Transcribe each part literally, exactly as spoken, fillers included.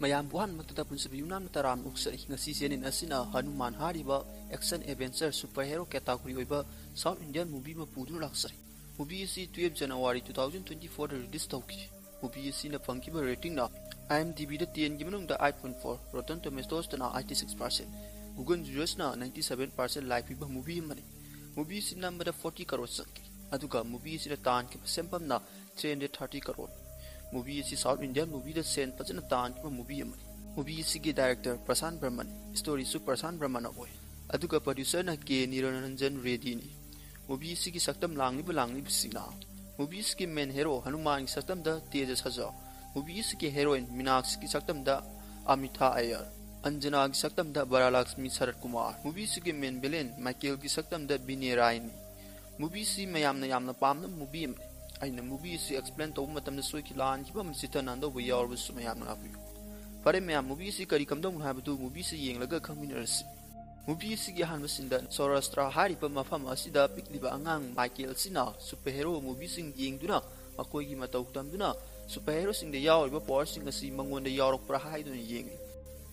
ꯃꯌꯥꯝꯕꯨ ꯑꯍꯥꯟꯕꯃꯛꯇꯗ ꯄꯨꯟꯁꯤꯕ ꯌꯨꯝꯅꯥꯝꯅ ꯇꯔꯥꯝꯅ ꯑꯣꯛꯆꯔꯤ꯫ ꯉꯁꯤ ꯆꯦꯅꯦꯜ ꯑꯁꯤꯅ ꯍꯅꯨꯃꯥꯟ ꯍꯥꯏꯔꯤꯕ action adventure superhero category ꯑꯣꯏꯕ South Indian movie ꯑꯃ ꯄꯨꯗꯨꯅ ꯂꯥꯛꯆꯔꯤ꯫ Movie ꯑꯁꯤ twelve January two thousand twenty fourꯗ release ꯇꯧꯈꯤ꯫ Movie ꯑꯁꯤꯅ ꯐꯪꯈꯤꯕ ratingꯅ IMDbꯗ tenꯒꯤ ꯃꯅꯨꯡꯗ eight point four, Rotten Tomatoesꯇꯅ eighty six percent, Google usersꯅ ninety seven percent like ꯄꯤꯕ movie ꯑꯃꯅꯤ꯫ Movie ꯑꯁꯤ ꯅꯝꯕꯗ forty crore ꯆꯪꯈꯤ꯫ ꯑꯗꯨꯒ movie ꯑꯁꯤꯗ ꯇꯥꯟꯈꯤꯕ ꯁꯦꯟꯐꯝꯅ three hundred thirty crore꯫ Movie ꯑꯁꯤ South Indian movieꯗ ꯁꯦꯟ ꯐꯖꯅ ꯇꯥꯟꯈꯤꯕ movie ꯑꯃꯅꯤ꯫ Movie ꯑꯁꯤꯒꯤ director ꯄ꯭ꯔꯁꯥꯟ ꯕꯔꯃꯟ, storyꯁꯨ ꯄ꯭ꯔꯁꯥꯟ ꯕꯔꯃꯟꯅ ꯑꯣꯏ꯫ ꯑꯗꯨꯒ producerꯅ ꯀꯦ ꯅꯤꯔꯟꯖꯟ ꯔꯦꯗꯤꯅꯤ꯫ Movie ꯑꯁꯤꯒꯤ ꯁꯛꯇꯝ ꯂꯥꯡꯂꯤꯕ ꯂꯥꯡꯂꯤꯕꯁꯤꯡꯅ, movie ꯑꯁꯤꯒꯤ main hero ꯍꯅꯨꯃꯥꯟꯒꯤ ꯁꯛꯇꯝꯗ ꯇꯦꯖꯁ ꯍꯖꯥ, movie ꯑꯁꯤꯒꯤ heroine ꯃꯤꯅꯥꯛꯁꯤꯒꯤ ꯁꯛꯇꯝꯗ ꯑꯃꯤꯊꯥ ꯑꯌꯔ, ꯑꯟꯖꯅꯥꯒꯤ ꯁꯛꯇꯝꯗ ꯕꯔꯥꯂꯛꯁꯃꯤ ꯁꯔꯠ ꯀꯨꯃꯥꯔ, movie ꯑꯁꯤꯒꯤ main villain ꯃꯥꯏꯀꯦꯜꯒꯤ ꯁꯛꯇꯝꯗ ꯕꯤꯅꯦ ꯔꯥꯏꯅꯤ꯫ Movie ꯑꯁꯤ ꯃꯌꯥꯝꯅ ꯌꯥꯝꯅ ꯄꯥꯝꯅꯕ movie ꯑꯃꯅꯤ꯫ ꯑꯩꯅ movie ꯑꯁꯤ explain ꯇꯧꯕ ꯃꯇꯝꯗ ꯁꯣꯏꯈꯤ ꯂꯥꯟꯈꯤꯕ ꯑꯃ ꯆꯤꯠꯊ ꯅꯥꯟꯗꯧꯕ ꯌꯥꯎꯔꯕꯁꯨ ꯃꯌꯥꯝꯅ ꯉꯥꯛꯄꯤꯌꯨ꯫ ꯐꯔꯦ ꯃꯌꯥꯝ, movie ꯑꯁꯤ ꯀꯔꯤ ꯀꯝꯗꯧꯅꯣ ꯍꯥꯏꯕꯗꯨ movie ꯑꯁꯤ ꯌꯦꯡꯂꯒ ꯈꯪꯃꯤꯟꯅꯔꯁꯤ꯫ Movie ꯑꯁꯤꯒꯤ ꯑꯍꯥꯟꯕ sceneꯗ ꯁꯣꯔꯥꯁꯇ꯭ꯔꯥ ꯍꯥꯏꯔꯤꯕ ꯃꯐꯝ ꯑꯁꯤꯗ ꯄꯤꯛꯂꯤꯕ ꯑꯉꯥꯡ ꯃꯥꯏꯀꯦꯜ ꯑꯁꯤꯅ superhero movieꯁꯤꯡ ꯌꯦꯡꯗꯨꯅ ꯃꯈꯣꯏꯒꯤ ꯃꯇꯧ ꯇꯝꯗꯨꯅ superheroꯁꯤꯡꯗ ꯌꯥꯎꯔꯤꯕ powerꯁꯤꯡ ꯑꯁꯤ ꯃꯉꯣꯟꯗ ꯌꯥꯎꯔꯛꯄ꯭ꯔꯥ ꯍꯥꯏꯗꯨꯅ ꯌꯦꯡꯂꯤ꯫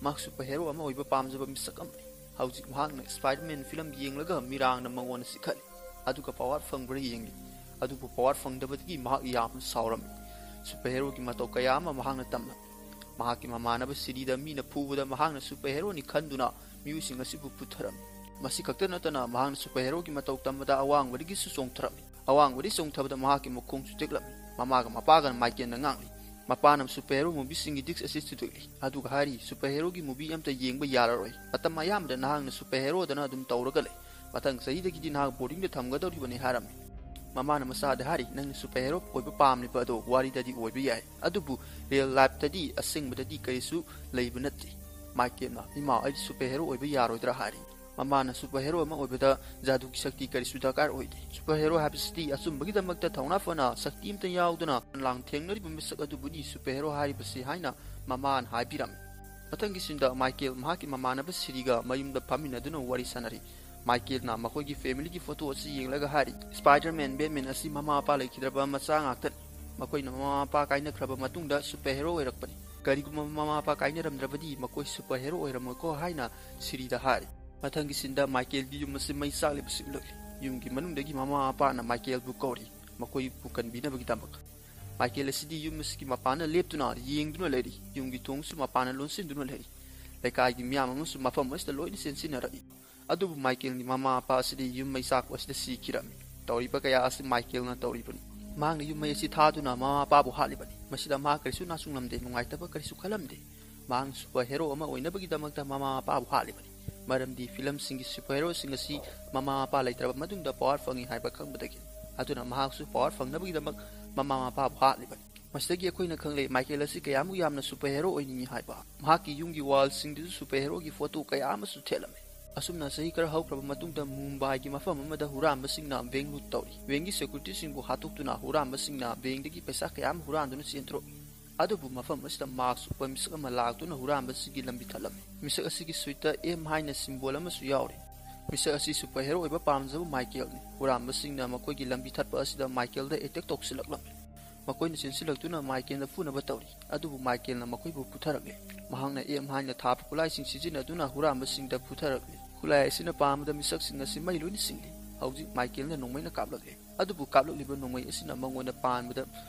ꯃꯍꯥꯛ superhero ꯑꯃ ꯑꯣꯏꯕ ꯄꯥꯝꯖꯕ ꯃꯤꯁꯛ ꯑꯃꯅꯤ꯫ ꯍꯧꯖꯤꯛ ꯃꯍꯥꯛꯅ Spider-Man film ꯌꯦꯡꯂꯒ ꯃꯤꯔꯥꯡꯅ ꯃꯉꯣꯟꯗ ꯆꯤꯛꯍꯠꯂꯤ꯫ ꯑꯗꯨꯒ power ꯐꯪꯕ꯭ꯔꯥ ꯌꯦꯡꯂꯤ꯫ ꯑꯗꯨꯕꯨ power ꯐꯪꯗꯕꯗꯒꯤ ꯃꯍꯥꯛ ꯌꯥꯝꯅ ꯁꯥꯎꯔꯝꯃꯤ꯫ Superheroꯒꯤ ꯃꯇꯧ ꯀꯌꯥ ꯑꯃ ꯃꯍꯥꯛꯅ ꯇꯝꯂꯝꯃꯤ꯫ ꯃꯍꯥꯛꯀꯤ ꯃꯃꯥꯟꯅꯕ ꯁꯤꯔꯤꯗ ꯃꯤꯅ ꯐꯨꯕꯗ ꯃꯍꯥꯛꯅ superheroꯅꯤ ꯈꯟꯗꯨꯅ ꯃꯤꯑꯣꯏꯁꯤꯡ ꯑꯁꯤꯕꯨ ꯐꯨꯊꯔꯝꯃꯤ꯫ ꯃꯁꯤ ꯈꯛꯇ ꯅꯠꯇꯅ ꯃꯍꯥꯛꯅ superheroꯒꯤ ꯃꯇꯧ ꯇꯝꯕꯗ ꯑꯋꯥꯡꯕꯗꯒꯤꯁꯨ ꯆꯣꯡꯊꯔꯝꯃꯤ꯫ ꯑꯋꯥꯡꯕꯗꯒꯤ ꯆꯣꯡꯊꯕꯗ ꯃꯍꯥꯛꯀꯤ ꯃꯈꯣꯡꯁꯨ ꯇꯦꯛꯂꯝꯃꯤ꯫ ꯃꯃꯥꯒ ꯃꯄꯥꯒꯅ ꯃꯥꯏꯀꯦꯜꯗ ꯉꯥꯡꯂꯤ꯫ ꯃꯄꯥꯅ superhero movieꯁꯤꯡꯒꯤ disc ꯑꯁꯤ ꯊꯨꯗꯦꯛꯂꯤ꯫ ꯑꯗꯨꯒ ꯍꯥꯏꯔꯤ, "Superheroꯒꯤ movie ꯑꯝꯇ ꯌꯦꯡꯕ ꯌꯥꯔꯔꯣꯏ꯫ ꯃꯇꯝ ꯑꯌꯥꯝꯕꯗ ꯅꯍꯥꯛꯅ superheroꯗꯅ ꯑꯗꯨꯝ ꯇꯧꯔꯒ ꯂꯩ꯫ ꯃꯊꯪ ꯆꯍꯤꯗꯒꯤꯗꯤ ꯅꯍꯥꯛ boardingꯗ ꯊꯝꯒꯗꯧꯔꯤꯕꯅꯤ" ꯍꯥꯏꯔꯝꯃꯤ꯫ ꯃꯃꯥꯅ ꯃꯆꯥꯗ ꯍꯥꯏꯔꯤ, "ꯅꯪꯅ superhero ꯑꯣꯏꯕ ꯄꯥꯝꯂꯤꯕ ꯑꯗꯣ ꯋꯥꯔꯤꯗꯗꯤ ꯑꯣꯏꯕ ꯌꯥꯏ, ꯑꯗꯨꯕꯨ real lifeꯇꯗꯤ ꯑꯁꯦꯡꯕꯗꯗꯤ ꯀꯔꯤꯁꯨ ꯂꯩꯕ ꯅꯠꯇꯦ"꯫ ꯃꯥꯏꯀꯦꯜꯅ, "ꯏꯃꯥ, ꯑꯩ superhero ꯑꯣꯏꯕ ꯌꯥꯔꯣꯏꯗ꯭ꯔꯥ?" ꯍꯥꯏꯔꯤ꯫ ꯃꯃꯥꯅ, "Superhero ꯑꯃ ꯑꯣꯏꯕꯗ ꯖꯥꯗꯨꯒꯤ ꯁꯛꯇꯤ ꯀꯔꯤꯁꯨ ꯗꯔꯀꯥꯔ ꯑꯣꯏꯗꯦ꯫ Superhero ꯍꯥꯏꯕꯁꯤꯗꯤ ꯑꯆꯨꯝꯕꯒꯤꯗꯃꯛꯇ ꯊꯧꯅꯥ ꯐꯅ ꯁꯛꯇꯤ ꯑꯃꯇ ꯌꯥꯎꯗꯅ ꯂꯥꯟꯊꯦꯡꯅꯔꯤꯕ ꯃꯤꯁꯛ ꯑꯗꯨꯕꯨꯅꯤ superhero ꯍꯥꯏꯔꯤꯕꯁꯤ" ꯍꯥꯏꯅ ꯃꯃꯥꯅ ꯍꯥꯏꯕꯤꯔꯝꯃꯤ꯫ ꯃꯊꯪꯒꯤ sceneꯗ ꯃꯥꯏꯀꯦꯜ ꯃꯍꯥꯛꯀꯤ ꯃꯃꯥꯟꯅꯕ ꯁꯤꯔꯤꯒ ꯃꯌꯨꯝꯗ ꯐꯝꯃꯤꯟꯅꯗꯨꯅ ꯋꯥꯔꯤ ꯁꯥꯟꯅꯔꯤ꯫ ꯃꯥꯏꯀꯦꯜꯅ ꯃꯈꯣꯏꯒꯤ familyꯒꯤ photo ꯑꯁꯤ ꯌꯦꯡꯂꯒ ꯍꯥꯏꯔꯤ, "Spider-Man, Batman ꯑꯁꯤ ꯃꯃꯥ ꯃꯄꯥ ꯂꯩꯈꯤꯗ꯭ꯔꯕ ꯃꯆꯥ ꯉꯥꯛꯇꯅꯤ꯫ ꯃꯈꯣꯏꯅ ꯃꯃꯥ ꯃꯄꯥ ꯀꯥꯏꯅꯈ꯭ꯔꯕ ꯃꯇꯨꯡꯗ superhero ꯑꯣꯏꯔꯛꯄꯅꯤ꯫ "ꯀꯔꯤꯒꯨꯝꯕ ꯃꯃꯥ ꯃꯄꯥ ꯀꯥꯏꯅꯔꯝꯗ꯭ꯔꯕꯗꯤ ꯃꯈꯣꯏ ꯁꯨꯄꯔ ꯍꯦꯔꯣ ꯑꯣꯏꯔꯝꯃꯣꯏꯀꯣ" ꯍꯥꯏꯅ ꯁꯤꯔꯤꯗ ꯍꯥꯏꯔꯤ꯫ ꯃꯊꯪꯒꯤ ꯁꯤꯟꯗ ꯃꯥꯏꯀꯦꯜꯒꯤ ꯌꯨꯝ ꯑꯁꯤ ꯃꯩ ꯆꯥꯛꯂꯤꯕꯁꯤ ꯎꯠꯂꯛꯂꯤ꯫ ꯌꯨꯝꯒꯤ ꯃꯅꯨꯡꯗꯒꯤ ꯃꯃꯥ ꯃꯄꯥꯅ ꯃꯥꯏꯀꯦꯜꯕꯨ ꯀꯧꯔꯤ, ꯃꯈꯣꯏꯕꯨ ꯀꯟꯕꯤꯅꯕꯒꯤꯗꯃꯛ꯫ ꯃꯥꯏꯀꯦꯜ ꯑꯁꯤꯗꯤ ꯌꯨꯝ ꯑꯁꯤꯒꯤ ꯃꯄꯥꯟꯗ ꯂꯦꯞꯇꯨꯅ ꯌꯦꯡꯗꯨꯅ ꯂꯩꯔꯤ꯫ ꯌꯨꯝꯒꯤ ꯊꯣꯡꯁꯨ ꯃꯄꯥꯟꯅ ꯂꯣꯟꯁꯤꯟꯗꯨꯅ ꯂꯩꯔꯤ꯫ ꯂꯩꯀꯥꯏꯒꯤ ꯃꯤꯌꯥꯝ ꯑꯃꯁꯨ ꯃꯐꯝ ꯑꯁꯤꯗ ꯂꯣꯏꯅ ꯆꯦꯟꯁꯤꯟꯅꯔꯛꯏ꯫ ꯑꯗꯨꯕꯨ ꯃꯥꯏꯀꯦꯜꯒꯤ ꯃꯃꯥ ꯃꯄꯥ ꯑꯁꯤꯗꯤ ꯌꯨꯝ ꯃꯩ ꯆꯥꯛꯄ ꯑꯁꯤꯗ ꯁꯤꯈꯤꯔꯝꯃꯤ꯫ ꯇꯧꯔꯤꯕ ꯀꯌꯥ ꯑꯁꯤ ꯃꯥꯏꯀꯦꯜꯅ ꯇꯧꯔꯤꯕꯅꯤ꯫ ꯃꯍꯥꯛꯅ ꯌꯨꯝ ꯃꯩ ꯑꯁꯤ ꯊꯥꯗꯨꯅ ꯃꯃꯥ ꯃꯄꯥꯕꯨ ꯍꯥꯠꯂꯤꯕꯅꯤ꯫ ꯃꯁꯤꯗ ꯃꯍꯥꯛ ꯀꯔꯤꯁꯨ ꯅꯥꯁꯨꯡꯂꯝꯗꯦ, ꯅꯨꯡꯉꯥꯏꯇꯕ ꯀꯔꯤꯁꯨ ꯈꯜꯂꯝꯗꯦ꯫ ꯃꯍꯥꯛꯅ ꯁꯨꯄꯔ ꯍꯦꯔꯣ ꯑꯃ ꯑꯣꯏꯅꯕꯒꯤꯗꯃꯛꯇ ꯃꯃꯥ ꯃꯄꯥꯕꯨ ꯍꯥꯠꯂꯤꯕꯅꯤ꯫ ꯃꯔꯝꯗꯤ ꯐꯤꯂꯝꯁꯤꯡꯒꯤ ꯁꯨꯄꯔ ꯍꯦꯔꯣꯁꯤꯡ ꯑꯁꯤ ꯃꯃꯥ ꯃꯄꯥ ꯂꯩꯇ꯭ꯔꯕ ꯃꯇꯨꯡꯗ ꯄꯋꯥꯔ ꯐꯪꯏ ꯍꯥꯏꯕ ꯈꯪꯕꯗꯒꯤꯅꯤ꯫ ꯑꯗꯨꯅ ꯃꯍꯥꯛꯁꯨ ꯄꯋꯥꯔ ꯐꯪꯅꯕꯒꯤꯗꯃꯛ ꯃꯃꯥ ꯃꯄꯥꯕꯨ ꯍꯥꯠꯂꯤꯕꯅꯤ꯫ ꯃꯁꯤꯗꯒꯤ ꯑꯩꯈꯣꯏꯅ ꯈꯪꯂꯦ ꯃꯥꯏꯀꯦꯜ ꯑꯁꯤ ꯀꯌꯥꯃꯨꯛ ꯌꯥꯝꯅ ꯁꯨꯄꯔ ꯍꯦꯔꯣ ꯑꯣꯏꯅꯤꯡꯏ ꯍꯥꯏꯕ꯫ ꯃꯍꯥꯛꯀꯤ ꯌꯨꯝꯒꯤ ꯋꯥꯜꯁꯤꯡꯗꯨꯁꯨ ꯁꯨꯄꯔ ꯍꯦꯔꯣꯒꯤ ꯐꯣꯇꯣ ꯀꯌꯥ ꯑꯃꯁꯨ ꯊꯦꯠꯂꯝꯃꯤ꯫ ꯑꯁꯨꯝꯅ ꯆꯍꯤ ꯈꯔ ꯍꯧꯈ꯭ꯔꯕ ꯃꯇꯨꯡꯗ ꯃꯨꯝꯕꯥꯏꯒꯤ ꯃꯐꯝ ꯑꯃꯗ ꯍꯨꯔꯥꯟꯕꯁꯤꯡꯅ ꯕꯦꯡ ꯂꯨꯠ ꯇꯧꯔꯤ꯫ ꯕꯦꯡꯒꯤ ꯁꯦꯀ꯭ꯌꯨꯔꯤꯇꯤꯁꯤꯡꯕꯨ ꯍꯥꯠꯇꯣꯛꯇꯨꯅ ꯍꯨꯔꯥꯟꯕꯁꯤꯡꯅ ꯕꯦꯡꯗꯒꯤ ꯄꯩꯁꯥ ꯀꯌꯥ ꯑꯃ ꯍꯨꯔꯥꯟꯗꯨꯅ ꯆꯦꯟꯊꯣꯔꯛꯏ꯫ ꯑꯗꯨꯕꯨ ꯃꯐꯝ ꯑꯁꯤꯗ ꯃꯥꯛꯁ ꯎꯞꯄ ꯃꯤꯁꯛ ꯑꯃ ꯂꯥꯛꯇꯨꯅ ꯍꯨꯔꯥꯟꯕꯁꯤꯡꯒꯤ ꯂꯝꯕꯤ ꯊꯠꯂꯝꯃꯤ꯫ ꯃꯤꯁꯛ ꯑꯁꯤꯒꯤ ꯁꯨꯏꯠꯇ ꯑꯦꯝ ꯍꯥꯏꯅ ꯁꯤꯝꯕꯣꯜ ꯑꯃꯁꯨ ꯌꯥꯎꯔꯤ꯫ ꯃꯤꯁꯛ ꯑꯁꯤ ꯁꯨꯄꯔ ꯍꯦꯔꯣ ꯑꯣꯏꯕ ꯄꯥꯝꯖꯕ ꯃꯥꯏꯀꯦꯜꯅꯤ꯫ ꯍꯨꯔꯥꯟꯕꯁꯤꯡꯅ ꯃꯈꯣꯏꯒꯤ ꯂꯝꯕꯤ ꯊꯠꯄ ꯑꯁꯤꯗ ꯃꯥꯏꯀꯦꯜꯗ ꯑꯦꯇꯦꯛ ꯇꯧꯁꯤꯜꯂꯛꯂꯝꯃꯤ꯫ ꯃꯈꯣꯏꯅ ꯆꯦꯟꯁꯤꯜꯂꯛꯇꯨꯅ ꯃꯥꯏꯀꯦꯜꯗ ꯐꯨꯅꯕ ꯇꯧꯔꯤ꯫ ꯑꯗꯨꯕꯨ ꯃꯥꯏꯀꯦꯜꯅ ꯃꯈꯣꯏꯕꯨ ꯐꯨꯊꯔꯛꯂꯦ꯫ ꯃꯍꯥꯛꯅ ꯑꯦꯝ ꯍꯥꯏꯅ ꯊꯥꯕ ꯈꯨꯠꯂꯥꯏꯁꯤꯡ ꯁꯤꯖꯤꯟꯅꯗꯨꯅ ꯍꯨꯔꯥꯟꯕꯁꯤꯡꯗ ꯐꯨꯊꯔꯛꯂꯦ꯫ ꯈꯨꯠꯂꯥꯏ ꯑꯁꯤꯅ ꯄꯥꯟꯕꯗ ꯃꯤꯁꯛꯁꯤꯡ ꯑꯁꯤ ꯃꯩ ꯂꯣꯏꯅ ꯆꯤꯡꯂꯤ꯫ ꯍꯧꯖꯤꯛ ꯃꯥꯏꯀꯦꯜꯅ ꯅꯣꯡꯃꯩꯅ ꯀꯥꯞꯂꯛꯂꯦ꯫ ꯑꯗꯨꯕꯨ ꯀꯥꯞꯂꯛꯂꯤꯕ ꯅꯣꯡꯃꯩ ꯑꯁꯤꯅ ꯃꯉꯣꯟꯗ ꯄꯥꯟꯕꯗ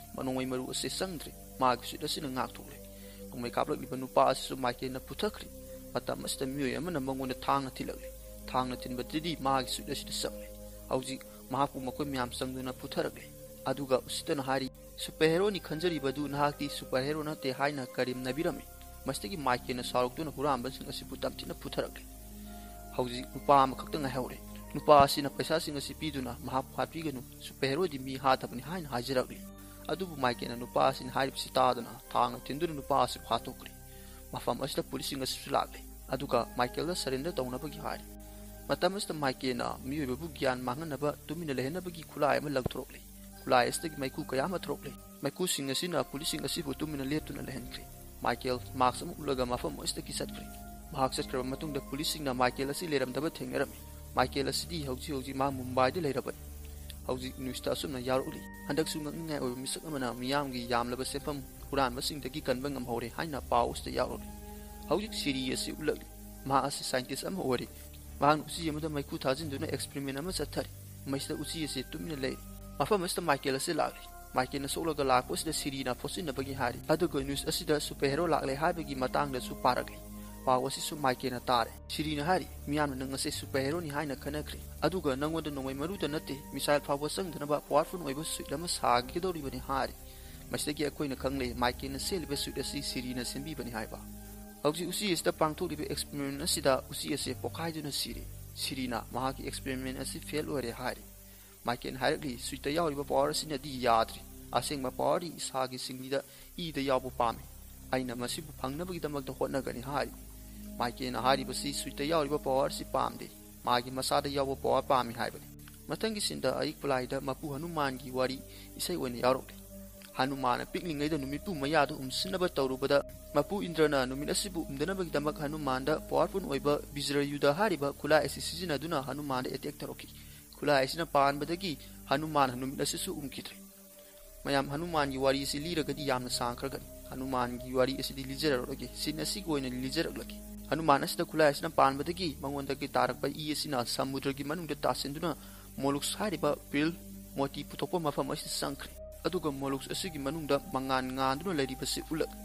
ꯅꯣꯡꯃꯩ ꯃꯔꯨ ꯑꯁꯤ ꯆꯪꯗ꯭ꯔꯦ꯫ ꯃꯥꯒꯤ ꯁꯨꯏꯠ ꯑꯁꯤꯅ ꯉꯥꯛꯊꯣꯛꯂꯦ꯫ ꯅꯣꯡꯃꯩ ꯀꯥꯞꯂꯛꯂꯤꯕ ꯅꯨꯄꯥ ꯑꯁꯤꯁꯨ ꯃꯥꯏꯀꯦꯜꯅ ꯐꯨꯊꯈ꯭ꯔꯦ꯫ ꯃꯇꯝ ꯑꯁꯤꯗ ꯃꯤꯑꯣꯏ ꯑꯃꯅ ꯃꯉꯣꯟꯗ ꯊꯥꯡꯅ ꯊꯤꯜꯂꯛꯂꯦ꯫ ꯊꯥꯡꯅ ꯊꯤꯟꯕꯗꯨꯗꯤ ꯃꯥꯒꯤ ꯁꯨꯏꯠ ꯑꯁꯤꯗ ꯆꯪꯂꯦ꯫ ꯍꯧꯖꯤꯛ ꯃꯍꯥꯛꯄꯨ ꯃꯈꯣꯏ ꯃꯌꯥꯝ ꯆꯪꯗꯨꯅ ꯐꯨꯊꯔꯛꯂꯦ꯫ ꯑꯗꯨꯒ ꯎꯁꯤꯠꯇꯅ ꯍꯥꯏꯔꯤ, "ꯁꯨꯄꯔ ꯍꯦꯔꯣꯅꯤ ꯈꯟꯖꯔꯤꯕꯗꯨ ꯅꯍꯥꯛꯇꯤ ꯁꯨꯄꯔ ꯍꯦꯔꯣ ꯅꯠꯇꯦ" ꯍꯥꯏꯅ ꯀꯔꯦꯝꯅꯕꯤꯔꯝꯃꯤ꯫ ꯃꯁꯤꯗꯒꯤ ꯃꯥꯏꯀꯦꯜꯅ ꯁꯥꯎꯔꯛꯇꯨꯅ ꯍꯨꯔꯥꯟꯕꯁꯤꯡ ꯑꯁꯤꯕꯨ ꯇꯝꯊꯤꯅ ꯐꯨꯊꯔꯛꯂꯦ꯫ ꯍꯧꯖꯤꯛ ꯅꯨꯄꯥ ꯑꯃꯈꯛꯇ ꯉꯥꯏꯍꯧꯔꯦ꯫ ꯅꯨꯄꯥ ꯑꯁꯤꯅ ꯄꯩꯁꯥꯁꯤꯡ ꯑꯁꯤ ꯄꯤꯗꯨꯅ ꯃꯍꯥꯛꯄꯨ ꯍꯥꯠꯄꯤꯒꯅꯨ, ꯁꯨꯄꯔ ꯍꯦꯔꯣꯗꯤ ꯃꯤ ꯍꯥꯠꯇꯕꯅꯤ ꯍꯥꯏꯅ ꯍꯥꯏꯖꯔꯛꯂꯤ꯫ ꯑꯗꯨꯕꯨ ꯃꯥꯏꯀꯦꯜꯅ ꯅꯨꯄꯥ ꯑꯁꯤꯅ ꯍꯥꯏꯔꯤꯕꯁꯤ ꯇꯥꯗꯅ ꯊꯥꯡꯅ ꯊꯤꯟꯗꯨꯅ ꯅꯨꯄꯥ ꯑꯁꯤꯕꯨ ꯍꯥꯠꯇꯣꯛꯈ꯭ꯔꯦ꯫ ꯃꯐꯝ ꯑꯁꯤꯗ ꯄꯨꯂꯤꯁꯁꯤꯡ ꯑꯁꯤꯁꯨ ꯂꯥꯛꯂꯦ꯫ ꯑꯗꯨꯒ ꯃꯥꯏꯀꯦꯜꯗ ꯁꯔꯦꯟꯗꯔ ꯇꯧꯅꯕꯒꯤ ꯍꯥꯏꯔꯤ꯫ ꯃꯇꯝ ꯑꯁꯤꯗ ꯃꯥꯏꯀꯦꯜꯅ ꯃꯤꯑꯣꯏꯕꯕꯨ ꯒ꯭ꯌꯥꯟ ꯃꯥꯡꯍꯟꯅꯕ ꯇꯨꯃꯤꯟꯅ ꯂꯩꯍꯟꯅꯕꯒꯤ ꯈꯨꯠꯂꯥꯏ ꯑꯃ ꯂꯪꯊꯣꯔꯛꯂꯦ꯫ ꯈꯨꯠꯂꯥꯏ ꯑꯁꯤꯗꯒꯤ ꯃꯩꯈꯨ ꯀꯌꯥ ꯑꯃ ꯊꯣꯔꯛꯂꯦ꯫ ꯃꯩꯈꯨꯁꯤꯡ ꯑꯁꯤꯅ ꯄꯨꯂꯤꯁꯁꯤꯡ ꯑꯁꯤꯕꯨ ꯇꯨꯃꯤꯟꯅ ꯂꯦꯞꯇꯨꯅ ꯂꯩꯍꯟꯈ꯭ꯔꯦ꯫ ꯃꯥꯏꯀꯦꯜ ꯃꯥꯛꯁ ꯑꯃ ꯎꯞꯂꯒ ꯃꯐꯝ ꯑꯁꯤꯗꯒꯤ ꯆꯠꯈ꯭ꯔꯦ꯫ ꯃꯍꯥꯛ ꯆꯠꯈ꯭ꯔꯕ ꯃꯇꯨꯡꯗ ꯄꯨꯂꯤꯁꯁꯤꯡꯅ ꯃꯥꯏꯀꯦꯜ ꯑꯁꯤ ꯂꯩꯔꯝꯗꯕ ꯊꯦꯡꯅꯔꯝꯃꯤ꯫ ꯃꯥꯏꯀꯦꯜ ꯑꯁꯤꯗꯤ ꯍꯧꯖꯤꯛ ꯍꯧꯖꯤꯛ ꯃꯥ ꯃꯨꯝꯕꯥꯏꯗ ꯂꯩꯔꯕꯅꯤ꯫ ꯍꯧꯖꯤꯛ ꯅ꯭ꯌꯨꯁꯇ ꯑꯁꯨꯝꯅ ꯌꯥꯎꯔꯛꯂꯤ, "ꯍꯟꯗꯛꯁꯨ ꯉꯛꯅꯤꯡꯉꯥꯏ ꯑꯣꯏꯕ ꯃꯤꯁꯛ ꯑꯃꯅ ꯃꯤꯌꯥꯝꯒꯤ ꯌꯥꯝꯂꯕ ꯁꯦꯟꯐꯝ ꯍꯨꯔꯥꯟꯕꯁꯤꯡꯗꯒꯤ ꯀꯟꯕ ꯉꯝꯍꯧꯔꯦ ꯍꯥꯏꯅ ꯄꯥꯎ ꯑꯁꯤꯗ ꯌꯥꯎꯔꯛꯂꯤ꯫ ꯍꯧꯖꯤꯛ ꯁꯤꯔꯤ ꯑꯁꯤ ꯎꯠꯂꯛꯂꯤ꯫ ꯃꯍꯥꯛ ꯑꯁꯤ scientist ꯑꯃ ꯑꯣꯏꯔꯦ꯫ ꯃꯍꯥꯛꯅ ꯎꯆꯤ ꯑꯃꯗ ꯃꯩꯈꯨ ꯊꯥꯖꯤꯟꯗꯨꯅ experiment ꯑꯃ ꯆꯠꯊꯔꯤ꯫ ꯃꯁꯤꯗ ꯎꯆꯤ ꯑꯁꯤ ꯇꯨꯃꯤꯟꯅ ꯂꯩꯔꯤ꯫ ꯃꯐꯝ ꯑꯁꯤꯗ ꯃꯥꯏꯀꯦꯜ ꯑꯁꯤ ꯂꯥꯛꯂꯤ꯫ ꯃꯥꯏꯀꯦꯜꯅ ꯁꯣꯛꯂꯒ ꯂꯥꯛꯄ ꯑꯁꯤꯗ ꯁꯤꯔꯤꯅ ꯐꯣꯠꯆꯤꯟꯅꯕꯒꯤ ꯍꯥꯏꯔꯤ꯫ ꯑꯗꯨꯒ news ꯑꯁꯤꯗ superhero ꯂꯥꯛꯂꯦ ꯍꯥꯏꯕꯒꯤ ꯃꯇꯥꯡꯗꯁꯨ ꯄꯥꯔꯛꯂꯤ꯫ ꯄꯥꯎ ꯑꯁꯤꯁꯨ ꯃꯥꯏꯀꯦꯜꯅ ꯇꯥꯔꯦ꯫ ꯁꯤꯔꯤꯅ ꯍꯥꯏꯔꯤ, "ꯃꯤꯌꯥꯝꯅ ꯅꯪ ꯑꯁꯦ superheroꯅꯤ ꯍꯥꯏꯅ ꯈꯟꯅꯈ꯭ꯔꯦ꯫ ꯑꯗꯨꯒ ꯅꯪꯉꯣꯟꯗ ꯅꯣꯡꯃꯩ ꯃꯔꯨꯗ ꯅꯠꯇꯦ, missile ꯐꯥꯎꯕ ꯆꯪꯗꯅꯕ powerful ꯑꯣꯏꯕ suit ꯑꯃ ꯁꯥꯒꯗꯧꯔꯤꯕꯅꯤ" ꯍꯥꯏꯔꯤ꯫ ꯃꯁꯤꯗꯒꯤ ꯑꯩꯈꯣꯏꯅ ꯈꯪꯂꯦ ꯃꯥꯏꯀꯦꯜꯅ ꯁꯦꯠꯂꯤꯕ suit ꯑꯁꯤ ꯁꯤꯔꯤꯅ ꯁꯦꯝꯕꯤꯕꯅꯤ ꯍꯥꯏꯕ꯫ ꯍꯧꯖꯤꯛ ꯎꯆꯤ ꯑꯁꯤꯗ ꯄꯥꯡꯊꯣꯛꯂꯤꯕ experiment ꯑꯁꯤꯗ ꯎꯆꯤ ꯑꯁꯤ ꯄꯣꯈꯥꯏꯗꯨꯅ ꯁꯤꯔꯦ꯫ ꯁꯤꯔꯤꯅ ꯃꯍꯥꯛꯀꯤ experiment ꯑꯁꯤ fail ꯑꯣꯏꯔꯦ ꯍꯥꯏꯔꯤ꯫ ꯃꯥꯏꯀꯦꯜꯅ ꯍꯥꯏꯔꯛꯂꯤ, "Suitꯇ ꯌꯥꯎꯔꯤꯕ power ꯑꯁꯤꯅꯗꯤ ꯌꯥꯗ꯭ꯔꯤ꯫ ꯑꯁꯦꯡꯕ powerꯗꯤ ꯏꯁꯥꯒꯤ ꯁꯤꯡꯂꯤꯗ ꯏꯗ ꯌꯥꯎꯕ ꯄꯥꯝꯃꯤ꯫ ꯑꯩꯅ ꯃꯁꯤꯕꯨ ꯐꯪꯅꯕꯒꯤꯗꯃꯛꯇ ꯍꯣꯠꯅꯒꯅꯤ" ꯍꯥꯏꯔꯤ꯫ ꯃꯥꯏꯀꯦꯜꯅ ꯍꯥꯏꯔꯤꯕꯁꯤ suitꯇ ꯌꯥꯎꯔꯤꯕ power ꯑꯁꯤ ꯄꯥꯝꯗꯦ, ꯃꯥꯒꯤ ꯃꯁꯥꯗ ꯌꯥꯎꯕ power ꯄꯥꯝꯃꯤ ꯍꯥꯏꯕꯅꯤ꯫ ꯃꯊꯪꯒꯤ sceneꯗ ꯑꯌꯦꯛꯄ ꯂꯥꯏꯗ ꯃꯄꯨ ꯍꯅꯨꯃꯥꯟꯒꯤ ꯋꯥꯔꯤ ꯏꯁꯩ ꯑꯣꯏꯅ ꯌꯥꯎꯔꯛꯂꯤ꯫ ꯍꯅꯨꯃꯥꯟꯅ ꯄꯤꯛꯂꯤꯉꯩꯗ ꯅꯨꯃꯤꯠꯄꯨ ꯃꯌꯥꯗ ꯎꯝꯁꯤꯟꯅꯕ ꯇꯧꯔꯨꯕꯗ, ꯃꯄꯨ ꯏꯟꯗ꯭ꯔꯅ ꯅꯨꯃꯤꯠ ꯑꯁꯤꯕꯨ ꯎꯝꯗꯅꯕꯒꯤꯗꯃꯛ ꯍꯅꯨꯃꯥꯟꯗ powerful ꯑꯣꯏꯕ ꯕꯤꯖ꯭ꯔꯌꯨꯙ ꯍꯥꯏꯔꯤꯕ ꯈꯨꯠꯂꯥꯏ ꯑꯁꯤ ꯁꯤꯖꯤꯟꯅꯗꯨꯅ ꯍꯅꯨꯃꯥꯟꯗ attack ꯇꯧꯔꯛꯈꯤ꯫ ꯈꯨꯠꯂꯥꯏ ꯑꯁꯤꯅ ꯄꯥꯟꯕꯗꯒꯤ ꯍꯅꯨꯃꯥꯟ ꯅꯨꯃꯤꯠ ꯑꯁꯤꯁꯨ ꯎꯝꯈꯤꯗ꯭ꯔꯦ꯫ ꯃꯌꯥꯝ, ꯍꯅꯨꯃꯥꯟꯒꯤ ꯋꯥꯔꯤ ꯑꯁꯤ ꯂꯤꯔꯒꯗꯤ ꯌꯥꯝꯅ ꯁꯥꯡꯈ꯭ꯔꯒꯅꯤ꯫ ꯍꯅꯨꯃꯥꯟꯒꯤ ꯋꯥꯔꯤ ꯑꯁꯤꯗꯤ ꯂꯤꯖꯔꯔꯣꯏꯒꯦ꯫ Scene ꯑꯁꯤꯒꯤ ꯑꯣꯏꯅ ꯂꯤꯖꯔꯛꯂꯒꯦ꯫ ꯍꯅꯨꯃꯥꯟ ꯑꯁꯤꯗ ꯈꯨꯠꯂꯥꯏ ꯑꯁꯤꯅ ꯄꯥꯟꯕꯗꯒꯤ ꯃꯉꯣꯟꯗꯒꯤ ꯇꯥꯔꯛꯄ ꯏ ꯑꯁꯤꯅ ꯁꯃꯨꯗ꯭ꯔꯒꯤ ꯃꯅꯨꯡꯗ ꯇꯥꯁꯤꯟꯗꯨꯅ mollusks ꯍꯥꯏꯔꯤꯕ ꯄꯤꯜ ꯃꯣꯇꯤ ꯄꯨꯊꯣꯛꯄ ꯃꯐꯝ ꯑꯁꯤꯗ ꯆꯪꯈ꯭ꯔꯦ꯫ ꯑꯗꯨꯒ mollusks ꯑꯁꯤꯒꯤ ꯃꯅꯨꯡꯗ ꯃꯉꯥꯜ ꯉꯥꯟꯗꯨꯅ ꯂꯩꯔꯤꯕꯁꯤ ꯎꯠꯂꯛꯂꯤ꯫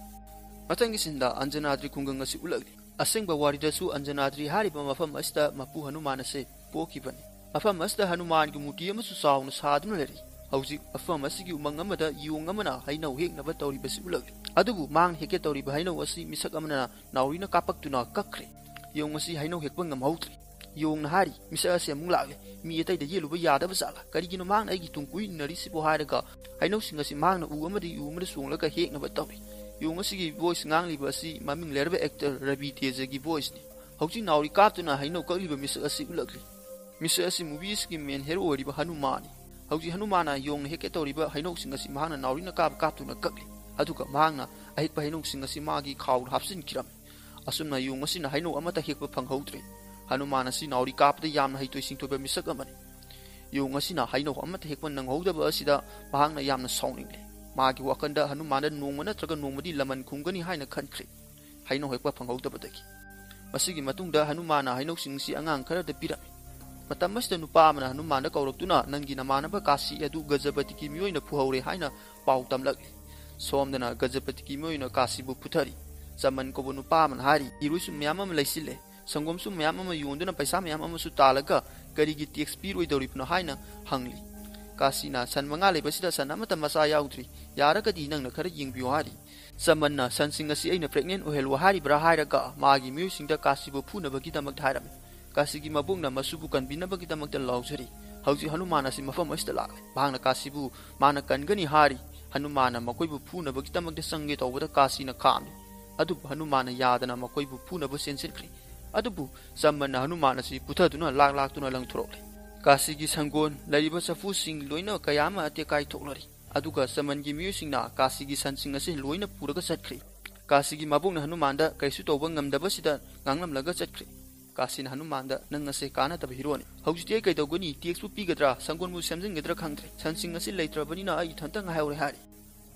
ꯃꯊꯪꯒꯤ sceneꯗ ꯑꯟꯖꯅꯥꯗ꯭ꯔꯤ ꯈꯨꯡꯒꯪ ꯑꯁꯤ ꯎꯠꯂꯛꯂꯤ꯫ ꯑꯁꯦꯡꯕ ꯋꯥꯔꯤꯗꯁꯨ ꯑꯟꯖꯅꯥꯗ꯭ꯔꯤ ꯍꯥꯏꯔꯤꯕ ꯃꯐꯝ ꯑꯁꯤꯗ ꯃꯄꯨ ꯍꯅꯨꯃꯥꯟ ꯑꯁꯤ ꯄꯣꯛꯈꯤꯕꯅꯤ꯫ ꯃꯐꯝ ꯑꯁꯤꯗ ꯍꯅꯨꯃꯥꯟꯒꯤ ꯃꯨꯔꯇꯤ ꯑꯃꯁꯨ ꯆꯥꯎꯅ ꯁꯥꯗꯨꯅ ꯂꯩꯔꯤ꯫ ꯍꯧꯖꯤꯛ ꯃꯐꯝ ꯑꯁꯤꯒꯤ ꯎꯃꯪ ꯑꯃꯗ ꯌꯣꯡ ꯑꯃꯅ ꯍꯩꯅꯧ ꯍꯦꯛꯅꯕ ꯇꯧꯔꯤꯕꯁꯤ ꯎꯠꯂꯛꯂꯤ꯫ ꯑꯗꯨꯕꯨ ꯃꯍꯥꯛꯅ ꯍꯦꯛꯀꯦ ꯇꯧꯔꯤꯕ ꯍꯩꯅꯧ ꯑꯁꯤ ꯃꯤꯁꯛ ꯑꯃꯅ ꯅꯥꯎꯔꯤꯅ ꯀꯥꯞꯄꯛꯇꯨꯅ ꯀꯛꯈ꯭ꯔꯦ꯫ ꯌꯣꯡ ꯑꯁꯤ ꯍꯩꯅꯧ ꯍꯦꯛꯄ ꯉꯝꯍꯧꯗ꯭ꯔꯦ꯫ ꯌꯣꯡꯅ ꯍꯥꯏꯔꯤ, "ꯃꯤꯁꯛ ꯑꯁꯤ ꯑꯃꯨꯛ ꯂꯥꯛꯂꯦ꯫ ꯃꯤ ꯑꯇꯩꯗ ꯌꯦꯠꯂꯨꯕ ꯌꯥꯗꯕ ꯖꯥꯠꯂꯥ? ꯀꯔꯤꯒꯤꯅ ꯃꯍꯥꯛꯅ ꯑꯩꯒꯤ ꯇꯨꯡ ꯀꯣꯏ ꯏꯟꯅꯔꯤꯁꯤꯕꯣ?" ꯍꯥꯏꯔꯒ ꯍꯩꯅꯧꯁꯤꯡ ꯑꯁꯤ ꯃꯍꯥꯛꯅ ꯎ ꯑꯃꯗꯒꯤ ꯎ ꯑꯃꯗ ꯆꯣꯡꯂꯒ ꯍꯦꯛꯅꯕ ꯇꯧꯔꯤ꯫ ꯌꯣꯡ ꯑꯁꯤꯒꯤ voice ꯉꯥꯡꯂꯤꯕ ꯑꯁꯤ ꯃꯃꯤꯡ ꯂꯩꯔꯕ actor ꯔꯕꯤ ꯇꯦꯖꯒꯤ voiceꯅꯤ꯫ ꯍꯧꯖꯤꯛ ꯅꯥꯎꯔꯤ ꯀꯥꯞꯇꯨꯅ ꯍꯩꯅꯧ ꯀꯛꯂꯤꯕ ꯃꯤꯁꯛ ꯑꯁꯤ ꯎꯠꯂꯛꯂꯤ꯫ ꯃꯤꯁꯛ ꯑꯁꯤ movie ꯑꯁꯤꯒꯤ main hero ꯑꯣꯏꯔꯤꯕ ꯍꯅꯨꯃꯥꯟꯅꯤ꯫ ꯍꯧꯖꯤꯛ ꯍꯅꯨꯃꯥꯟꯅ ꯌꯣꯡꯅ ꯍꯦꯛꯀꯦ ꯇꯧꯔꯤꯕ ꯍꯩꯅꯧꯁꯤꯡ ꯑꯁꯤ ꯃꯍꯥꯛꯅ ꯅꯥꯎꯔꯤꯅ ꯀꯥꯞ ꯀꯥꯞꯇꯨꯅ ꯀꯛꯂꯤ꯫ ꯑꯗꯨꯒ ꯃꯍꯥꯛꯅ ꯑꯍꯦꯛꯄ ꯍꯩꯅꯧꯁꯤꯡ ꯑꯁꯤ ꯃꯥꯒꯤ ꯈꯥꯎꯗ ꯍꯥꯞꯆꯤꯟꯈꯤꯔꯝꯃꯤ꯫ ꯑꯁꯨꯝꯅ ꯌꯣꯡ ꯑꯁꯤꯅ ꯍꯩꯅꯧ ꯑꯃꯠꯇ ꯍꯦꯛꯄ ꯐꯪꯍꯧꯗ꯭ꯔꯦ꯫ ꯍꯅꯨꯃꯥꯟ ꯑꯁꯤ ꯅꯥꯎꯔꯤ ꯀꯥꯞꯄꯗ ꯌꯥꯝꯅ ꯍꯩꯊꯣꯏ ꯁꯤꯡꯊꯣꯏꯕ ꯃꯤꯁꯛ ꯑꯃꯅꯤ꯫ ꯌꯣꯡ ꯑꯁꯤꯅ ꯍꯩꯅꯧ ꯑꯃꯠꯇ ꯍꯦꯛꯄ ꯅꯪꯍꯧꯗꯕ ꯑꯁꯤꯗ ꯃꯍꯥꯛꯅ ꯌꯥꯝꯅ ꯁꯥꯎꯅꯤꯡꯂꯦ꯫ ꯃꯥꯒꯤ ꯋꯥꯈꯜꯗ ꯍꯅꯨꯃꯥꯟꯗ ꯅꯣꯡꯃ ꯅꯠꯇ꯭ꯔꯒ ꯅꯣꯡꯃꯗꯤ ꯂꯃꯟ ꯈꯨꯝꯒꯅꯤ ꯍꯥꯏꯅ ꯈꯟꯈ꯭ꯔꯦ, ꯍꯩꯅꯧ ꯍꯦꯛꯄ ꯐꯪꯍꯧꯗꯕꯗꯒꯤ꯫ ꯃꯁꯤꯒꯤ ꯃꯇꯨꯡꯗ ꯍꯅꯨꯃꯥꯟꯅ ꯍꯩꯅꯧꯁꯤꯡꯁꯤ ꯑꯉꯥꯡ ꯈꯔꯗ ꯄꯤꯔꯝꯃꯤ꯫ ꯃꯇꯝ ꯑꯁꯤꯗ ꯅꯨꯄꯥ ꯑꯃꯅ ꯍꯅꯨꯃꯥꯟꯗ ꯀꯧꯔꯛꯇꯨꯅ, "ꯅꯪꯒꯤ ꯅꯃꯥꯟꯅꯕ ꯀꯥꯁꯤ ꯑꯗꯨ ꯒꯖꯄꯇꯤꯒꯤ ꯃꯤꯑꯣꯏꯅ ꯐꯨꯍꯧꯔꯦ" ꯍꯥꯏꯅ ꯄꯥꯎ ꯇꯝꯂꯛꯂꯤ꯫ ꯁꯣꯝꯗꯅ ꯒꯖꯄꯇꯤꯒꯤ ꯃꯤꯑꯣꯏꯅ ꯀꯥꯁꯤꯕꯨ ꯐꯨꯊꯔꯤ꯫ ꯆꯃꯟ ꯀꯧꯕ ꯅꯨꯄꯥ ꯑꯃꯅ ꯍꯥꯏꯔꯤ, "ꯏꯔꯣꯏꯁꯨ ꯃꯌꯥꯝ ꯑꯃ ꯂꯩꯁꯤꯜꯂꯦ, ꯁꯪꯒꯣꯝꯁꯨ ꯃꯌꯥꯝ ꯑꯃ ꯌꯣꯟꯗꯨꯅ ꯄꯩꯁꯥ ꯃꯌꯥꯝ ꯑꯃꯁꯨ ꯇꯥꯜꯂꯒ ꯀꯔꯤꯒꯤ ꯇꯦꯛꯁ ꯄꯤꯔꯣꯏꯗꯧꯔꯤꯕꯅꯣ?" ꯍꯥꯏꯅ ꯍꯪꯂꯤ꯫ ꯀꯥꯁꯤꯅ, "ꯁꯟ ꯃꯉꯥ ꯂꯩꯕꯁꯤꯗ ꯁꯟ ꯑꯃꯠꯇ ꯃꯆꯥ ꯌꯥꯎꯗ꯭ꯔꯤ, ꯌꯥꯔꯒꯗꯤ ꯅꯪꯅ ꯈꯔ ꯌꯦꯡꯕꯤꯌꯨ" ꯍꯥꯏꯔꯤ꯫ ꯆꯃꯟꯅ, "ꯁꯟꯁꯤꯡ ꯑꯁꯤ ꯑꯩꯅ ꯄ꯭ꯔꯦꯒꯅꯦꯟ ꯑꯣꯏꯍꯜꯂꯨ" ꯍꯥꯏꯔꯤꯕ꯭ꯔꯥ ꯍꯥꯏꯔꯒ ꯃꯥꯒꯤ ꯃꯤꯑꯣꯏꯁꯤꯡꯗ ꯀꯥꯁꯤꯕꯨ ꯐꯨꯅꯕꯒꯤꯗꯃꯛꯇ ꯍꯥꯏꯔꯝꯃꯤ꯫ ꯀꯥꯁꯤꯒꯤ ꯃꯕꯨꯡꯅ ꯃꯁꯨꯕꯨ ꯀꯟꯕꯤꯅꯕꯒꯤꯗꯃꯛꯇ ꯂꯥꯎꯖꯔꯤ꯫ ꯍꯧꯖꯤꯛ ꯍꯅꯨꯃꯥꯟ ꯑꯁꯤ ꯃꯐꯝ ꯑꯁꯤꯗ ꯂꯥꯛꯂꯦ꯫ ꯃꯍꯥꯛꯅ ꯀꯥꯁꯤꯕꯨ ꯃꯥꯅ ꯀꯟꯒꯅꯤ ꯍꯥꯏꯔꯤ꯫ ꯍꯅꯨꯃꯥꯟꯅ ꯃꯈꯣꯏꯕꯨ ꯐꯨꯅꯕꯒꯤꯗꯃꯛꯇ ꯆꯪꯒꯦ ꯇꯧꯕꯗ ꯀꯥꯁꯤꯅ ꯈꯥꯝꯃꯤ꯫ ꯑꯗꯨꯕꯨ ꯍꯅꯨꯃꯥꯟꯅ ꯌꯥꯗꯅ ꯃꯈꯣꯏꯕꯨ ꯐꯨꯅꯕ ꯆꯦꯟꯁꯤꯟꯈ꯭ꯔꯦ꯫ ꯑꯗꯨꯕꯨ ꯆꯃꯟꯅ ꯍꯅꯨꯃꯥꯟ ꯑꯁꯤ ꯄꯨꯊꯗꯨꯅ ꯂꯥꯛ ꯂꯥꯛꯇꯨꯅ ꯂꯪꯊꯣꯔꯛꯂꯦ꯫ ꯀꯥꯁꯤꯒꯤ ꯁꯪꯒꯣꯟ ꯂꯩꯔꯤꯕ ꯆꯐꯨꯁꯤꯡ ꯂꯣꯏꯅ ꯀꯌꯥ ꯑꯃ ꯑꯇꯦꯛ ꯀꯥꯏ ꯊꯣꯛꯂꯔꯤ꯫ ꯑꯗꯨꯒ ꯆꯃꯟꯒꯤ ꯃꯤꯑꯣꯏꯁꯤꯡꯅ ꯀꯥꯁꯤꯒꯤ ꯁꯟꯁꯤꯡ ꯑꯁꯤ ꯂꯣꯏꯅ ꯄꯨꯔꯒ ꯆꯠꯈ꯭ꯔꯦ꯫ ꯀꯥꯁꯤꯒꯤ ꯃꯕꯨꯡꯅ ꯍꯅꯨꯃꯥꯟꯗ ꯀꯩꯁꯨ ꯇꯧꯕ ꯉꯝꯗꯕꯁꯤꯗ ꯉꯥꯡꯂꯝꯂꯒ ꯆꯠꯈ꯭ꯔꯦ꯫ ꯀꯥꯁꯤꯅ ꯍꯅꯨꯃꯥꯟꯗ, "ꯅꯪ ꯑꯁꯦ ꯀꯥꯟꯅꯗꯕ ꯍꯤꯔꯣꯅꯤ꯫ ꯍꯧꯖꯤꯛꯇꯤ ꯑꯩ ꯀꯩꯗꯧꯒꯅꯤ? ꯇꯦꯛꯁꯄꯨ ꯄꯤꯒꯗ꯭ꯔꯥ, ꯁꯪꯒꯣꯟꯕꯨ ꯁꯦꯝꯖꯤꯟꯒꯗ꯭ꯔꯥ ꯈꯪꯗ꯭ꯔꯦ꯫ ꯁꯟꯁꯤꯡ ꯑꯁꯤ ꯂꯩꯇ꯭ꯔꯕꯅꯤꯅ ꯑꯩ ꯏꯊꯟꯇ ꯉꯥꯏꯍꯧꯔꯦ" ꯍꯥꯏꯔꯤ꯫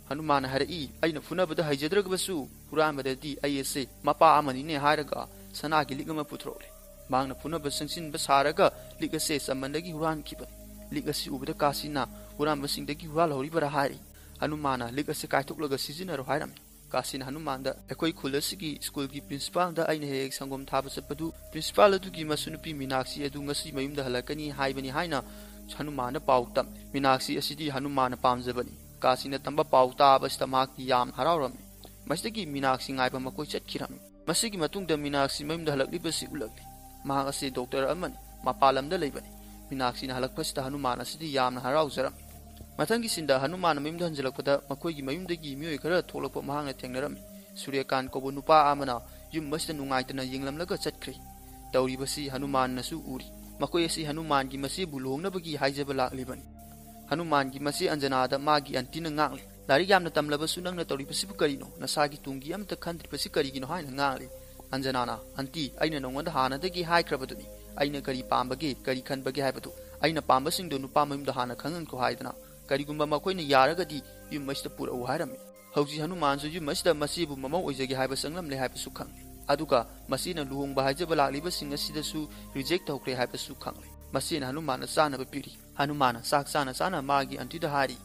ꯍꯅꯨꯃꯥꯟꯅ ꯍꯥꯏꯔꯛꯏ, "ꯑꯩꯅ ꯐꯨꯅꯕꯗ ꯍꯩꯖꯗ꯭ꯔꯒꯕꯁꯨ ꯍꯨꯔꯥꯟꯕꯗꯗꯤ ꯑꯩ ꯑꯁꯦ ꯃꯄꯥ ꯑꯃꯅꯤꯅꯦ" ꯍꯥꯏꯔꯒ ꯁꯅꯥꯒꯤ ꯂꯤꯛ ꯑꯃ ꯄꯨꯊꯣꯔꯛꯂꯦ꯫ ꯃꯍꯥꯛꯅ ꯐꯨꯅꯕ ꯆꯪꯁꯤꯟꯕ ꯁꯥꯔꯒ ꯂꯤꯛ ꯑꯁꯦ ꯆꯃꯟꯗꯒꯤ ꯍꯨꯔꯥꯟꯈꯤꯕꯅꯤ꯫ ꯂꯤꯛ ꯑꯁꯤ ꯎꯕꯗ ꯀꯥꯁꯤꯅ, "ꯍꯨꯔꯥꯟꯕꯁꯤꯡꯗꯒꯤ ꯍꯨꯔꯥꯜꯍꯧꯔꯤꯕꯔꯥ?" ꯍꯥꯏꯔꯤ꯫ ꯍꯅꯨꯃꯥꯟꯅ ꯂꯤꯛ ꯑꯁꯤ ꯀꯥꯏꯊꯣꯛꯂꯒ ꯁꯤꯖꯤꯟꯅꯔꯣ ꯍꯥꯏꯔꯝꯃꯤ꯫ ꯀꯥꯁꯤꯅ ꯍꯅꯨꯃꯥꯟꯗ, "ꯑꯩꯈꯣꯏ ꯈꯨꯜ ꯑꯁꯤꯒꯤ ꯁ꯭ꯀꯨꯜꯒꯤ ꯄ꯭ꯔꯤꯟꯁꯤꯄꯥꯜꯗ ꯑꯩꯅ ꯍꯦꯛ ꯍꯦꯛ ꯁꯪꯒꯣꯝ ꯊꯥꯕ ꯆꯠꯄꯗꯨ, ꯄ꯭ꯔꯤꯟꯁꯤꯄꯥꯜ ꯑꯗꯨꯒꯤ ꯃꯁꯨꯅꯨꯄꯤ ꯃꯤꯅꯥꯛꯁꯤ ꯑꯗꯨ ꯉꯁꯤ ꯃꯌꯨꯝꯗ ꯍꯜꯂꯛꯀꯅꯤ ꯍꯥꯏꯕꯅꯤ" ꯍꯥꯏꯅ ꯍꯅꯨꯃꯥꯟꯗ ꯄꯥꯎ ꯇꯝꯃꯤ꯫ ꯃꯤꯅꯥꯛꯁꯤ ꯑꯁꯤꯗꯤ ꯍꯅꯨꯃꯥꯟꯅ ꯄꯥꯝꯖꯕꯅꯤ꯫ ꯀꯥꯁꯤꯅ ꯇꯝꯕ ꯄꯥꯎ ꯇꯥꯕꯁꯤꯗ ꯃꯍꯥꯛꯇꯤ ꯌꯥꯝꯅ ꯍꯔꯥꯎꯔꯝꯃꯤ꯫ ꯃꯁꯤꯗꯒꯤ ꯃꯤꯅꯥꯛꯁꯤ ꯉꯥꯏꯕ ꯃꯈꯣꯏ ꯆꯠꯈꯤꯔꯝꯃꯤ꯫ ꯃꯁꯤꯒꯤ ꯃꯇꯨꯡꯗ ꯃꯤꯅꯥꯛꯁꯤ ꯃꯌꯨꯝꯗ ꯍꯜꯂꯛꯂꯤꯕꯁꯤ ꯎꯠꯂꯛꯂꯤ꯫ ꯃꯍꯥꯛ ꯑꯁꯤ ꯗꯣꯛꯇꯔ ꯑꯃꯅꯤ, ꯃꯄꯥꯟ ꯂꯝꯗ ꯂꯩꯕꯅꯤ꯫ ꯃꯤꯅꯥꯛꯁꯤꯅ ꯍꯜꯂꯛꯄꯁꯤꯗ ꯍꯅꯨꯃꯥꯟ ꯑꯁꯤꯗꯤ ꯌꯥꯝꯅ ꯍꯔꯥꯎꯖꯔꯝꯃꯤ꯫ ꯃꯊꯪꯒꯤ ꯁꯤꯟꯗ ꯍꯅꯨꯃꯥꯟ ꯃꯌꯨꯝꯗ ꯍꯟꯖꯤꯜꯂꯛꯄꯗ ꯃꯈꯣꯏꯒꯤ ꯃꯌꯨꯝꯗꯒꯤ ꯃꯤꯑꯣꯏ ꯈꯔ ꯊꯣꯛꯂꯛꯄ ꯃꯍꯥꯛꯅ ꯊꯦꯡꯅꯔꯝꯃꯤ꯫ ꯁꯨꯔ꯭ꯌꯀꯥꯟ ꯀꯧꯕ ꯅꯨꯄꯥ ꯑꯃꯅ ꯌꯨꯝ ꯑꯁꯤꯗ ꯅꯨꯡꯉꯥꯏꯇꯅ ꯌꯦꯡꯂꯝꯂꯒ ꯆꯠꯈ꯭ꯔꯦ꯫ ꯇꯧꯔꯤꯕꯁꯤ ꯍꯅꯨꯃꯥꯟꯅꯁꯨ ꯎꯔꯤ꯫ ꯃꯈꯣꯏ ꯑꯁꯤ ꯍꯅꯨꯃꯥꯟꯒꯤ ꯃꯆꯦꯕꯨ ꯂꯨꯍꯣꯡꯅꯕꯒꯤ ꯍꯥꯏꯖꯕ ꯂꯥꯛꯂꯤꯕꯅꯤ꯫ ꯍꯅꯨꯃꯥꯟꯒꯤ ꯃꯆꯦ ꯑꯟꯖꯅꯥꯗ ꯃꯥꯒꯤ ꯑꯟꯇꯤꯅ ꯉꯥꯡꯂꯤ, "ꯂꯥꯏꯔꯤꯛ ꯌꯥꯝꯅ ꯇꯝꯂꯕꯁꯨ ꯅꯪꯅ ꯇꯧꯔꯤꯕꯁꯤꯕꯨ ꯀꯔꯤꯅꯣ? ꯅꯁꯥꯒꯤ ꯇꯨꯡꯒꯤ ꯑꯃꯠꯇ ꯈꯟꯗ꯭ꯔꯤꯕꯁꯤ ꯀꯔꯤꯒꯤꯅꯣ?" ꯍꯥꯏꯅ ꯉꯥꯡꯂꯤ꯫ ꯑꯟꯖꯅꯥꯅ, "ꯑꯟꯇꯤ, ꯑꯩꯅ ꯅꯉꯣꯟꯗ ꯍꯥꯟꯅꯗꯒꯤ ꯍꯥꯏꯈ꯭ꯔꯕꯗꯨꯅꯤ, ꯑꯩꯅ ꯀꯔꯤ ꯄꯥꯝꯕꯒꯦ, ꯀꯔꯤ ꯈꯟꯕꯒꯦ ꯍꯥꯏꯕꯗꯨ꯫ ꯑꯩꯅ ꯄꯥꯝꯕꯁꯤꯡꯗꯨ ꯅꯨꯄꯥ ꯃꯌꯨꯝꯗ ꯍꯥꯟꯅ ꯈꯪꯍꯟꯈꯣ" ꯍꯥꯏꯗꯅ꯫ ꯀꯔꯤꯒꯨꯝꯕ ꯃꯈꯣꯏꯅ ꯌꯥꯔꯒꯗꯤ ꯌꯨꯝ ꯑꯁꯤꯗ ꯄꯨꯔꯛꯎ ꯍꯥꯏꯔꯝꯃꯤ꯫ ꯍꯧꯖꯤꯛ ꯍꯅꯨꯃꯥꯟꯁꯨ ꯌꯨꯝ ꯑꯁꯤꯗ ꯃꯆꯦꯕꯨ ꯃꯃꯧ ꯑꯣꯏꯖꯒꯦ ꯍꯥꯏꯕ ꯆꯪꯂꯝꯂꯦ ꯍꯥꯏꯕꯁꯨ ꯈꯪꯂꯦ꯫ ꯑꯗꯨꯒ ꯃꯆꯦꯅ ꯂꯨꯍꯣꯡꯕ ꯍꯥꯏꯖꯕ ꯂꯥꯛꯂꯤꯕꯁꯤꯡ ꯑꯁꯤꯗꯁꯨ ꯔꯤꯖꯦꯛ ꯇꯧꯈ꯭ꯔꯦ ꯍꯥꯏꯕꯁꯨ ꯈꯪꯂꯦ꯫ ꯃꯆꯦꯅ ꯍꯅꯨꯃꯥꯟꯅ ꯆꯥꯅꯕ ꯄꯤꯔꯤ꯫ ꯍꯅꯨꯃꯥꯟꯅ ꯆꯥꯛ ꯆꯥꯅ ꯆꯥꯅ ꯃꯥꯒꯤ ꯑꯟꯇꯤꯗ ꯍꯥꯏꯔꯤ,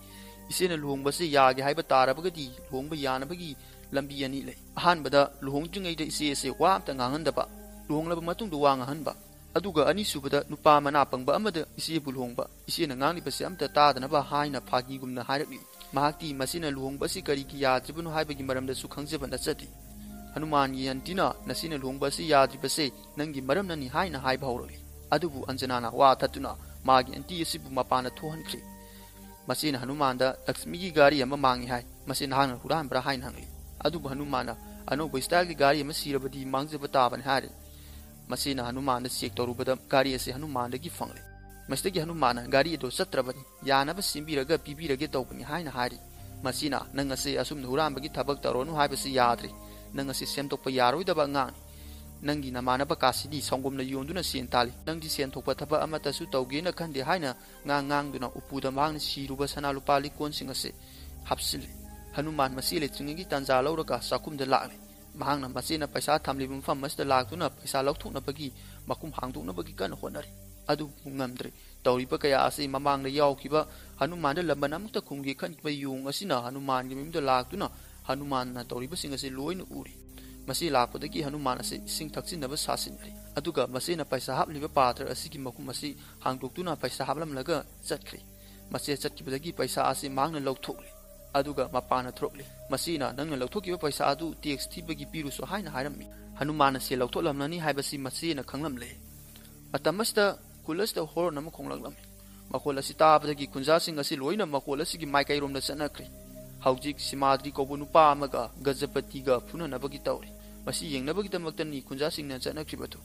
"ꯏꯆꯦꯅ ꯂꯨꯍꯣꯡꯕꯁꯤ ꯌꯥꯒꯦ ꯍꯥꯏꯕ ꯇꯥꯔꯕꯒꯗꯤ ꯂꯨꯍꯣꯡꯕ ꯌꯥꯅꯕꯒꯤ ꯂꯝꯕꯤ ꯑꯅꯤ ꯂꯩ꯫ ꯑꯍꯥꯟꯕꯗ, ꯂꯨꯍꯣꯡꯗ꯭ꯔꯤꯉꯩꯗ ꯏꯆꯦ ꯑꯁꯦ ꯋꯥ ꯑꯝꯇ ꯉꯥꯡꯍꯟꯗꯕ, ꯂꯨꯍꯣꯡꯂꯕ ꯃꯇꯨꯡꯗ ꯋꯥ ꯉꯥꯡꯍꯟꯕ꯫ ꯑꯗꯨꯒ ꯑꯅꯤꯁꯨꯕꯗ, ꯅꯨꯄꯥ ꯃꯅꯥ ꯄꯪꯕ ꯑꯃꯗ ꯏꯆꯦꯕꯨ ꯂꯨꯍꯣꯡꯕ, ꯏꯆꯦꯅ ꯉꯥꯡꯂꯤꯕꯁꯦ ꯑꯝꯇ ꯇꯥꯗꯅꯕ" ꯍꯥꯏꯅ ꯐꯥꯒꯤꯒꯨꯝꯅ ꯍꯥꯏꯔꯛꯂꯤ꯫ ꯃꯍꯥꯛꯇꯤ ꯃꯁꯤꯅ ꯂꯨꯍꯣꯡꯕ ꯑꯁꯤ ꯀꯔꯤꯒꯤ ꯌꯥꯗ꯭ꯔꯤꯕꯅꯣ ꯍꯥꯏꯕꯒꯤ ꯃꯔꯝꯗꯁꯨ ꯈꯪꯖꯕ ꯅꯠꯆꯗꯦ꯫ ꯍꯅꯨꯃꯥꯟꯒꯤ ꯑꯟꯇꯤꯅ ꯅꯁꯤꯅ ꯂꯨꯍꯣꯡꯕ ꯑꯁꯤ ꯌꯥꯗ꯭ꯔꯤꯕꯁꯦ ꯅꯪꯒꯤ ꯃꯔꯝꯅꯅꯤ ꯍꯥꯏꯅ ꯍꯥꯏꯕ ꯍꯧꯔꯛꯂꯤ꯫ ꯑꯗꯨꯕꯨ ꯑꯟꯖꯅꯥꯅ ꯋꯥ ꯊꯠꯇꯨꯅ ꯃꯥꯒꯤ ꯑꯟꯇꯤ ꯑꯁꯤꯕꯨ ꯃꯄꯥꯟꯗ ꯊꯣꯛꯍꯟꯈ꯭ꯔꯦ꯫ ꯃꯁꯤꯅ ꯍꯅꯨꯃꯥꯟꯗ ꯂꯛꯁꯃꯤꯒꯤ ꯒꯥꯔꯤ ꯑꯃ ꯃꯥꯡꯉꯤ ꯍꯥꯏ, ꯃꯁꯤ ꯅꯍꯥꯛꯅ ꯍꯨꯔꯥꯟꯕ꯭ꯔꯥ ꯍꯥꯏꯅ ꯍꯪꯂꯤ꯫ ꯑꯗꯨꯕꯨ ꯍꯅꯨꯃꯥꯟꯅ ꯑꯅꯧꯕ ꯁ꯭ꯇꯥꯏꯜꯒꯤ ꯒꯥꯔꯤ ꯑꯃ ꯁꯤꯔꯕꯗꯤ ꯃꯥꯡꯖꯕ ꯇꯥꯕꯅꯤ ꯍꯥꯏꯔꯤ꯫ ꯃꯁꯤꯅ ꯍꯅꯨꯃꯥꯟꯗ ꯆꯦꯛ ꯇꯧꯔꯨꯕꯗ ꯒꯥꯔꯤ ꯑꯁꯤ ꯍꯅꯨꯃꯥꯟꯗꯒꯤ ꯐꯪꯂꯦ꯫ ꯃꯁꯤꯗꯒꯤ ꯍꯅꯨꯃꯥꯟꯅ ꯒꯥꯔꯤ ꯑꯗꯨ ꯆꯠꯇ꯭ꯔꯕꯅꯤ, ꯌꯥꯅꯕ ꯁꯦꯝꯕꯤꯔꯒ ꯄꯤꯕꯤꯔꯒꯦ ꯇꯧꯕꯅꯤ ꯍꯥꯏꯅ ꯍꯥꯏꯔꯤ꯫ ꯃꯁꯤꯅ ꯅꯪ ꯑꯁꯤ ꯑꯁꯨꯝꯅ ꯍꯨꯔꯥꯟꯕꯒꯤ ꯊꯕꯛ ꯇꯧꯔꯅꯨ ꯍꯥꯏꯕꯁꯤ ꯌꯥꯗ꯭ꯔꯦ꯫ ꯅꯪ ꯑꯁꯤ ꯁꯦꯝꯗꯣꯛꯄ ꯌꯥꯔꯣꯏꯗꯕ ꯑꯉꯥꯡꯅꯤ꯫ ꯅꯪꯒꯤ ꯅꯃꯥꯟꯅꯕ ꯀꯥꯁꯤꯗꯤ ꯁꯪꯒꯣꯝꯅ ꯌꯣꯟꯗꯨꯅ ꯁꯦꯟ ꯇꯥꯜꯂꯤ꯫ ꯅꯪꯗꯤ ꯁꯦꯟ ꯊꯣꯛꯄ ꯊꯕꯛ ꯑꯃꯠꯇꯁꯨ ꯇꯧꯒꯦꯅ ꯈꯟꯗꯦ ꯍꯥꯏꯅ ꯉꯥꯡ ꯉꯥꯡꯗꯨꯅ ꯎꯄꯨꯗ ꯃꯍꯥꯛꯅ ꯁꯤꯔꯨꯕ ꯁꯅꯥ ꯂꯨꯄꯥ ꯂꯤꯛꯀꯣꯟꯁꯤꯡ ꯑꯁꯤ ꯍꯥꯞꯆꯤꯜꯂꯤ꯫ ꯍꯅꯨꯃꯥꯟ ꯃꯁꯤ ꯂꯩꯇ꯭ꯔꯤꯉꯩꯒꯤ ꯇꯥꯟꯖꯥ ꯂꯧꯔꯒ ꯆꯥꯛꯈꯨꯝꯗ ꯂꯥꯛꯂꯤ꯫ ꯃꯍꯥꯛꯅ ꯃꯆꯦꯅ ꯄꯩꯁꯥ ꯊꯝꯂꯤꯕ ꯃꯐꯝ ꯑꯁꯤꯗ ꯂꯥꯛꯇꯨꯅ ꯄꯩꯁꯥ ꯂꯧꯊꯣꯛꯅꯕꯒꯤ ꯃꯈꯨꯝ ꯍꯥꯡꯗꯣꯛꯅꯕꯒꯤ ꯀꯟꯅ ꯍꯣꯠꯅꯔꯤ꯫ ꯑꯗꯨꯕꯨ ꯉꯝꯗ꯭ꯔꯦ꯫ ꯇꯧꯔꯤꯕ ꯀꯌꯥ ꯑꯁꯤ ꯃꯃꯥꯡꯗ ꯌꯥꯎꯈꯤꯕ ꯍꯅꯨꯃꯥꯟꯗ ꯂꯃꯟ ꯑꯃꯨꯛꯇ ꯈꯨꯝꯒꯦ ꯈꯟꯈꯤꯕ ꯌꯣꯡ ꯑꯁꯤꯅ ꯍꯅꯨꯃꯥꯟꯒꯤ ꯃꯌꯨꯝꯗ ꯂꯥꯛꯇꯨꯅ ꯍꯅꯨꯃꯥꯟꯅ ꯇꯧꯔꯤꯕꯁꯤꯡ ꯑꯁꯤ ꯂꯣꯏꯅ ꯎꯔꯤ꯫ ꯃꯁꯤ ꯂꯥꯛꯄꯗꯒꯤ ꯍꯅꯨꯃꯥꯟ ꯑꯁꯤ ꯏꯁꯤꯡ ꯊꯛꯆꯤꯟꯅꯕ ꯁꯥꯁꯤꯟꯅꯔꯤ꯫ ꯑꯗꯨꯒ ꯃꯁꯤꯅ ꯄꯩꯁꯥ ꯍꯥꯞꯂꯤꯕ ꯄꯥꯇ꯭ꯔ ꯑꯁꯤꯒꯤ ꯃꯈꯨꯝ ꯑꯁꯤ ꯍꯥꯡꯗꯣꯛꯇꯨꯅ ꯄꯩꯁꯥ ꯍꯥꯞꯂꯝꯂꯒ ꯆꯠꯈ꯭ꯔꯦ꯫ ꯃꯁꯤ ꯆꯠꯈꯤꯕꯗꯒꯤ ꯄꯩꯁꯥ ꯑꯁꯤ ꯃꯍꯥꯛꯅ ꯂꯧꯊꯣꯛꯂꯤ꯫ ꯑꯗꯨꯒ ꯃꯄꯥꯟꯅ ꯊꯣꯔꯛꯂꯤ꯫ ꯃꯁꯤꯅ ꯅꯪꯅ ꯂꯧꯊꯣꯛꯈꯤꯕ ꯄꯩꯁꯥ ꯑꯗꯨ ꯇꯦꯛꯁ ꯊꯤꯕꯒꯤ ꯄꯤꯔꯨꯁꯨ ꯍꯥꯏꯅ ꯍꯥꯏꯔꯝꯃꯤ꯫ ꯍꯅꯨꯃꯥꯟ ꯑꯁꯤ ꯂꯧꯊꯣꯛꯂꯝꯂꯅꯤ ꯍꯥꯏꯕꯁꯤ ꯃꯁꯤꯅ ꯈꯪꯂꯝꯂꯦ꯫ ꯃꯇꯝ ꯑꯁꯤꯗ ꯈꯨꯜ ꯑꯁꯤꯗ ꯍꯣꯔꯟ ꯑꯃ ꯈꯣꯡꯂꯛꯂꯝꯃꯤ꯫ ꯃꯈꯣꯜ ꯑꯁꯤ ꯇꯥꯕꯗꯒꯤ ꯈꯨꯟꯖꯥꯁꯤꯡ ꯑꯁꯤ ꯂꯣꯏꯅ ꯃꯈꯣꯜ ꯑꯁꯤꯒꯤ ꯃꯥꯏꯀꯩꯔꯣꯝꯗ ꯆꯠꯅꯈ꯭ꯔꯦ꯫ ꯍꯧꯖꯤꯛ ꯁꯤꯃꯥꯗ꯭ꯔꯤ ꯀꯧꯕ ꯅꯨꯄꯥ ꯑꯃꯒ ꯒꯖꯄꯇꯤꯒ ꯐꯨꯅꯅꯕꯒꯤ ꯇꯧꯔꯤ꯫ ꯃꯁꯤ ꯌꯦꯡꯅꯕꯒꯤꯗꯃꯛꯇꯅꯤ ꯈꯨꯟꯖꯥꯁꯤꯡꯅ ꯆꯠꯅꯈ꯭ꯔꯤꯕꯗꯨ꯫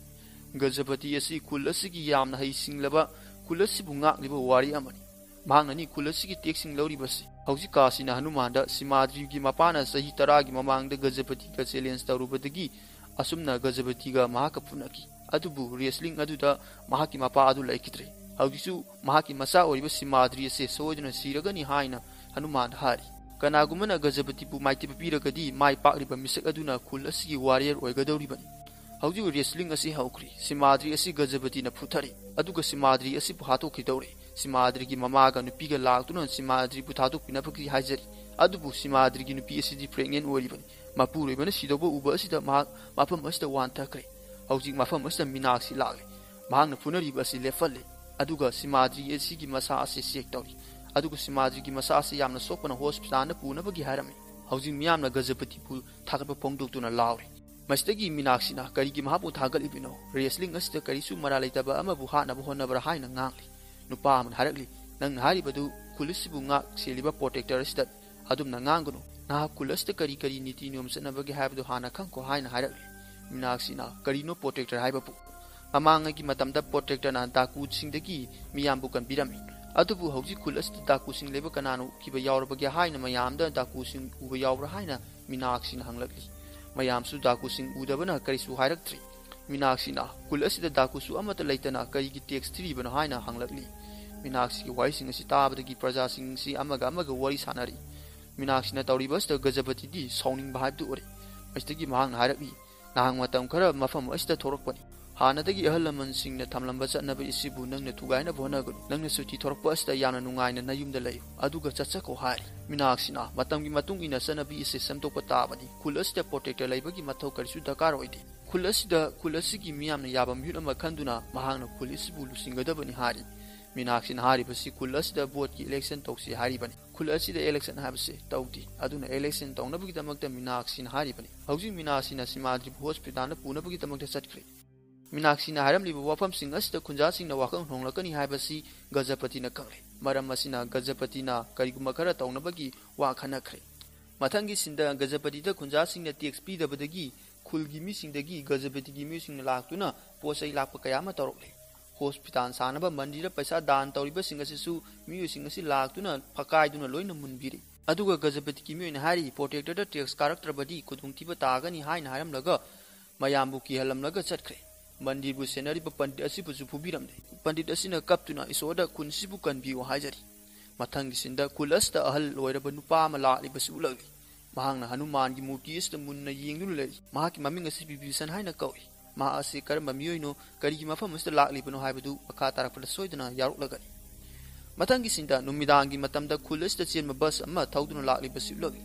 ꯒꯖꯄꯇꯤ ꯑꯁꯤ ꯈꯨꯜ ꯑꯁꯤꯒꯤ ꯌꯥꯝꯅ ꯍꯩꯁꯤꯡꯂꯕ, ꯈꯨꯜ ꯑꯁꯤꯕꯨ ꯉꯥꯛꯂꯤꯕ ꯋꯥꯔꯤ ꯑꯃꯅꯤ꯫ ꯃꯍꯥꯛꯅꯅꯤ ꯈꯨꯜ ꯑꯁꯤꯒꯤ ꯇꯦꯛꯁꯤꯡ ꯂꯧꯔꯤꯕꯁꯤ꯫ ꯍꯧꯖꯤꯛ ꯀꯥꯁꯤꯅ ꯍꯅꯨꯃꯥꯟꯗ ꯁꯤꯃꯥꯗ꯭ꯔꯤꯒꯤ ꯃꯄꯥꯅ ꯆꯍꯤ ꯇꯔꯥꯒꯤ ꯃꯃꯥꯡꯗ ꯒꯖꯄꯇꯤꯒ ꯆꯦꯂꯦꯟꯖ ꯇꯧꯔꯨꯕꯗꯒꯤ ꯑꯁꯨꯝꯅ ꯒꯖꯄꯇꯤꯒ ꯃꯍꯥꯛꯀ ꯐꯨꯅꯈꯤ꯫ ꯑꯗꯨꯕꯨ ꯔꯦꯁꯂꯤꯡ ꯑꯗꯨꯗ ꯃꯍꯥꯛꯀꯤ ꯃꯄꯥ ꯑꯗꯨ ꯂꯩꯈꯤꯗ꯭ꯔꯦ꯫ ꯍꯧꯖꯤꯛꯁꯨ ꯃꯍꯥꯛꯀꯤ ꯃꯆꯥ ꯑꯣꯏꯔꯤꯕ ꯁꯤꯃꯥꯗ꯭ꯔꯤ ꯑꯁꯤ ꯁꯣꯏꯗꯅ ꯁꯤꯔꯒꯅꯤ ꯍꯥꯏꯅ ꯍꯅꯨꯃꯥꯟꯗ ꯍꯥꯏꯔꯤ꯫ ꯀꯅꯥꯒꯨꯝꯕꯅ ꯒꯖꯄꯇꯤꯕꯨ ꯃꯥꯏꯊꯤꯕ ꯄꯤꯔꯒꯗꯤ ꯃꯥꯏ ꯄꯥꯛꯂꯤꯕ ꯃꯤꯁꯛ ꯑꯗꯨꯅ ꯈꯨꯜ ꯑꯁꯤꯒꯤ ꯋꯥꯔꯤꯌꯔ ꯑꯣꯏꯒꯗꯧꯔꯤꯕꯅꯤ꯫ ꯍꯧꯖꯤꯛ ꯔꯦꯁꯂꯤꯡ ꯑꯁꯤ ꯍꯧꯈ꯭ꯔꯦ꯫ ꯁꯤꯃꯥꯗ꯭ꯔꯤ ꯑꯁꯤ ꯒꯖꯄꯇꯤꯅ ꯐꯨꯊꯔꯦ, ꯑꯗꯨꯒ ꯁꯤꯃꯥꯗ꯭ꯔꯤ ꯑꯁꯤꯕꯨ ꯍꯥꯠꯇꯣꯛꯈꯤꯗꯧꯔꯦ꯫ ꯁꯤꯃꯥꯗ꯭ꯔꯤꯒꯤ ꯃꯃꯥꯒ ꯅꯨꯄꯤꯒ ꯂꯥꯛꯇꯨꯅ ꯁꯤꯃꯥꯗ꯭ꯔꯤꯕꯨ ꯊꯥꯗꯣꯛꯄꯤꯅꯕꯒꯤ ꯍꯥꯏꯖꯔꯤ꯫ ꯑꯗꯨꯕꯨ ꯁꯤꯃꯥꯗ꯭ꯔꯤꯒꯤ ꯅꯨꯄꯤ ꯑꯁꯤꯗꯤ ꯄ꯭ꯔꯦꯒꯅꯦꯟ ꯑꯣꯏꯔꯤꯕꯅꯤ꯫ ꯃꯄꯨꯔꯣꯏꯕꯅ ꯁꯤꯗꯧꯕ ꯎꯕ ꯑꯁꯤꯗ ꯃꯍꯥꯛ ꯃꯐꯝ ꯑꯁꯤꯗ ꯋꯥꯟꯊꯈ꯭ꯔꯦ꯫ ꯍꯧꯖꯤꯛ ꯃꯐꯝ ꯑꯁꯤꯗ ꯃꯤꯅꯥꯛꯁꯤ ꯂꯥꯛꯂꯦ꯫ ꯃꯍꯥꯛꯅ ꯐꯨꯅꯔꯤꯕ ꯑꯁꯤ ꯂꯦꯞꯍꯜꯂꯦ, ꯑꯗꯨꯒ ꯁꯤꯃꯥꯗ꯭ꯔꯤ ꯑꯁꯤꯒꯤ ꯃꯁꯥ ꯑꯁꯤ ꯆꯦꯛ ꯇꯧꯔꯤ꯫ ꯑꯗꯨꯒ ꯁꯤꯃꯥꯗ꯭ꯔꯤꯒꯤ ꯃꯁꯥ ꯑꯁꯤ ꯌꯥꯝꯅ ꯁꯣꯛꯄꯅ ꯍꯣꯁꯄꯤꯇꯥꯜꯗ ꯄꯨꯅꯕꯒꯤ ꯍꯥꯏꯔꯝꯃꯤ꯫ ꯍꯧꯖꯤꯛ ꯃꯤꯌꯥꯝꯅ ꯒꯖꯄꯇꯤꯕꯨ ꯊꯥꯒꯠꯄ ꯐꯣꯡꯗꯣꯛꯇꯨꯅ ꯂꯥꯎꯔꯤ꯫ ꯃꯁꯤꯗꯒꯤ ꯃꯤꯅꯥꯛꯁꯤꯅ ꯀꯔꯤꯒꯤ ꯃꯍꯥꯛꯄꯨ ꯊꯥꯒꯠꯂꯤꯕꯅꯣ? ꯔꯦꯁꯂꯤꯡ ꯑꯁꯤꯗ ꯀꯔꯤꯁꯨ ꯃꯔꯥ ꯂꯩꯇꯕ ꯑꯃꯕꯨ ꯍꯥꯠꯅꯕ ꯍꯣꯠꯅꯕ꯭ꯔꯥ ꯍꯥꯏꯅ ꯉꯥꯡꯂꯤ꯫ ꯅꯨꯄꯥ ꯑꯃꯅ ꯍꯥꯏꯔꯛꯂꯤ, "ꯅꯪꯅ ꯍꯥꯏꯔꯤꯕꯗꯨ ꯈꯨꯜ ꯑꯁꯤꯕꯨ ꯉꯥꯛ ꯁꯦꯜꯂꯤꯕ ꯄ꯭ꯔꯣꯇꯦꯛꯇꯔ ꯑꯁꯤꯗ ꯑꯗꯨꯝꯅ ꯉꯥꯡꯒꯅꯨ꯫ ꯅꯍꯥꯛ ꯈꯨꯜ ꯑꯁꯤꯗ ꯀꯔꯤ ꯀꯔꯤ ꯅꯤꯇꯤ ꯅꯤꯌꯣꯝ ꯆꯠꯅꯕꯒꯦ ꯍꯥꯏꯕꯗꯨ ꯍꯥꯟꯅ ꯈꯪꯈꯣ" ꯍꯥꯏꯅ ꯍꯥꯏꯔꯛꯂꯤ꯫ ꯃꯤꯅꯥꯛꯁꯤꯅ, "ꯀꯔꯤꯅꯣ ꯄ꯭ꯔꯣꯇꯦꯛꯇꯔ ꯍꯥꯏꯕꯕꯨ?" ꯃꯃꯥꯡꯉꯩꯒꯤ ꯃꯇꯝꯗ ꯄ꯭ꯔꯣꯇꯦꯛꯇꯔꯅ ꯗꯥꯀꯨꯁꯤꯡꯗꯒꯤ ꯃꯤꯌꯥꯝꯕꯨ ꯀꯟꯕꯤꯔꯝꯃꯤ꯫ ꯑꯗꯨꯕꯨ ꯍꯧꯖꯤꯛ ꯈꯨꯜ ꯑꯁꯤꯗ ꯗꯥꯀꯨꯁꯤꯡ ꯂꯩꯕ ꯀꯅꯥꯅ ꯎꯈꯤꯕ ꯌꯥꯎꯔꯕꯒꯦ ꯍꯥꯏꯅ ꯃꯌꯥꯝꯗ ꯗꯥꯀꯨꯁꯤꯡ ꯎꯕ ꯌꯥꯎꯕ꯭ꯔꯥ ꯍꯥꯏꯅ ꯃꯤꯅꯥꯛꯁꯤꯅ ꯍꯪꯂꯛꯂꯤ꯫ ꯃꯌꯥꯝꯁꯨ ꯗꯥꯀꯨꯁꯤꯡ ꯎꯗꯕꯅ ꯀꯔꯤꯁꯨ ꯍꯥꯏꯔꯛꯇ꯭ꯔꯤ꯫ ꯃꯤꯅꯥꯛꯁꯤꯅ, "ꯈꯨꯜ ꯑꯁꯤꯗ ꯗꯥꯀꯨꯁꯨ ꯑꯃꯠꯇ ꯂꯩꯇꯅ ꯀꯔꯤꯒꯤ ꯇꯦꯛꯁ ꯊꯤꯔꯤꯕꯅꯣ?" ꯍꯥꯏꯅ ꯍꯪꯂꯛꯂꯤ꯫ ꯃꯤꯅꯥꯛꯁꯤꯒꯤ ꯋꯥꯍꯩꯁꯤꯡ ꯑꯁꯤ ꯇꯥꯕꯗꯒꯤ ꯄ꯭ꯔꯖꯥꯁꯤꯡꯁꯤ ꯑꯃꯒ ꯑꯃꯒ ꯋꯥꯔꯤ ꯁꯥꯅꯔꯤ꯫ ꯃꯤꯅꯥꯛꯁꯤꯅ ꯇꯧꯔꯤꯕ ꯑꯁꯤꯗ ꯒꯖꯄꯇꯤꯗꯤ ꯁꯥꯎꯅꯤꯡꯕ ꯍꯥꯏꯕꯗꯨ ꯑꯣꯏꯔꯦ꯫ ꯃꯁꯤꯗꯒꯤ ꯃꯍꯥꯛꯅ ꯍꯥꯏꯔꯛꯏ, "ꯅꯍꯥꯛ ꯃꯇꯝ ꯈꯔ ꯃꯐꯝ ꯑꯁꯤꯗ ꯊꯣꯛꯂꯛꯄꯅꯤ꯫ ꯍꯥꯟꯅꯗꯒꯤ ꯑꯍꯜ ꯂꯃꯟꯁꯤꯡꯅ ꯊꯝꯂꯝꯕ ꯆꯠꯅꯕꯤ ꯑꯁꯤꯕꯨ ꯅꯪꯅ ꯊꯨꯒꯥꯏꯅꯕ ꯍꯣꯠꯅꯒꯅꯨ꯫ ꯅꯪꯅ ꯁꯨꯇꯤ ꯊꯣꯔꯛꯄ ꯑꯁꯤꯗ ꯌꯥꯝꯅ ꯅꯨꯡꯉꯥꯏꯅ ꯅꯌꯨꯝꯗ ꯂꯩꯌꯨ, ꯑꯗꯨꯒ ꯆꯠꯆꯈꯣ" ꯍꯥꯏꯔꯤ꯫ ꯃꯤꯅꯥꯛꯁꯤꯅ, "ꯃꯇꯝꯒꯤ ꯃꯇꯨꯡ ꯏꯟꯅ ꯆꯠꯅꯕꯤ ꯑꯁꯤ ꯁꯦꯝꯗꯣꯛꯄ ꯇꯥꯕꯅꯤ꯫ ꯈꯨꯜ ꯑꯁꯤꯗ ꯄ꯭ꯔꯣꯇꯦꯛꯇꯔ ꯂꯩꯕꯒꯤ ꯃꯊꯧ ꯀꯔꯤꯁꯨ ꯗꯔꯀꯥꯔ ꯑꯣꯏꯗꯦ꯫ ꯈꯨꯜ ꯑꯁꯤꯗ, ꯈꯨꯜ ꯑꯁꯤꯒꯤ ꯃꯤꯌꯥꯝꯅ ꯌꯥꯕ ꯃꯤꯍꯨꯠ ꯑꯃ ꯈꯟꯗꯨꯅ ꯃꯍꯥꯛꯅ ꯈꯨꯜ ꯑꯁꯤꯕꯨ ꯂꯨꯆꯤꯡꯒꯗꯕꯅꯤ" ꯍꯥꯏꯔꯤ꯫ ꯃꯤꯅꯥꯛꯁꯤꯅ ꯍꯥꯏꯔꯤꯕꯁꯤ ꯈꯨꯜ ꯑꯁꯤꯗ ꯚꯣꯠꯀꯤ ꯏꯂꯦꯛꯁꯟ ꯇꯧꯁꯤ ꯍꯥꯏꯔꯤꯕꯅꯤ꯫ ꯈꯨꯜ ꯑꯁꯤꯗ ꯏꯂꯦꯛꯁꯟ ꯍꯥꯏꯕꯁꯤ ꯇꯧꯗꯦ꯫ ꯑꯗꯨꯅ ꯏꯂꯦꯛꯁꯟ ꯇꯧꯅꯕꯒꯤꯗꯃꯛꯇ ꯃꯤꯅꯥꯛꯁꯤꯅ ꯍꯥꯏꯔꯤꯕꯅꯤ꯫ ꯍꯧꯖꯤꯛ ꯃꯤꯅꯥꯛꯁꯤꯅ ꯁꯤꯃꯥꯗ꯭ꯔꯤꯕꯨ ꯍꯣꯁꯄꯤꯇꯥꯜꯗ ꯄꯨꯅꯕꯒꯤꯗꯃꯛꯇ ꯆꯠꯈ꯭ꯔꯦ꯫ ꯃꯤꯅꯥꯛꯁꯤꯅ ꯍꯥꯏꯔꯝꯂꯤꯕ ꯋꯥꯐꯝꯁꯤꯡ ꯑꯁꯤꯗ ꯈꯨꯟꯖꯥꯁꯤꯡꯅ ꯋꯥꯈꯜ ꯍꯣꯡꯂꯛꯀꯅꯤ ꯍꯥꯏꯕꯁꯤ ꯒꯖꯄꯇꯤꯅ ꯈꯪꯂꯦ꯫ ꯃꯔꯝ ꯑꯁꯤꯅ ꯒꯖꯄꯇꯤꯅ ꯀꯔꯤꯒꯨꯝꯕ ꯈꯔ ꯇꯧꯅꯕꯒꯤ ꯋꯥ ꯈꯟꯅꯈ꯭ꯔꯦ꯫ ꯃꯊꯪꯒꯤ ꯁꯤꯟꯗ ꯒꯖꯄꯇꯤꯗ ꯈꯨꯟꯖꯥꯁꯤꯡꯅ ꯇꯦꯛꯁ ꯄꯤꯗꯕꯗꯒꯤ ꯈꯨꯜꯒꯤ ꯃꯤꯁꯤꯡꯗꯒꯤ ꯒꯖꯄꯇꯤꯒꯤ ꯃꯤꯑꯣꯏꯁꯤꯡꯅ ꯂꯥꯛꯇꯨꯅ ꯄꯣꯠ ꯆꯩ ꯂꯥꯛꯄ ꯀꯌꯥ ꯑꯃ ꯇꯧꯔꯛꯂꯦ꯫ ꯍꯣꯁꯄꯤꯇꯥꯜ ꯁꯥꯅꯕ ꯃꯟꯗꯤꯔꯗ ꯄꯩꯁꯥ ꯗꯥꯟ ꯇꯧꯔꯤꯕꯁꯤꯡ ꯑꯁꯤꯁꯨ ꯃꯤꯑꯣꯏꯁꯤꯡ ꯑꯁꯤ ꯂꯥꯛꯇꯨꯅ ꯐꯀꯥꯏꯗꯨꯅ ꯂꯣꯏꯅ ꯃꯨꯟꯕꯤꯔꯦ꯫ ꯑꯗꯨꯒ ꯒꯖꯄꯇꯤꯒꯤ ꯃꯤꯑꯣꯏꯅ ꯍꯥꯏꯔꯤ, ꯄ꯭ꯔꯣꯇꯦꯛꯇꯔꯗ ꯇꯦꯛꯁ ꯀꯥꯔꯛꯇ꯭ꯔꯕꯗꯤ ꯈꯨꯗꯣꯡꯊꯤꯕ ꯇꯥꯒꯅꯤ ꯍꯥꯏꯅ ꯍꯥꯏꯔꯝꯂꯒ ꯃꯌꯥꯝꯕꯨ ꯀꯤꯍꯜꯂꯝꯂꯒ ꯆꯠꯈ꯭ꯔꯦ꯫ ꯃꯟꯗꯤꯔꯕꯨ ꯁꯦꯟꯅꯔꯤꯕ ꯄꯟꯗꯤꯠ ꯑꯁꯤꯕꯨꯁꯨ ꯐꯨꯕꯤꯔꯝꯂꯦ꯫ ꯄꯟꯗꯤꯠ ꯑꯁꯤꯅ ꯀꯞꯇꯨꯅ ꯏꯁꯣꯔꯗ ꯈꯨꯜ ꯑꯁꯤꯕꯨ ꯀꯟꯕꯤꯌꯨ ꯍꯥꯏꯖꯔꯤ꯫ ꯃꯊꯪꯒꯤ ꯁꯤꯟꯗ ꯈꯨꯜ ꯑꯁꯤꯗ ꯑꯍꯜ ꯑꯣꯏꯔꯕ ꯅꯨꯄꯥ ꯑꯃ ꯂꯥꯛꯂꯤꯕꯁꯤ ꯎꯠꯂꯛꯂꯤ꯫ ꯃꯍꯥꯛꯅ ꯍꯅꯨꯃꯥꯟꯒꯤ ꯃꯨꯔꯇꯤ ꯑꯁꯤꯗ ꯃꯨꯟꯅ ꯌꯦꯡꯗꯨꯅ ꯂꯩꯔꯤ꯫ ꯃꯍꯥꯛꯀꯤ ꯃꯃꯤꯡ ꯑꯁꯤ ꯕꯤꯕꯤꯁꯟ ꯍꯥꯏꯅ ꯀꯧꯏ꯫ ꯃꯍꯥꯛ ꯑꯁꯤ ꯀꯔꯝꯕ ꯃꯤꯑꯣꯏꯅꯣ, ꯀꯔꯤꯒꯤ ꯃꯐꯝ ꯑꯁꯤꯗ ꯂꯥꯛꯂꯤꯕꯅꯣ ꯍꯥꯏꯕꯗꯨ ꯃꯈꯥ ꯇꯥꯔꯛꯄꯗ ꯁꯣꯏꯗꯅ ꯌꯥꯎꯔꯛꯂꯒꯅꯤ꯫ ꯃꯊꯪꯒꯤ ꯁꯤꯟꯗ ꯅꯨꯃꯤꯗꯥꯡꯒꯤ ꯃꯇꯝꯗ ꯈꯨꯜ ꯑꯁꯤꯗ ꯆꯦꯟꯕ ꯕꯁ ꯑꯃ ꯊꯧꯗꯨꯅ ꯂꯥꯛꯂꯤꯕꯁꯤ ꯎꯠꯂꯛꯂꯤ꯫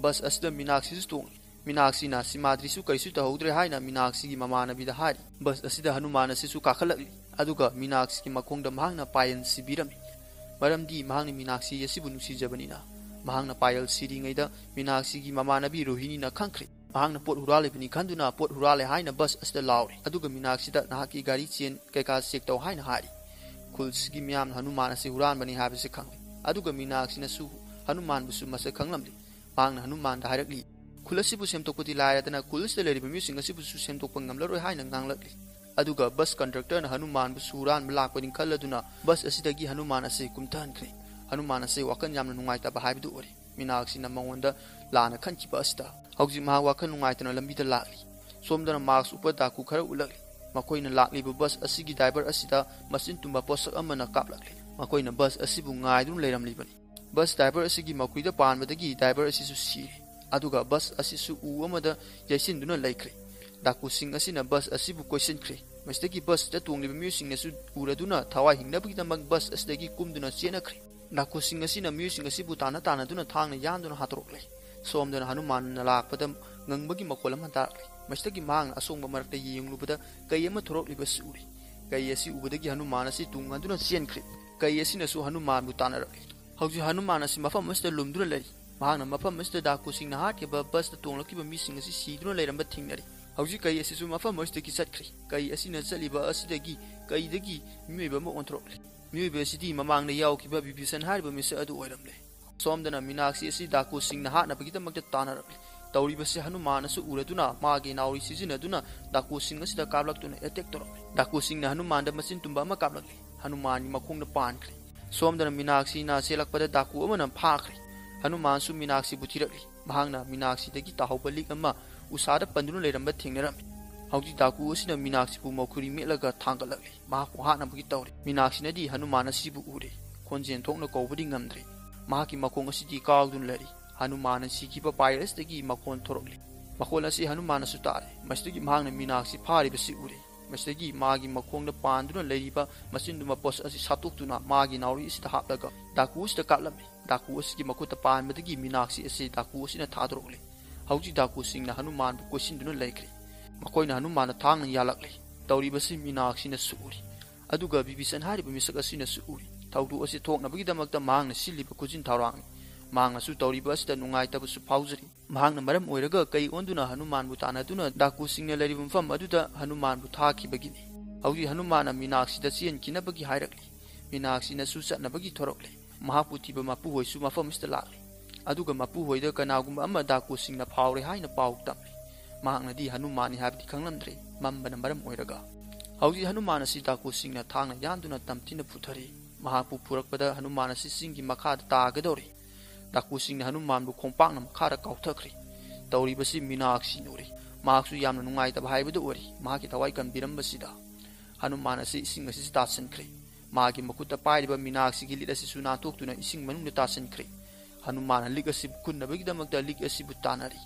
ꯕꯁ ꯑꯁꯤꯗ ꯃꯤꯅꯥꯛꯁꯤꯁꯨ ꯇꯣꯡꯂꯤ꯫ ꯃꯤꯅꯥꯛꯁꯤꯅ ꯁꯤꯃꯥꯗ꯭ꯔꯤꯁꯨ ꯀꯔꯤꯁꯨ ꯇꯧꯍꯧꯗ꯭ꯔꯦ ꯍꯥꯏꯅ ꯃꯤꯅꯥꯛꯁꯤꯒꯤ ꯃꯃꯥꯟꯅꯕꯤꯗ ꯍꯥꯏꯔꯤ꯫ ꯕꯁ ꯑꯁꯤꯗ ꯍꯅꯨꯃꯥꯟ ꯑꯁꯤꯁꯨ ꯀꯥꯈꯠꯂꯛꯂꯤ꯫ ꯑꯗꯨꯒ ꯃꯤꯅꯥꯛꯁꯤꯒꯤ ꯃꯈꯣꯡꯗ ꯃꯍꯥꯛꯅ ꯄꯥꯌꯦꯜ ꯁꯤꯕꯤꯔꯝꯃꯤ꯫ ꯃꯔꯝꯗꯤ ꯃꯍꯥꯛꯅ ꯃꯤꯅꯥꯛꯁꯤ ꯑꯁꯤꯕꯨ ꯅꯨꯡꯁꯤꯖꯕꯅꯤꯅ꯫ ꯃꯍꯥꯛꯅ ꯄꯥꯌꯦꯜ ꯁꯤꯔꯤꯉꯩꯗ ꯃꯤꯅꯥꯛꯁꯤꯒꯤ ꯃꯃꯥꯟꯅꯕꯤ ꯔꯣꯍꯤꯅꯤꯅ ꯈꯪꯈ꯭ꯔꯦ꯫ ꯃꯍꯥꯛꯅ ꯄꯣꯠ ꯍꯨꯔꯥꯜꯂꯤꯕꯅꯤ ꯈꯟꯗꯨꯅ ꯄꯣꯠ ꯍꯨꯔꯥꯜꯂꯦ ꯍꯥꯏꯅ ꯕꯁ ꯑꯁꯤꯗ ꯂꯥꯎꯔꯤ꯫ ꯑꯗꯨꯒ ꯃꯤꯅꯥꯛꯁꯤꯗ ꯅꯍꯥꯛꯀꯤ ꯒꯥꯔꯤ ꯆꯦꯟ ꯀꯩꯀꯥ ꯆꯦꯛ ꯇꯧ ꯍꯥꯏꯅ ꯍꯥꯏꯔꯤ꯫ ꯈꯨꯜꯁꯤꯒꯤ ꯃꯤꯌꯥꯝꯅ ꯍꯅꯨꯃꯥꯟ ꯑꯁꯤ ꯍꯨꯔꯥꯟꯕꯅꯤ ꯍꯥꯏꯕꯁꯤ ꯈꯪꯂꯦ꯫ ꯑꯗꯨꯒ ꯃꯤꯅꯥꯛꯁꯤꯅꯁꯨ ꯍꯅꯨꯃꯥꯟꯕꯨꯁꯨ ꯃꯁꯛ ꯈꯪꯂꯝꯂꯦ꯫ ꯃꯍꯥꯛꯅ ꯍꯅꯨꯃꯥꯟꯗ ꯍꯥꯏꯔꯛꯂꯤ, ꯈꯨꯜ ꯑꯁꯤꯕꯨ ꯁꯦꯝꯗꯣꯛꯄꯗꯤ ꯂꯥꯏꯔꯗꯅ ꯈꯨꯜ ꯑꯁꯤꯗ ꯂꯩꯔꯤꯕ ꯃꯤꯑꯣꯏꯁꯤꯡ ꯑꯁꯤꯕꯨꯁꯨ ꯁꯦꯝꯗꯣꯛꯄ ꯉꯝꯂꯔꯣꯏ ꯍꯥꯏꯅ ꯉꯥꯡꯂꯛꯂꯤ꯫ ꯑꯗꯨꯒ ꯕꯁ ꯀꯟꯗꯛꯇꯔꯅ ꯍꯅꯨꯃꯥꯟꯕꯨꯁꯨ ꯍꯨꯔꯥꯟꯕ ꯂꯥꯛꯄꯅꯤ ꯈꯜꯂꯗꯨꯅ ꯕꯁ ꯑꯁꯤꯗꯒꯤ ꯍꯅꯨꯃꯥꯟ ꯑꯁꯤ ꯀꯨꯝꯊꯍꯟꯈ꯭ꯔꯦ꯫ ꯍꯅꯨꯃꯥꯟ ꯑꯁꯤ ꯋꯥꯈꯜ ꯌꯥꯝꯅ ꯅꯨꯡꯉꯥꯏꯇꯕ ꯍꯥꯏꯕꯗꯨ ꯑꯣꯏꯔꯦ꯫ ꯃꯤꯅꯥꯛꯁꯤꯅ ꯃꯉꯣꯟꯗ ꯂꯥꯟꯅ ꯈꯟꯈꯤꯕ ꯑꯁꯤꯗ ꯍꯧꯖꯤꯛ ꯃꯍꯥꯛ ꯋꯥꯈꯜ ꯅꯨꯡꯉꯥꯏꯇꯅ ꯂꯝꯕꯤꯗ ꯂꯥꯛꯂꯤ꯫ ꯁꯣꯝꯗꯅ ꯃꯥꯛꯁ ꯎꯞꯄ ꯗꯥꯀꯨ ꯈꯔ ꯎꯠꯂꯛꯂꯤ꯫ ꯃꯈꯣꯏꯅ ꯂꯥꯛꯂꯤꯕ ꯕꯁ ꯑꯁꯤꯒꯤ ꯗ꯭ꯔꯥꯏꯚꯔ ꯑꯁꯤꯗ ꯃꯆꯤꯟ ꯇꯨꯝꯕ ꯄꯣꯠꯁꯛ ꯑꯃꯅ ꯀꯥꯞꯂꯛꯂꯤ꯫ ꯃꯈꯣꯏꯅ ꯕꯁ ꯑꯁꯤꯕꯨ ꯉꯥꯏꯗꯨꯅ ꯂꯩꯔꯝꯂꯤꯕꯅꯤ꯫ ꯕꯁ ꯗ꯭ꯔꯥꯏꯚꯔ ꯑꯁꯤꯒꯤ ꯃꯈꯨꯏꯗ ꯄꯥꯟꯕꯗꯒꯤ ꯗ꯭ꯔꯥꯏꯚꯔ ꯑꯁꯤꯁꯨ ꯁꯤꯔꯦ꯫ ꯑꯗꯨꯒ ꯕꯁ ꯑꯁꯤꯁꯨ ꯎ ꯑꯃꯗ ꯌꯩꯁꯤꯟꯗꯨꯅ ꯂꯩꯈ꯭ꯔꯦ꯫ ꯗꯥꯀꯨꯁꯤꯡ ꯑꯁꯤꯅ ꯕꯁ ꯑꯁꯤꯕꯨ ꯀꯣꯏꯁꯤꯟꯈ꯭ꯔꯦ꯫ ꯃꯁꯤꯗꯒꯤ ꯕꯁꯇ ꯇꯣꯡꯂꯤꯕ ꯃꯤꯑꯣꯏꯁꯤꯡꯅꯁꯨ ꯎꯔꯗꯨꯅ ꯊꯋꯥꯏ ꯍꯤꯡꯅꯕꯒꯤꯗꯃꯛ ꯕꯁ ꯑꯁꯤꯗꯒꯤ ꯀꯨꯝꯗꯨꯅ ꯆꯦꯟꯅꯈ꯭ꯔꯦ꯫ ꯗꯥꯀꯨꯁꯤꯡ ꯑꯁꯤꯅ ꯃꯤꯑꯣꯏꯁꯤꯡ ꯑꯁꯤꯕꯨ ꯇꯥꯟꯅ ꯇꯥꯟꯅꯗꯨꯅ ꯊꯥꯡꯅ ꯌꯥꯟꯗꯨꯅ ꯍꯥꯠꯇꯣꯔꯛꯂꯦ꯫ ꯁꯣꯝꯗꯅ ꯍꯅꯨꯃꯥꯟꯅ ꯂꯥꯛꯄꯗ ꯉꯪꯕꯒꯤ ꯃꯈꯣꯜ ꯑꯃ ꯇꯥꯔꯛꯂꯦ꯫ ꯃꯁꯤꯗꯒꯤ ꯃꯍꯥꯛꯅ ꯑꯁꯣꯡꯕ ꯃꯔꯛꯇ ꯌꯦꯡꯂꯨꯕꯗ ꯀꯩ ꯑꯃ ꯊꯣꯔꯛꯂꯤꯕꯁꯤ ꯎꯔꯦ꯫ ꯀꯩ ꯑꯁꯤ ꯎꯕꯗꯒꯤ ꯍꯅꯨꯃꯥꯟ ꯑꯁꯤ ꯇꯨꯡ ꯍꯟꯗꯨꯅ ꯆꯦꯟꯈ꯭ꯔꯦ꯫ ꯀꯩ ꯑꯁꯤꯅꯁꯨ ꯍꯅꯨꯃꯥꯟꯕꯨ ꯇꯥꯟꯅꯔꯛꯂꯦ꯫ ꯍꯧꯖꯤꯛ ꯍꯅꯨꯃꯥꯟ ꯑꯁꯤ ꯃꯐꯝ ꯑꯁꯤꯗ ꯂꯨꯝꯗꯨꯅ ꯂꯩꯔꯤ꯫ ꯃꯍꯥꯛꯅ ꯃꯐꯝ ꯑꯁꯤꯗ ꯗꯥꯀꯨꯁꯤꯡꯅ ꯍꯥꯠꯈꯤꯕ ꯕꯁꯇ ꯇꯣꯡꯂꯛꯈꯤꯕ ꯃꯤꯁꯤꯡ ꯑꯁꯤ ꯁꯤꯗꯨꯅ ꯂꯩꯔꯝꯕ ꯊꯦꯡꯅꯔꯤ꯫ ꯍꯧꯖꯤꯛ ꯀꯩ ꯑꯁꯤꯁꯨ ꯃꯐꯝ ꯑꯁꯤꯗꯒꯤ ꯆꯠꯈ꯭ꯔꯦ꯫ ꯀꯩ ꯑꯁꯤꯅ ꯆꯠꯂꯤꯕ ꯑꯁꯤꯗꯒꯤ ꯀꯩꯗꯒꯤ ꯃꯤꯑꯣꯏꯕ ꯑꯃ ꯑꯣꯟꯊꯣꯔꯛꯂꯦ꯫ ꯃꯤꯑꯣꯏꯕ ꯑꯁꯤꯗꯤ ꯃꯃꯥꯡꯗ ꯌꯥꯎꯈꯤꯕ ꯕꯤꯕꯤꯁꯟ ꯍꯥꯏꯔꯤꯕ ꯃꯤꯁꯛ ꯑꯗꯨ ꯑꯣꯏꯔꯝꯂꯦ꯫ ꯁꯣꯝꯗꯅ ꯃꯤꯅꯥꯛꯁꯤ ꯑꯁꯤ ꯗꯥꯀꯨꯁꯤꯡꯅ ꯍꯥꯠꯅꯕꯒꯤꯗꯃꯛꯇ ꯇꯥꯟꯅꯔꯛꯂꯤ꯫ ꯇꯧꯔꯤꯕꯁꯤ ꯍꯅꯨꯃꯥꯟꯅꯁꯨ ꯎꯔꯗꯨꯅ ꯃꯥꯒꯤ ꯅꯥꯎꯔꯤ ꯁꯤꯖꯤꯟꯅꯗꯨꯅ ꯗꯥꯀꯨꯁꯤꯡ ꯑꯁꯤꯗ ꯀꯥꯞꯂꯛꯇꯨꯅ ꯑꯦꯇꯦꯛ ꯇꯧꯔꯛꯂꯤ꯫ ꯗꯥꯀꯨꯁꯤꯡꯅ ꯍꯅꯨꯃꯥꯟꯗ ꯃꯆꯤꯟ ꯇꯨꯝꯕ ꯑꯃ ꯀꯥꯞꯂꯛꯂꯤ꯫ ꯍꯅꯨꯃꯥꯟꯒꯤ ꯃꯈꯣꯡꯗ ꯄꯥꯟꯈ꯭ꯔꯦ꯫ ꯁꯣꯝꯗꯅ ꯃꯤꯅꯥꯛꯁꯤꯅ ꯆꯦꯜꯂꯛꯄꯗ ꯗꯥꯀꯨ ꯑꯃꯅ ꯐꯥꯈ꯭ꯔꯦ꯫ ꯍꯅꯨꯃꯥꯟꯁꯨ ꯃꯤꯅꯥꯛꯁꯤꯕꯨ ꯊꯤꯔꯛꯂꯤ꯫ ꯃꯍꯥꯛꯅ ꯃꯤꯅꯥꯛꯁꯤꯗꯒꯤ ꯇꯥꯍꯧꯕ ꯂꯤꯛ ꯑꯃ ꯎꯁꯥꯗ ꯄꯟꯗꯨꯅ ꯂꯩꯔꯝꯕ ꯊꯦꯡꯅꯔꯝꯃꯤ꯫ ꯍꯧꯖꯤꯛ ꯗꯥꯀꯨ ꯑꯁꯤꯅ ꯃꯤꯅꯥꯛꯁꯤꯕꯨ ꯃꯈꯨꯔꯤ ꯃꯦꯠꯂꯒ ꯊꯥꯡꯒꯠꯂꯛꯂꯤ꯫ ꯃꯍꯥꯛꯄꯨ ꯍꯥꯠꯅꯕꯒꯤ ꯇꯧꯔꯤ꯫ ꯃꯤꯅꯥꯛꯁꯤꯅꯗꯤ ꯍꯅꯨꯃꯥꯟ ꯑꯁꯤꯕꯨ ꯎꯔꯦ꯫ ꯈꯣꯟꯖꯦꯜ ꯊꯣꯛꯅ ꯀꯧꯕꯗꯤ ꯉꯝꯗ꯭ꯔꯦ꯫ ꯃꯍꯥꯛꯀꯤ ꯃꯈꯣꯡ ꯑꯁꯤꯗꯤ ꯀꯥꯎꯗꯨꯅ ꯂꯩꯔꯤ꯫ ꯍꯅꯨꯃꯥꯟꯅ ꯁꯤꯈꯤꯕ ꯄꯥꯏꯔꯦꯁꯇꯒꯤ ꯃꯈꯣꯟ ꯊꯣꯔꯛꯂꯤ꯫ ꯃꯈꯣꯜ ꯑꯁꯤ ꯍꯅꯨꯃꯥꯟꯅꯁꯨ ꯇꯥꯔꯦ꯫ ꯃꯁꯤꯗꯒꯤ ꯃꯍꯥꯛꯅ ꯃꯤꯅꯥꯛꯁꯤ ꯐꯥꯔꯤꯕꯁꯤ ꯎꯔꯦ꯫ ꯃꯁꯤꯗꯒꯤ ꯃꯥꯒꯤ ꯃꯈꯣꯡꯗ ꯄꯥꯟꯗꯨꯅ ꯂꯩꯔꯤꯕ ꯃꯆꯤꯟꯗꯨ ꯃꯄꯣꯠ ꯑꯁꯤ ꯁꯥꯠꯇꯣꯛꯇꯨꯅ ꯃꯥꯒꯤ ꯅꯥꯎꯔꯤ ꯑꯁꯤꯗ ꯍꯥꯞꯂꯒ ꯗꯥꯀꯨ ꯑꯁꯤꯗ ꯀꯥꯞꯂꯝꯃꯤ꯫ ꯗꯥꯀꯨ ꯑꯁꯤꯒꯤ ꯃꯈꯨꯠꯇ ꯄꯥꯟꯕꯗꯒꯤ ꯃꯤꯅꯥꯛꯁꯤ ꯑꯁꯤ ꯗꯥꯀꯨ ꯑꯁꯤꯅ ꯊꯥꯗꯣꯔꯛꯂꯦ꯫ ꯍꯧꯖꯤꯛ ꯗꯥꯀꯨꯁꯤꯡꯅ ꯍꯅꯨꯃꯥꯟꯕꯨ ꯀꯣꯏꯁꯤꯟꯗꯨꯅ ꯂꯩꯈ꯭ꯔꯦ꯫ ꯃꯈꯣꯏꯅ ꯍꯅꯨꯃꯥꯟꯗ ꯊꯥꯡꯅ ꯌꯥꯜꯂꯛꯂꯦ꯫ ꯇꯧꯔꯤꯕꯁꯤ ꯃꯤꯅꯥꯛꯁꯤꯅꯁꯨ ꯎꯔꯤ꯫ ꯑꯗꯨꯒ ꯕꯤꯕꯤꯁꯟ ꯍꯥꯏꯔꯤꯕ ꯃꯤꯁꯛ ꯑꯁꯤꯅꯁꯨ ꯎꯔꯤ꯫ ꯊꯧꯗꯣꯛ ꯑꯁꯤ ꯊꯣꯛꯅꯕꯒꯤꯗꯃꯛꯇ ꯃꯍꯥꯛꯅ ꯁꯤꯜꯂꯤꯕ ꯈꯨꯖꯤꯟ ꯊꯧꯔꯥꯡꯅꯤ꯫ ꯃꯍꯥꯛꯅꯁꯨ ꯇꯧꯔꯤꯕ ꯑꯁꯤꯗ ꯅꯨꯡꯉꯥꯏꯇꯕꯁꯨ ꯐꯥꯎꯖꯔꯤ꯫ ꯃꯍꯥꯛꯅ ꯃꯔꯝ ꯑꯣꯏꯔꯒ ꯀꯩ ꯑꯣꯟꯗꯨꯅ ꯍꯅꯨꯃꯥꯟꯕꯨ ꯇꯥꯟꯅꯗꯨꯅ ꯗꯥꯀꯨꯁꯤꯡꯅ ꯂꯩꯔꯤꯕ ꯃꯐꯝ ꯑꯗꯨꯗ ꯍꯅꯨꯃꯥꯟꯕꯨ ꯊꯥꯈꯤꯕꯒꯤꯅꯤ꯫ ꯍꯧꯖꯤꯛ ꯍꯅꯨꯃꯥꯟꯅ ꯃꯤꯅꯥꯛꯁꯤꯗ ꯆꯦꯟꯈꯤꯅꯕꯒꯤ ꯍꯥꯏꯔꯛꯂꯤ꯫ ꯃꯤꯅꯥꯛꯁꯤꯅꯁꯨ ꯆꯠꯅꯕꯒꯤ ꯊꯣꯔꯛꯂꯦ꯫ ꯃꯍꯥꯛꯄꯨ ꯊꯤꯕ ꯃꯄꯨꯍꯣꯏꯁꯨ ꯃꯐꯝ ꯑꯁꯤꯗ ꯂꯥꯛꯂꯦ꯫ ꯑꯗꯨꯒ ꯃꯄꯨꯍꯣꯏꯗ ꯀꯅꯥꯒꯨꯝꯕ ꯑꯃ ꯗꯥꯀꯨꯁꯤꯡꯅ ꯐꯥꯎꯔꯦ ꯍꯥꯏꯅ ꯄꯥꯎ ꯇꯝꯂꯦ꯫ ꯃꯍꯥꯛꯅꯗꯤ ꯍꯅꯨꯃꯥꯟꯅꯤ ꯍꯥꯏꯕꯗꯤ ꯈꯪꯂꯝꯗ꯭ꯔꯦ, ꯃꯝꯕꯅ ꯃꯔꯝ ꯑꯣꯏꯔꯒ꯫ ꯍꯧꯖꯤꯛ ꯍꯅꯨꯃꯥꯟ ꯑꯁꯤ ꯗꯥꯀꯨꯁꯤꯡꯅ ꯊꯥꯡꯅ ꯌꯥꯟꯗꯨꯅ ꯇꯝꯊꯤꯅ ꯐꯨꯊꯔꯤ꯫ ꯃꯍꯥꯛꯄꯨ ꯄꯨꯔꯛꯄꯗ ꯍꯅꯨꯃꯥꯟ ꯑꯁꯤ ꯆꯤꯡꯒꯤ ꯃꯈꯥꯗ ꯇꯥꯒꯗꯧꯔꯤ꯫ ꯗꯥꯀꯨꯁꯤꯡꯅ ꯍꯅꯨꯃꯥꯟꯕꯨ ꯈꯣꯡꯄꯥꯛꯅ ꯃꯈꯥꯗ ꯀꯥꯎꯊꯈ꯭ꯔꯦ꯫ ꯇꯧꯔꯤꯕꯁꯤ ꯃꯤꯅꯥꯛꯁꯤꯅ ꯎꯔꯦ꯫ ꯃꯍꯥꯛꯁꯨ ꯌꯥꯝꯅ ꯅꯨꯡꯉꯥꯏꯇꯕ ꯍꯥꯏꯕꯗꯨ ꯑꯣꯏꯔꯦ꯫ ꯃꯍꯥꯛꯀꯤ ꯊꯋꯥꯏ ꯀꯟꯕꯤꯔꯝꯕꯁꯤꯗ ꯍꯅꯨꯃꯥꯟ ꯑꯁꯤ ꯏꯁꯤꯡ ꯑꯁꯤꯗ ꯇꯥꯁꯤꯟꯈ꯭ꯔꯦ꯫ ꯃꯥꯒꯤ ꯃꯈꯨꯠꯇ ꯄꯥꯏꯔꯤꯕ ꯃꯤꯅꯥꯛꯁꯤꯒꯤ ꯂꯤꯛ ꯑꯁꯤꯁꯨ ꯅꯥꯟꯊꯣꯛꯇꯨꯅ ꯏꯁꯤꯡ ꯃꯅꯨꯡꯗ ꯇꯥꯁꯤꯟꯈ꯭ꯔꯦ꯫ ꯍꯅꯨꯃꯥꯟꯅ ꯂꯤꯛ ꯑꯁꯤꯕꯨ ꯈꯨꯟꯅꯕꯒꯤꯗꯃꯛꯇ ꯂꯤꯛ ꯑꯁꯤꯕꯨ ꯇꯥꯟꯅꯔꯤ꯫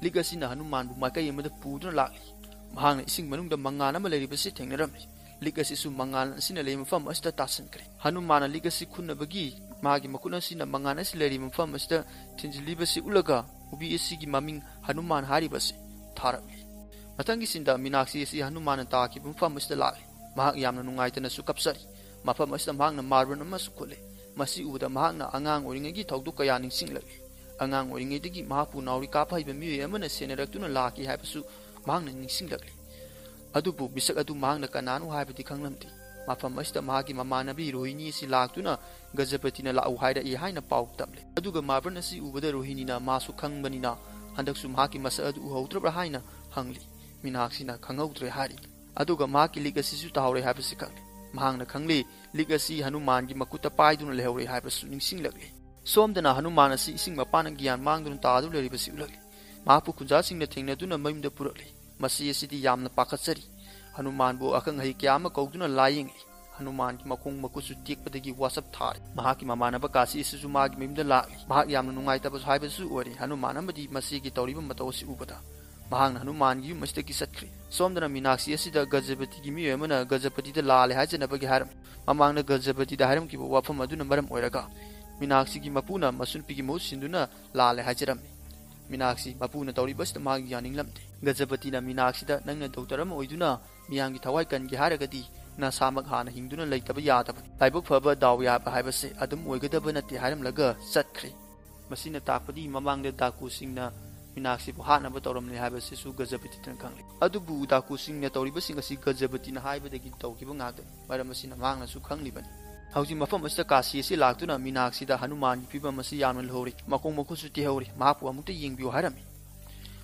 ꯂꯤꯛ ꯑꯁꯤꯅ ꯍꯅꯨꯃꯥꯟꯕꯨ ꯃꯥꯏꯀꯩ ꯑꯃꯗ ꯄꯨꯗꯨꯅ ꯂꯥꯛꯂꯤ꯫ ꯃꯍꯥꯛꯅ ꯏꯁꯤꯡ ꯃꯅꯨꯡꯗ ꯃꯉꯥꯜ ꯑꯃ ꯂꯩꯔꯤꯕꯁꯤ ꯊꯦꯡꯅꯔꯝꯃꯤ꯫ ꯂꯤꯛ ꯑꯁꯤꯁꯨ ꯃꯉꯥꯜ ꯑꯁꯤꯅ ꯂꯩꯕ ꯃꯐꯝ ꯑꯁꯤꯗ ꯇꯥꯁꯤꯟꯈ꯭ꯔꯦ꯫ ꯍꯅꯨꯃꯥꯟꯅ ꯂꯤꯛ ꯑꯁꯤ ꯈꯨꯟꯅꯕꯒꯤ ꯃꯥꯒꯤ ꯃꯈꯨꯠ ꯑꯁꯤꯅ ꯃꯉꯥꯜ ꯑꯁꯤ ꯂꯩꯔꯤꯕ ꯃꯐꯝ ꯑꯁꯤꯗ ꯊꯤꯟꯖꯤꯜꯂꯤꯕꯁꯤ ꯎꯠꯂꯒ ꯎꯕꯤ ꯑꯁꯤꯒꯤ ꯃꯃꯤꯡ ꯍꯅꯨꯃꯥꯟ ꯍꯥꯏꯔꯤꯕꯁꯤ ꯊꯥꯔꯛꯂꯤ꯫ ꯃꯊꯪꯒꯤ ꯁꯤꯟꯗ ꯃꯤꯅꯥꯛꯁꯤ ꯑꯁꯤ ꯍꯅꯨꯃꯥꯟꯅ ꯇꯥꯈꯤꯕ ꯃꯐꯝ ꯑꯁꯤꯗ ꯂꯥꯛꯂꯤ꯫ ꯃꯍꯥꯛ ꯌꯥꯝꯅ ꯅꯨꯡꯉꯥꯏꯇꯅꯁꯨ ꯀꯞꯆꯔꯤ꯫ ꯃꯐꯝ ꯑꯁꯤꯗ ꯃꯍꯥꯛꯅ ꯃꯥꯔꯕꯜ ꯑꯃꯁꯨ ꯈꯨꯠꯂꯦ꯫ ꯃꯁꯤ ꯎꯕꯗ ꯃꯍꯥꯛꯅ ꯑꯉꯥꯡ ꯑꯣꯏꯔꯤꯉꯩꯒꯤ ꯊꯧꯗꯣꯛ ꯀꯌꯥ ꯅꯤꯡꯁꯤꯡꯂꯛꯂꯤ꯫ ꯑꯉꯥꯡ ꯑꯣꯏꯔꯤꯉꯩꯗꯒꯤ ꯃꯍꯥꯛꯄꯨ ꯅꯥꯎꯔꯤ ꯀꯥꯞꯄ ꯍꯩꯕ ꯃꯤꯑꯣꯏ ꯑꯃꯅ ꯁꯦꯟꯅꯔꯛꯇꯨꯅ ꯂꯥꯛꯈꯤ ꯍꯥꯏꯕꯁꯨ ꯃꯍꯥꯛꯅ ꯅꯤꯡꯁꯤꯡꯂꯛꯂꯤ꯫ ꯑꯗꯨꯕꯨ ꯃꯤꯁꯛ ꯑꯗꯨ ꯃꯍꯥꯛꯅ ꯀꯅꯥꯅꯣ ꯍꯥꯏꯕꯗꯤ ꯈꯪꯂꯝꯗꯦ꯫ ꯃꯐꯝ ꯑꯁꯤꯗ ꯃꯍꯥꯛꯀꯤ ꯃꯃꯥꯟꯅꯕꯤ ꯔꯣꯍꯤꯅꯤ ꯑꯁꯤ ꯂꯥꯛꯇꯨꯅ ꯒꯖꯄꯇꯤꯅ ꯂꯥꯛꯎ ꯍꯥꯏꯔꯛꯏ ꯍꯥꯏꯅ ꯄꯥꯎ ꯇꯝꯂꯦ꯫ ꯑꯗꯨꯒ ꯃꯥꯔꯕꯜ ꯑꯁꯤ ꯎꯕꯗ ꯔꯣꯍꯤꯅꯤꯅ ꯃꯥꯁꯨ ꯈꯪꯕꯅꯤꯅ ꯍꯟꯗꯛꯁꯨ ꯃꯍꯥꯛꯀꯤ ꯃꯁꯛ ꯑꯗꯨ ꯎꯍꯧꯗ꯭ꯔꯕ꯭ꯔꯥ ꯍꯥꯏꯅ ꯍꯪꯂꯤ꯫ ꯃꯤꯅꯥꯛꯁꯤꯅ ꯈꯪꯍꯧꯗ꯭ꯔꯦ ꯍꯥꯏꯔꯤ꯫ ꯑꯗꯨꯒ ꯃꯍꯥꯛꯀꯤ ꯂꯤꯛ ꯑꯁꯤꯁꯨ ꯇꯥꯍꯧꯔꯦ ꯍꯥꯏꯕꯁꯤ ꯈꯪꯂꯤ꯫ ꯃꯍꯥꯛꯅ ꯈꯪꯂꯤ ꯂꯤꯛ ꯑꯁꯤ ꯍꯅꯨꯃꯥꯟꯒꯤ ꯃꯈꯨꯠꯇ ꯄꯥꯏꯗꯨꯅ ꯂꯩꯍꯧꯔꯦ ꯍꯥꯏꯕꯁꯨ ꯅꯤꯡꯁꯤꯡꯂꯛꯂꯤ꯫ ꯁꯣꯝꯗꯅ ꯍꯅꯨꯃꯥꯟ ꯑꯁꯤ ꯏꯁꯤꯡ ꯃꯄꯥꯟꯅ ꯒ꯭ꯌꯥꯟ ꯃꯥꯡꯗꯨꯅ ꯇꯥꯗꯨꯅ ꯂꯩꯔꯤꯕꯁꯤ ꯎꯠꯂꯛꯂꯤ꯫ ꯃꯍꯥꯛꯄꯨ ꯈꯨꯟꯖꯥꯁꯤꯡꯅ ꯊꯦꯡꯅꯗꯨꯅ ꯃꯌꯨꯝꯗ ꯄꯨꯔꯛꯂꯤ꯫ ꯃꯁꯤ ꯑꯁꯤꯗꯤ ꯌꯥꯝꯅ ꯄꯥꯈꯠꯆꯔꯤ꯫ ꯍꯅꯨꯃꯥꯟꯕꯨ ꯑꯈꯪ ꯑꯍꯩ ꯀꯌꯥ ꯑꯃ ꯀꯧꯗꯨꯅ ꯂꯥꯌꯦꯡꯂꯤ꯫ ꯍꯅꯨꯃꯥꯟꯒꯤ ꯃꯈꯣꯡ ꯃꯈꯨꯠꯁꯨ ꯇꯦꯛꯄꯗꯒꯤ ꯋꯥꯁꯞ ꯊꯥꯔꯦ꯫ ꯃꯍꯥꯛꯀꯤ ꯃꯃꯥꯟꯅꯕ ꯀꯥꯁꯤ ꯑꯁꯤꯁꯨ ꯃꯥꯒꯤ ꯃꯌꯨꯝꯗ ꯂꯥꯛꯂꯤ꯫ ꯃꯍꯥꯛ ꯌꯥꯝꯅ ꯅꯨꯡꯉꯥꯏꯇꯕꯁꯨ ꯍꯥꯏꯕꯁꯨ ꯑꯣꯏꯔꯦ ꯍꯅꯨꯃꯥꯟ ꯑꯃꯗꯤ ꯃꯁꯤꯒꯤ ꯇꯧꯔꯤꯕ ꯃꯇꯧ ꯑꯁꯤ ꯎꯕꯗ꯫ ꯃꯍꯥꯛꯅ ꯍꯅꯨꯃꯥꯟꯒꯤ ꯌꯨꯝ ꯑꯁꯤꯗꯒꯤ ꯆꯠꯈ꯭ꯔꯦ꯫ ꯁꯣꯝꯗꯅ ꯃꯤꯅꯥꯛꯁꯤ ꯑꯁꯤꯗ ꯒꯖꯄꯇꯤꯒꯤ ꯃꯤꯑꯣꯏ ꯑꯃꯅ ꯒꯖꯄꯇꯤꯗ ꯂꯥꯜꯂꯦ ꯍꯥꯏꯖꯅꯕꯒꯤ ꯍꯥꯏꯔꯝꯃꯤ꯫ ꯃꯃꯥꯡꯗ ꯒꯖꯄꯇꯤꯗ ꯍꯥꯏꯔꯝꯈꯤꯕ ꯋꯥꯐꯝ ꯑꯗꯨꯅ ꯃꯔꯝ ꯑꯣꯏꯔꯒ ꯃꯤꯅꯥꯛꯁꯤꯒꯤ ꯃꯄꯨꯅ ꯃꯆꯨꯅꯨꯄꯤꯒꯤ ꯃꯍꯨꯠ ꯁꯤꯟꯗꯨꯅ ꯂꯥꯜꯂꯦ ꯍꯥꯏꯖꯔꯝꯃꯤ꯫ ꯃꯤꯅꯥꯛꯁꯤ ꯃꯄꯨꯅ ꯇꯧꯔꯤꯕꯁꯤꯗ ꯃꯍꯥꯛ ꯌꯥꯅꯤꯡꯂꯝꯗꯦ꯫ ꯒꯖꯄꯇꯤꯅ ꯃꯤꯅꯥꯛꯁꯤꯗ, "ꯅꯪꯅ ꯗꯣꯛꯇꯔ ꯑꯃ ꯑꯣꯏꯗꯨꯅ ꯃꯤꯌꯥꯝꯒꯤ ꯊꯋꯥꯏ ꯀꯟꯒꯦ ꯍꯥꯏꯔꯒꯗꯤ ꯅꯁꯥꯃꯛ ꯍꯥꯟꯅ ꯍꯤꯡꯗꯨꯅ ꯂꯩꯇꯕ ꯌꯥꯗꯕꯅꯤ꯫ ꯂꯥꯏꯕꯛ ꯐꯕ, ꯗꯥꯎ ꯌꯥꯕ ꯍꯥꯏꯕꯁꯦ ꯑꯗꯨꯝ ꯑꯣꯏꯒꯗꯕ ꯅꯠꯇꯦ" ꯍꯥꯏꯔꯝꯂꯒ ꯆꯠꯈ꯭ꯔꯦ꯫ ꯃꯁꯤꯅ ꯇꯥꯛꯄꯗꯤ ꯃꯃꯥꯡꯗ ꯗꯥꯀꯨꯁꯤꯡꯅ ꯃꯤꯅꯥꯛꯁꯤꯕꯨ ꯍꯥꯠꯅꯕ ꯇꯧꯔꯝꯂꯦ ꯍꯥꯏꯕꯁꯤꯁꯨ ꯒꯖꯄꯇꯤꯅ ꯈꯪꯂꯦ꯫ ꯑꯗꯨꯕꯨ ꯗꯥꯀꯨꯁꯤꯡꯅ ꯇꯧꯔꯤꯕꯁꯤꯡ ꯑꯁꯤ ꯒꯖꯄꯇꯤꯅ ꯍꯥꯏꯕꯗꯒꯤ ꯇꯧꯈꯤꯕ ꯉꯥꯛꯇꯅꯤ꯫ ꯃꯔꯝ ꯑꯁꯤꯅ ꯃꯍꯥꯛꯅꯁꯨ ꯈꯪꯂꯤꯕꯅꯤ꯫ ꯍꯧꯖꯤꯛ ꯃꯐꯝ ꯑꯁꯤꯗ ꯀꯥꯁꯤ ꯑꯁꯤ ꯂꯥꯛꯇꯨꯅ ꯃꯤꯅꯥꯛꯁꯤꯗ ꯍꯅꯨꯃꯥꯟꯒꯤ ꯐꯤꯕꯝ ꯑꯁꯤ ꯌꯥꯝꯅ ꯂꯨꯍꯧꯔꯦ, ꯃꯈꯣꯡ ꯃꯈꯨꯠꯁꯨ ꯇꯦꯛꯍꯧꯔꯦ, ꯃꯍꯥꯛꯄꯨ ꯑꯃꯨꯛꯇ ꯌꯦꯡꯕꯤꯌꯨ ꯍꯥꯏꯔꯝꯃꯤ꯫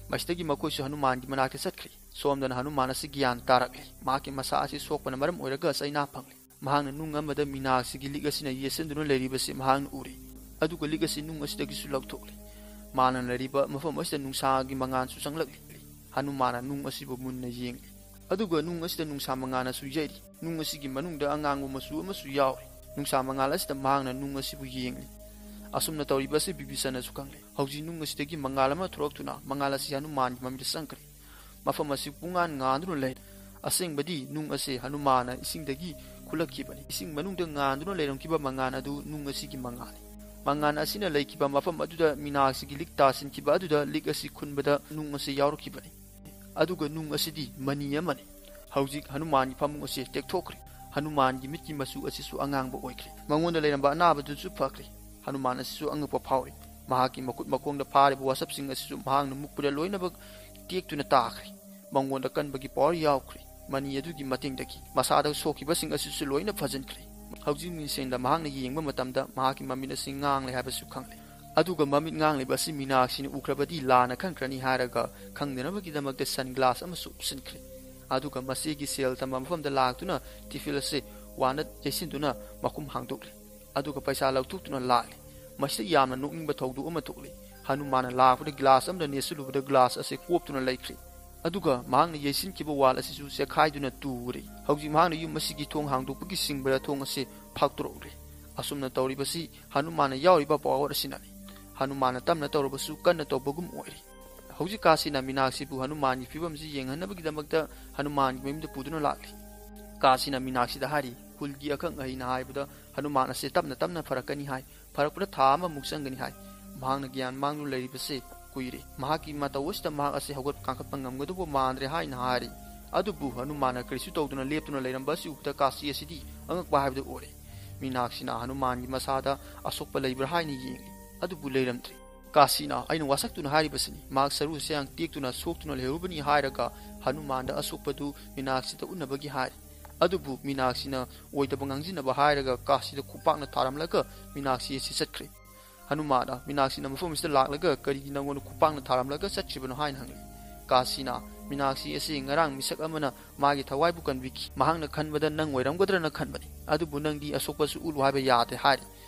ꯃꯁꯤꯗꯒꯤ ꯃꯈꯣꯏꯁꯨ ꯍꯅꯨꯃꯥꯟꯒꯤ ꯃꯅꯥꯛꯇ ꯆꯠꯈ꯭ꯔꯦ꯫ ꯁꯣꯝꯗꯅ ꯍꯅꯨꯃꯥꯟ ꯑꯁꯤ ꯒ꯭ꯌꯥꯟ ꯇꯥꯔꯛꯂꯦ꯫ ꯃꯍꯥꯛꯀꯤ ꯃꯁꯥ ꯑꯁꯤ ꯁꯣꯛꯄꯅ ꯃꯔꯝ ꯑꯣꯏꯔꯒ ꯆꯩꯅꯥ ꯐꯪꯂꯦ꯫ ꯃꯍꯥꯛꯅ ꯅꯨꯡ ꯑꯃꯗ ꯃꯤꯅꯥꯛꯁꯤꯒꯤ ꯂꯤꯛ ꯑꯁꯤꯅ ꯌꯦꯠꯁꯤꯟꯗꯨꯅ ꯂꯩꯔꯤꯕꯁꯤ ꯃꯍꯥꯛꯅ ꯎꯔꯦ꯫ ꯑꯗꯨꯒ ꯂꯤꯛ ꯑꯁꯤ ꯅꯨꯡ ꯑꯁꯤꯗꯒꯤꯁꯨ ꯂꯧꯊꯣꯛꯂꯦ꯫ ꯃꯥꯅ ꯂꯩꯔꯤꯕ ꯃꯐꯝ ꯑꯁꯤꯗ ꯅꯨꯡꯁꯥꯒꯤ ꯃꯉꯥꯜꯁꯨ ꯆꯪꯂꯛꯂꯦ꯫ ꯍꯅꯨꯃꯥꯟꯅ ꯅꯨꯡ ꯑꯁꯤꯕꯨ ꯃꯨꯟꯅ ꯌꯦꯡꯂꯤ꯫ ꯑꯗꯨꯒ ꯅꯨꯡ ꯑꯁꯤꯗ ꯅꯨꯡꯁꯥ ꯃꯉꯥꯜꯅꯁꯨ ꯌꯩꯔꯤ꯫ ꯅꯨꯡ ꯑꯁꯤꯒꯤ ꯃꯅꯨꯡꯗ ꯑꯉꯥꯡꯕ ꯃꯆꯨ ꯑꯃꯁꯨ ꯌꯥꯎꯔꯤ꯫ ꯅꯨꯡꯁꯥ ꯃꯉꯥꯜ ꯑꯁꯤꯗ ꯃꯍꯥꯛꯅ ꯅꯨꯡ ꯑꯁꯤꯕꯨ ꯌꯦꯡꯂꯤ꯫ ꯑꯁꯨꯝꯅ ꯇꯧꯔꯤꯕ ꯑꯁꯤ ꯕꯤꯕꯤꯁꯅꯁꯨ ꯈꯪꯂꯦ꯫ ꯍꯧꯖꯤꯛ ꯅꯨꯡ ꯑꯁꯤꯗꯒꯤ ꯃꯉꯥꯜ ꯑꯃ ꯊꯣꯛꯂꯛꯇꯨꯅ ꯃꯉꯥꯜ ꯑꯁꯤ ꯍꯅꯨꯃꯥꯟꯒꯤ ꯃꯃꯤꯠꯇ ꯆꯪꯈ꯭ꯔꯦ꯫ ꯃꯐꯝ ꯑꯁꯤ ꯄꯨꯡꯉꯥꯟ ꯉꯥꯟꯗꯨꯅ ꯂꯩ꯫ ꯑꯁꯦꯡꯕꯗꯤ ꯅꯨꯡ ꯑꯁꯤ ꯍꯅꯨꯃꯥꯟꯅ ꯏꯁꯤꯡꯗꯒꯤ ꯈꯨꯜꯂꯛꯈꯤꯕꯅꯤ꯫ ꯏꯁꯤꯡ ꯃꯅꯨꯡꯗ ꯉꯥꯟꯗꯨꯅ ꯂꯩꯔꯝꯈꯤꯕ ꯃꯉꯥꯜ ꯑꯗꯨ ꯅꯨꯡ ꯑꯁꯤꯒꯤ ꯃꯉꯥꯜꯅꯤ꯫ ꯃꯉꯥꯜ ꯑꯁꯤꯅ ꯂꯩꯈꯤꯕ ꯃꯐꯝ ꯑꯗꯨꯗ ꯃꯤꯅꯥꯛꯁꯤꯒꯤ ꯂꯤꯛ ꯇꯥꯁꯤꯟꯈꯤꯕ ꯑꯗꯨꯗ ꯂꯤꯛ ꯑꯁꯤ ꯈꯨꯟꯕꯗ ꯅꯨꯡ ꯑꯁꯤ ꯌꯥꯎꯔꯛꯈꯤꯕꯅꯤ꯫ ꯑꯗꯨꯒ ꯅꯨꯡ ꯑꯁꯤꯗꯤ ꯃꯅꯤ ꯑꯃꯅꯤ꯫ ꯍꯧꯖꯤꯛ ꯍꯅꯨꯃꯥꯟꯒꯤ ꯐꯃꯨꯡ ꯑꯁꯤ ꯇꯦꯛꯊꯣꯛꯈ꯭ꯔꯦ꯫ ꯍꯅꯨꯃꯥꯟꯒꯤ ꯃꯤꯠꯀꯤ ꯃꯆꯨ ꯑꯁꯤꯁꯨ ꯑꯉꯥꯡꯕ ꯑꯣꯏꯈ꯭ꯔꯦ꯫ ꯃꯉꯣꯟꯗ ꯂꯩꯔꯝꯕ ꯑꯅꯥꯕꯗꯨꯁꯨ ꯐꯈ꯭ꯔꯦ꯫ ꯍꯅꯨꯃꯥꯟ ꯑꯁꯤꯁꯨ ꯑꯉꯛꯄ ꯐꯥꯎꯔꯦ꯫ ꯃꯍꯥꯛꯀꯤ ꯃꯈꯨꯠ ꯃꯈꯣꯡꯗ ꯐꯥꯔꯤꯕ ꯋꯥꯁꯞꯁꯤꯡ ꯑꯁꯤꯁꯨ ꯃꯍꯥꯛꯅ ꯃꯨꯛꯄꯗ ꯂꯣꯏꯅꯃꯛ ꯇꯦꯛꯇꯨꯅ ꯇꯥꯈ꯭ꯔꯦ꯫ ꯃꯉꯣꯟꯗ ꯀꯟꯕꯒꯤ ꯄꯋꯥꯔ ꯌꯥꯎꯈ꯭ꯔꯦ꯫ ꯃꯅꯤ ꯑꯗꯨꯒꯤ ꯃꯇꯦꯡꯗꯒꯤ ꯃꯁꯥꯗ ꯁꯣꯛꯈꯤꯕꯁꯤꯡ ꯑꯁꯤꯁꯨ ꯂꯣꯏꯅ ꯐꯖꯤꯟꯈ꯭ꯔꯦ꯫ ꯍꯧꯖꯤꯛ ꯃꯤꯡꯁꯦꯟꯗ ꯃꯍꯥꯛꯅ ꯌꯦꯡꯕ ꯃꯇꯝꯗ ꯃꯍꯥꯛꯀꯤ ꯃꯃꯤꯠ ꯑꯁꯤ ꯉꯥꯡꯂꯦ ꯍꯥꯏꯕꯁꯨ ꯈꯪꯂꯦ꯫ ꯑꯗꯨꯒ ꯃꯃꯤꯠ ꯉꯥꯡꯂꯤꯕ ꯑꯁꯤ ꯃꯤꯅꯥꯛꯁꯤꯅ ꯎꯈ꯭ꯔꯕꯗꯤ ꯂꯥꯟꯅ ꯈꯟꯈ꯭ꯔꯅꯤ ꯍꯥꯏꯔꯒ ꯈꯪꯗꯅꯕꯒꯤꯗꯃꯛꯇ ꯁꯟ ꯒ꯭ꯂꯥꯁ ꯑꯃꯁꯨ ꯎꯞꯁꯤꯟꯈ꯭ꯔꯦ꯫ ꯑꯗꯨꯒ ꯃꯁꯤꯒꯤ ꯁꯦꯜ ꯊꯝꯕ ꯃꯐꯝꯗ ꯂꯥꯛꯇꯨꯅ ꯇꯤꯐꯤꯜ ꯑꯁꯤ ꯋꯥꯅ ꯌꯩꯁꯤꯟꯗꯨꯅ ꯃꯈꯨꯝ ꯍꯥꯡꯗꯣꯛꯂꯦ꯫ ꯑꯗꯨꯒ ꯄꯩꯁꯥ ꯂꯧꯊꯣꯛꯇꯨꯅ ꯂꯥꯛꯂꯦ꯫ ꯃꯁꯤꯗ ꯌꯥꯝꯅ ꯅꯣꯛꯅꯤꯡꯕ ꯊꯧꯗꯣꯛ ꯑꯃ ꯊꯣꯛꯂꯦ꯫ ꯍꯅꯨꯃꯥꯟꯅ ꯂꯥꯛꯄꯗ ꯒ꯭ꯂꯥꯁ ꯑꯃꯗ ꯅꯦꯠꯁꯤꯜꯂꯨꯕꯗ ꯒ꯭ꯂꯥꯁ ꯑꯁꯤ ꯀꯣꯞꯇꯨꯅ ꯂꯩꯈ꯭ꯔꯦ꯫ ꯑꯗꯨꯒ ꯃꯍꯥꯛꯅ ꯌꯩꯁꯤꯟꯈꯤꯕ ꯋꯥꯜ ꯑꯁꯤꯁꯨ ꯆꯦꯛꯈꯥꯏꯗꯨꯅ ꯇꯨꯔꯦ꯫ ꯍꯧꯖꯤꯛ ꯃꯍꯥꯛꯅ ꯌꯨꯝ ꯑꯁꯤꯒꯤ ꯊꯣꯡ ꯍꯥꯡꯗꯣꯛꯄꯒꯤ ꯁꯤꯡꯕꯔ ꯊꯣꯡ ꯑꯁꯤ ꯐꯥꯛꯇꯣꯔꯛꯂꯦ꯫ ꯑꯁꯨꯝꯅ ꯇꯧꯔꯤꯕꯁꯤ ꯍꯅꯨꯃꯥꯟꯅ ꯌꯥꯎꯔꯤꯕ ꯄꯋꯥꯔ ꯑꯁꯤꯅꯅꯤ꯫ ꯍꯅꯨꯃꯥꯟꯅ ꯇꯞꯅ ꯇꯧꯔꯕꯁꯨ ꯀꯟꯅ ꯇꯧꯕꯒꯨꯝ ꯑꯣꯏꯔꯦ꯫ ꯍꯧꯖꯤꯛ ꯀꯥꯁꯤꯅ ꯃꯤꯅꯥꯛꯁꯤꯕꯨ ꯍꯅꯨꯃꯥꯟꯒꯤ ꯐꯤꯕꯝꯁꯤ ꯌꯦꯡꯍꯟꯅꯕꯒꯤꯗꯃꯛꯇ ꯍꯅꯨꯃꯥꯟꯒꯤ ꯃꯌꯨꯝꯗ ꯄꯨꯗꯨꯅ ꯂꯥꯛꯂꯤ꯫ ꯀꯥꯁꯤꯅ ꯃꯤꯅꯥꯛꯁꯤꯗ ꯍꯥꯏꯔꯤ, "ꯈꯨꯜꯒꯤ ꯑꯈꯪ ꯑꯍꯩꯅ ꯍꯥꯏꯕꯗ ꯍꯅꯨꯃꯥꯟ ꯑꯁꯤ ꯇꯞꯅ ꯇꯞꯅ ꯐꯔꯛꯀꯅꯤ ꯍꯥꯏ꯫ ꯐꯔꯛꯄꯗ ꯊꯥ ꯑꯃꯃꯨꯛ ꯆꯪꯒꯅꯤ ꯍꯥꯏ꯫ ꯃꯍꯥꯛꯅ ꯒ꯭ꯌꯥꯟ ꯃꯥꯡꯗꯨꯅ ꯂꯩꯔꯤꯕꯁꯦ ꯀꯨꯏꯔꯦ꯫ ꯃꯍꯥꯛꯀꯤ ꯃꯇꯧ ꯑꯁꯤꯗ ꯃꯍꯥꯛ ꯑꯁꯤ ꯍꯧꯒꯠ ꯀꯥꯡꯈꯠꯄ ꯉꯝꯒꯗꯧꯕ ꯃꯥꯟꯗ꯭ꯔꯦ" ꯍꯥꯏꯅ ꯍꯥꯏꯔꯤ꯫ ꯑꯗꯨꯕꯨ ꯍꯅꯨꯃꯥꯟꯅ ꯀꯔꯤꯁꯨ ꯇꯧꯗꯨꯅ ꯂꯦꯞꯇꯨꯅ ꯂꯩꯔꯝꯕ ꯑꯁꯤ ꯎꯕꯗ ꯀꯥꯁꯤ ꯑꯁꯤꯗꯤ ꯑꯉꯛꯄ ꯍꯥꯏꯕꯗꯨ ꯑꯣꯏꯔꯦ꯫ ꯃꯤꯅꯥꯛꯁꯤꯅ ꯍꯅꯨꯃꯥꯟꯒꯤ ꯃꯁꯥꯗ ꯑꯁꯣꯛꯄ ꯂꯩꯕ꯭ꯔꯥ ꯍꯥꯏꯅ ꯌꯦꯡꯂꯤ꯫ ꯑꯗꯨꯕꯨ ꯂꯩꯔꯝꯗ꯭ꯔꯦ꯫ ꯀꯥꯁꯤꯅ, "ꯑꯩꯅ ꯋꯥꯁꯛꯇꯨꯅ ꯍꯥꯏꯔꯤꯕꯁꯤꯅꯤ꯫ ꯃꯍꯥꯛ ꯁꯔꯨ ꯁꯌꯥꯡ ꯇꯦꯛꯇꯨꯅ ꯁꯣꯛꯇꯨꯅ ꯂꯩꯍꯧꯔꯕꯅꯤ" ꯍꯥꯏꯔꯒ ꯍꯅꯨꯃꯥꯟꯗ ꯑꯁꯣꯛꯄꯗꯨ ꯃꯤꯅꯥꯛꯁꯤꯗ ꯎꯠꯅꯕꯒꯤ ꯍꯥꯏꯔꯤ꯫ ꯑꯗꯨꯕꯨ ꯃꯤꯅꯥꯛꯁꯤꯅ ꯑꯣꯏꯗꯕ ꯉꯥꯡꯖꯤꯟꯅꯕ ꯍꯥꯏꯔꯒ ꯀꯥꯁꯤꯗ ꯈꯨꯄꯥꯛꯅ ꯊꯥꯔꯝꯂꯒ ꯃꯤꯅꯥꯛꯁꯤ ꯑꯁꯤ ꯆꯠꯈ꯭ꯔꯦ꯫ ꯍꯅꯨꯃꯥꯟꯅ ꯃꯤꯅꯥꯛꯁꯤꯅ ꯃꯐꯝ ꯑꯁꯤꯗ ꯂꯥꯛꯂꯒ "ꯀꯔꯤꯒꯤ ꯅꯪꯉꯣꯟꯗ ꯈꯨꯄꯥꯛꯅ ꯊꯥꯔꯝꯂꯒ ꯆꯠꯈ꯭ꯔꯤꯕꯅꯣ?" ꯍꯥꯏꯅ ꯍꯪꯂꯤ꯫ ꯀꯥꯁꯤꯅ, "ꯃꯤꯅꯥꯛꯁꯤ ꯑꯁꯤ ꯉꯔꯥꯡ ꯃꯤꯁꯛ ꯑꯃꯅ ꯃꯥꯒꯤ ꯊꯋꯥꯏꯕꯨ ꯀꯟꯕꯤꯈꯤ꯫ ꯃꯍꯥꯛꯅ ꯈꯟꯕꯗ ꯅꯪ ꯑꯣꯏꯔꯝꯒꯗ꯭ꯔꯅ ꯈꯟꯕꯅꯤ꯫ ꯑꯗꯨꯕꯨ ꯅꯪꯗꯤ ꯑꯁꯣꯛꯄꯁꯨ ꯎꯠꯂꯨ ꯍꯥꯏꯕ ꯌꯥꯗꯦ" ꯍꯥꯏꯔꯤ꯫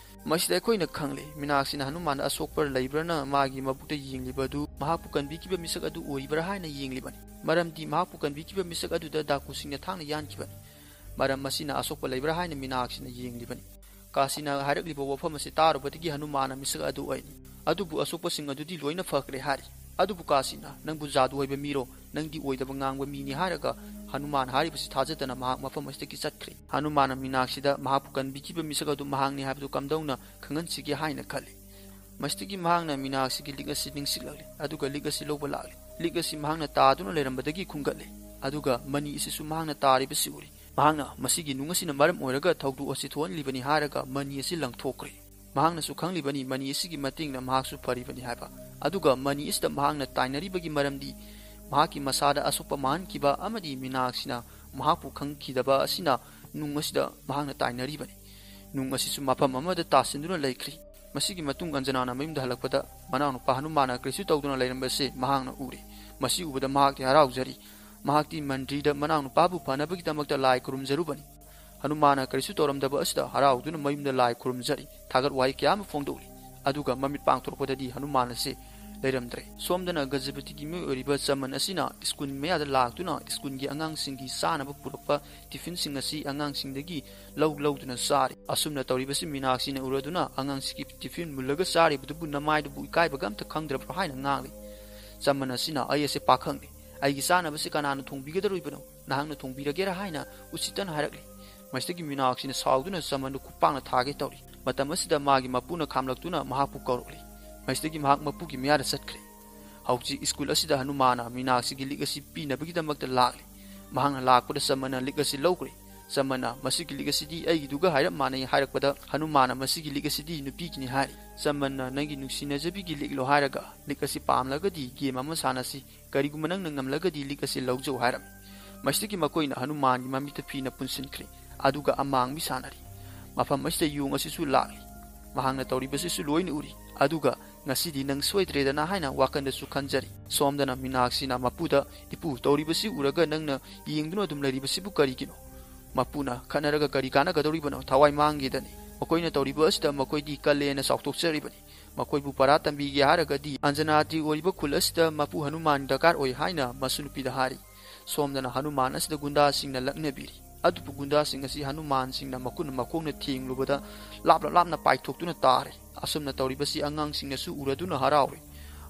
ꯃꯁꯤꯗ ꯑꯩꯈꯣꯏꯅ ꯈꯪꯂꯦ, ꯃꯤꯅꯥꯛꯁꯤꯅ ꯍꯅꯨꯃꯥꯟꯗ ꯑꯁꯣꯛꯄ ꯂꯩꯕ꯭ꯔꯅ ꯃꯥꯒꯤ ꯃꯕꯨꯛꯇ ꯌꯦꯡꯂꯤꯕ ꯑꯗꯨ ꯃꯍꯥꯛꯄꯨ ꯀꯟꯕꯤꯈꯤꯕ ꯃꯤꯁꯛ ꯑꯗꯨ ꯑꯣꯏꯔꯤꯕ꯭ꯔꯥ ꯍꯥꯏꯅ ꯌꯦꯡꯂꯤꯕꯅꯤ꯫ ꯃꯔꯝꯗꯤ ꯃꯍꯥꯛꯄꯨ ꯀꯟꯕꯤꯈꯤꯕ ꯃꯤꯁꯛ ꯑꯗꯨꯗ ꯗꯥꯀꯨꯁꯤꯡꯅ ꯊꯥꯡꯅ ꯌꯥꯟꯈꯤꯕꯅꯤ꯫ ꯃꯔꯝ ꯑꯁꯤꯅ ꯑꯁꯣꯛꯄ ꯂꯩꯕ꯭ꯔꯥ ꯍꯥꯏꯅ ꯃꯤꯅꯥꯛꯁꯤꯅ ꯌꯦꯡꯂꯤꯕꯅꯤ꯫ ꯀꯥꯁꯤꯅ ꯍꯥꯏꯔꯛꯂꯤꯕ ꯋꯥꯐꯝ ꯑꯁꯤ ꯇꯥꯔꯨꯕꯗꯒꯤ ꯍꯅꯨꯃꯥꯟꯅ ꯃꯤꯁꯛ ꯑꯗꯨ ꯑꯣꯏꯅꯤ꯫ ꯑꯗꯨꯕꯨ ꯑꯁꯣꯛꯄꯁꯤꯡ ꯑꯗꯨꯗꯤ ꯂꯣꯏꯅ ꯐꯈ꯭ꯔꯦ ꯍꯥꯏꯔꯤ꯫ ꯑꯗꯨꯕꯨ ꯀꯥꯁꯤꯅ, "ꯅꯪꯕꯨ ꯖꯥꯗꯨ ꯍꯩꯕ ꯃꯤꯔꯣ? ꯅꯪꯗꯤ ꯑꯣꯏꯗꯕ ꯉꯥꯡꯕ ꯃꯤꯅꯤ" ꯍꯥꯏꯔꯒ ꯍꯅꯨꯃꯥꯟ ꯍꯥꯏꯔꯤꯕꯁꯤ ꯊꯥꯖꯗꯅ ꯃꯍꯥꯛ ꯃꯐꯝ ꯑꯁꯤꯗꯒꯤ ꯆꯠꯈ꯭ꯔꯦ꯫ ꯍꯅꯨꯃꯥꯟꯅ ꯃꯤꯅꯥꯛꯁꯤꯗ ꯃꯍꯥꯛꯄꯨ ꯀꯟꯕꯤꯈꯤꯕ ꯃꯤꯁꯛ ꯑꯗꯨ ꯃꯍꯥꯛꯅꯤ ꯍꯥꯏꯕꯗꯨ ꯀꯝꯗꯧꯅ ꯈꯪꯍꯟꯁꯤꯒꯦ ꯍꯥꯏꯅ ꯈꯜꯂꯤ꯫ ꯃꯁꯤꯗꯒꯤ ꯃꯍꯥꯛꯅ ꯃꯤꯅꯥꯛꯁꯤꯒꯤ ꯂꯤꯛ ꯑꯁꯤ ꯅꯤꯡꯁꯤꯡꯂꯛꯂꯤ, ꯑꯗꯨꯒ ꯂꯤꯛ ꯑꯁꯤ ꯂꯧꯕ ꯂꯥꯛꯂꯤ꯫ ꯂꯤꯛ ꯑꯁꯤ ꯃꯍꯥꯛꯅ ꯇꯥꯗꯨꯅ ꯂꯩꯔꯝꯕꯗꯒꯤ ꯈꯨꯝꯒꯠꯂꯤ, ꯑꯗꯨꯒ ꯃꯅꯤ ꯑꯁꯤꯁꯨ ꯃꯍꯥꯛꯅ ꯇꯥꯔꯤꯕꯁꯤ ꯎꯔꯤ꯫ ꯃꯍꯥꯛꯅ ꯃꯁꯤꯒꯤ ꯅꯨꯡ ꯑꯁꯤꯅ ꯃꯔꯝ ꯑꯣꯏꯔꯒ ꯊꯧꯗꯣꯛ ꯑꯁꯤ ꯊꯣꯛꯍꯜꯂꯤꯕꯅꯤ ꯍꯥꯏꯔꯒ ꯃꯅꯤ ꯑꯁꯤ ꯂꯪꯊꯣꯛꯈ꯭ꯔꯦ꯫ ꯃꯍꯥꯛꯅꯁꯨ ꯈꯪꯂꯤꯕꯅꯤ ꯃꯅꯤ ꯑꯁꯤꯒꯤ ꯃꯇꯦꯡꯅ ꯃꯍꯥꯛꯁꯨ ꯐꯔꯤꯕꯅꯤ ꯍꯥꯏꯕ꯫ ꯑꯗꯨꯒ ꯃꯅꯤ ꯑꯁꯤꯗ ꯃꯍꯥꯛꯅ ꯇꯥꯏꯅꯔꯤꯕꯒꯤ ꯃꯔꯝꯗꯤ ꯃꯍꯥꯛꯀꯤ ꯃꯁꯥꯗ ꯑꯁꯣꯛꯄ ꯃꯥꯡꯍꯟꯈꯤꯕ ꯑꯃꯗꯤ ꯃꯤꯅꯥꯛꯁꯤꯅ ꯃꯍꯥꯛꯄꯨ ꯈꯪꯈꯤꯗꯕ ꯑꯁꯤꯅ ꯅꯨꯡ ꯑꯁꯤꯗ ꯃꯍꯥꯛꯅ ꯇꯥꯏꯅꯔꯤꯕꯅꯤ꯫ ꯅꯨꯡ ꯑꯁꯤꯁꯨ ꯃꯐꯝ ꯑꯃꯗ ꯇꯥꯁꯤꯟꯗꯨꯅ ꯂꯩꯈ꯭ꯔꯤ꯫ ꯃꯁꯤꯒꯤ ꯃꯇꯨꯡ ꯑꯟꯖꯅꯥꯅ ꯃꯌꯨꯝꯗ ꯍꯜꯂꯛꯄꯗ ꯃꯅꯥꯎꯅꯨꯄꯥ ꯍꯅꯨꯃꯥꯟꯅ ꯀꯔꯤꯁꯨ ꯇꯧꯗꯨꯅ ꯂꯩꯔꯝꯕꯁꯦ ꯃꯍꯥꯛꯅ ꯎꯔꯦ꯫ ꯃꯁꯤ ꯎꯕꯗ ꯃꯍꯥꯛꯇꯤ ꯍꯔꯥꯎꯖꯔꯤ꯫ ꯃꯍꯥꯛꯇꯤ ꯃꯟꯗ꯭ꯔꯤꯗ ꯃꯅꯥꯎꯅꯨꯄꯥꯕꯨ ꯐꯅꯕꯒꯤꯗꯃꯛꯇ ꯂꯥꯏ ꯈꯨꯔꯨꯝꯖꯔꯨꯕꯅꯤ꯫ ꯍꯅꯨꯃꯥꯟꯅ ꯀꯔꯤꯁꯨ ꯇꯧꯔꯝꯗꯕ ꯑꯁꯤꯗ ꯍꯔꯥꯎꯗꯨꯅ ꯃꯌꯨꯝꯗ ꯂꯥꯏ ꯈꯨꯔꯨꯝꯖꯔꯤ꯫ ꯊꯥꯒꯠ ꯋꯥꯍꯩ ꯀꯌꯥ ꯑꯃ ꯐꯣꯡꯗꯣꯛꯂꯤ꯫ ꯑꯗꯨꯒ ꯃꯃꯤꯠ ꯄꯥꯡꯊꯣꯔꯛꯄꯗꯗꯤ ꯍꯅꯨꯃꯥꯟ ꯑꯁꯤ ꯂꯩꯔꯝꯗ꯭ꯔꯦ꯫ ꯁꯣꯝꯗꯅ ꯒꯖꯄꯇꯤꯒꯤ ꯃꯤꯑꯣꯏ ꯑꯣꯏꯔꯤꯕ ꯆꯃꯟ ꯑꯁꯤꯅ ꯁ꯭ꯀꯨꯜ ꯃꯌꯥꯗ ꯂꯥꯛꯇꯨꯅ ꯁ꯭ꯀꯨꯜꯒꯤ ꯑꯉꯥꯡꯁꯤꯡꯒꯤ ꯆꯥꯅꯕ ꯄꯨꯔꯛꯄ ꯇꯤꯐꯤꯟꯁꯤꯡ ꯑꯁꯤ ꯑꯉꯥꯡꯁꯤꯡꯗꯒꯤ ꯂꯧ ꯂꯧꯗꯨꯅ ꯆꯥꯔꯤ꯫ ꯑꯁꯨꯝꯅ ꯇꯧꯔꯤꯕꯁꯤ ꯃꯤꯅꯥꯛꯁꯤꯅ ꯎꯔꯗꯨꯅ, "ꯑꯉꯥꯡꯁꯤꯒꯤ ꯇꯤꯐꯤꯟ ꯃꯨꯜꯂꯒ ꯆꯥꯔꯤꯕꯗꯨꯕꯨ ꯅꯃꯥꯏꯗꯨꯕꯨ ꯏꯀꯥꯏꯕꯒ ꯑꯝꯇ ꯈꯪꯗ꯭ꯔꯕ꯭ꯔꯣ?" ꯍꯥꯏꯅ ꯉꯥꯡꯂꯤ꯫ ꯆꯃꯟ ꯑꯁꯤꯅ, "ꯑꯩ ꯑꯁꯤ ꯄꯥꯈꯪꯅꯤ, ꯑꯩꯒꯤ ꯆꯥꯅꯕꯁꯤ ꯀꯅꯥꯅ ꯊꯣꯡꯕꯤꯒꯗꯧꯔꯤꯕꯅꯣ? ꯅꯍꯥꯛꯅ ꯊꯣꯡꯕꯤꯔꯒꯦꯔꯥ?" ꯍꯥꯏꯅ ꯎꯁꯤꯠꯇꯅ ꯍꯥꯏꯔꯛꯂꯤ꯫ ꯃꯁꯤꯗꯒꯤ ꯃꯤꯅꯥꯛꯁꯤꯅ ꯁꯥꯎꯗꯨꯅ ꯆꯃꯟꯗꯨ ꯈꯨꯄꯥꯛꯅ ꯊꯥꯒꯦ ꯇꯧꯔꯤ꯫ ꯃꯇꯝ ꯑꯁꯤꯗ ꯃꯥꯒꯤ ꯃꯄꯨꯅ ꯈꯥꯝꯂꯛꯇꯨꯅ ꯃꯍꯥꯛꯄꯨ ꯀꯧꯔꯛꯂꯤ꯫ ꯃꯁꯤꯗꯒꯤ ꯃꯍꯥꯛ ꯃꯄꯨꯒꯤ ꯃꯌꯥꯗ ꯆꯠꯈ꯭ꯔꯦ꯫ ꯍꯧꯖꯤꯛ ꯁ꯭ꯀꯨꯜ ꯑꯁꯤꯗ ꯍꯅꯨꯃꯥꯟꯅ ꯃꯤꯅꯥꯛꯁꯤꯒꯤ ꯂꯤꯛ ꯑꯁꯤ ꯄꯤꯅꯕꯒꯤꯗꯃꯛꯇ ꯂꯥꯛꯂꯤ꯫ ꯃꯍꯥꯛꯅ ꯂꯥꯛꯄꯗ ꯆꯃꯟꯅ ꯂꯤꯛ ꯑꯁꯤ ꯂꯧꯈ꯭ꯔꯦ꯫ ꯆꯃꯟꯅ, "ꯃꯁꯤꯒꯤ ꯂꯤꯛ ꯑꯁꯤꯗꯤ ꯑꯩꯒꯤꯗꯨꯒ ꯍꯥꯏꯔꯞ ꯃꯥꯟꯅꯩ" ꯍꯥꯏꯔꯛꯄꯗ, ꯍꯅꯨꯃꯥꯟꯅ, "ꯃꯁꯤꯒꯤ ꯂꯤꯛ ꯑꯁꯤꯗꯤ ꯅꯨꯄꯤꯒꯤꯅꯤ" ꯍꯥꯏꯔꯤ꯫ ꯆꯃꯟꯅ, "ꯅꯪꯒꯤ ꯅꯨꯡꯁꯤꯅꯖꯕꯤꯒꯤ ꯂꯤꯛꯂꯣ?" ꯍꯥꯏꯔꯒ, "ꯂꯤꯛ ꯑꯁꯤ ꯄꯥꯝꯂꯒꯗꯤ ꯒꯦꯝ ꯑꯃ ꯁꯥꯟꯅꯁꯤ, ꯀꯔꯤꯒꯨꯝꯕ ꯅꯪꯅ ꯉꯝꯂꯒꯗꯤ ꯂꯤꯛ ꯑꯁꯤ ꯂꯧꯖꯧ" ꯍꯥꯏꯔꯝꯃꯤ꯫ ꯃꯁꯤꯗꯒꯤ ꯃꯈꯣꯏꯅ ꯍꯅꯨꯃꯥꯟꯒꯤ ꯃꯃꯤꯠꯇ ꯐꯤꯅ ꯄꯨꯟꯁꯤꯟꯈ꯭ꯔꯦ, ꯑꯗꯨꯒ ꯑꯃꯥꯡꯕꯤ ꯁꯥꯟꯅꯔꯤ꯫ ꯃꯐꯝ ꯑꯁꯤꯗ ꯌꯣꯡ ꯑꯁꯤꯁꯨ ꯂꯥꯛꯂꯤ꯫ ꯃꯍꯥꯛꯅ ꯇꯧꯔꯤꯕꯁꯤꯁꯨ ꯂꯣꯏꯅ ꯎꯔꯤ꯫ ꯑꯗꯨꯒ, "ꯉꯁꯤꯗꯤ ꯅꯪ ꯁꯣꯏꯗ꯭ꯔꯦꯗꯅ" ꯍꯥꯏꯅ ꯋꯥꯈꯜꯗꯁꯨ ꯈꯟꯖꯔꯤ꯫ ꯁꯣꯝꯗꯅ ꯃꯤꯅꯥꯛꯁꯤꯅ ꯃꯄꯨꯗ, "ꯏꯄꯨ, ꯇꯧꯔꯤꯕꯁꯤ ꯎꯔꯒ ꯅꯪꯅ ꯌꯦꯡꯗꯨꯅ ꯑꯗꯨꯝ ꯂꯩꯔꯤꯕꯁꯤꯕꯨ ꯀꯔꯤꯒꯤꯅꯣ?" ꯃꯄꯨꯅ, "ꯈꯠꯅꯔꯒ ꯀꯔꯤ ꯀꯥꯟꯅꯒꯗꯧꯔꯤꯕꯅꯣ? ꯊꯋꯥꯏ ꯃꯥꯡꯒꯦꯗꯅꯤ꯫ ꯃꯈꯣꯏꯅ ꯇꯧꯔꯤꯕ ꯑꯁꯤꯗ ꯃꯈꯣꯏꯗꯤ ꯀꯜꯂꯦꯅ ꯆꯥꯎꯊꯣꯛꯆꯔꯤꯕꯅꯤ꯫ ꯃꯈꯣꯏꯕꯨ ꯄꯔꯥ ꯇꯝꯕꯤꯒꯦ ꯍꯥꯏꯔꯒꯗꯤ ꯑꯟꯖꯅꯥꯗ꯭ꯔꯤ ꯑꯣꯏꯔꯤꯕ ꯈꯨꯜ ꯑꯁꯤꯗ ꯃꯄꯨ ꯍꯅꯨꯃꯥꯟ ꯗꯔꯀꯥꯔ ꯑꯣꯏ" ꯍꯥꯏꯅ ꯃꯁꯨ ꯅꯨꯄꯤꯗ ꯍꯥꯏꯔꯤ꯫ ꯁꯣꯝꯗꯅ ꯍꯅꯨꯃꯥꯟ ꯑꯁꯤꯗ ꯒꯨꯟꯗꯥꯁꯤꯡꯅ ꯂꯛꯅꯕꯤꯔꯤ꯫ ꯑꯗꯨꯕꯨ ꯒꯨꯟꯗꯥꯁꯤꯡ ꯑꯁꯤ ꯍꯅꯨꯃꯥꯟꯁꯤꯡꯅ ꯃꯈꯨꯠꯅ ꯃꯈꯣꯡꯅ ꯊꯦꯡꯂꯨꯕꯗ ꯂꯥꯞꯅ ꯂꯥꯞꯅ ꯄꯥꯏꯊꯣꯛꯇꯨꯅ ꯇꯥꯔꯦ꯫ ꯑꯁꯨꯝꯅ ꯇꯧꯔꯤꯕꯁꯤ ꯑꯉꯥꯡꯁꯤꯡꯅꯁꯨ ꯎꯔꯗꯨꯅ ꯍꯔꯥꯎꯔꯦ꯫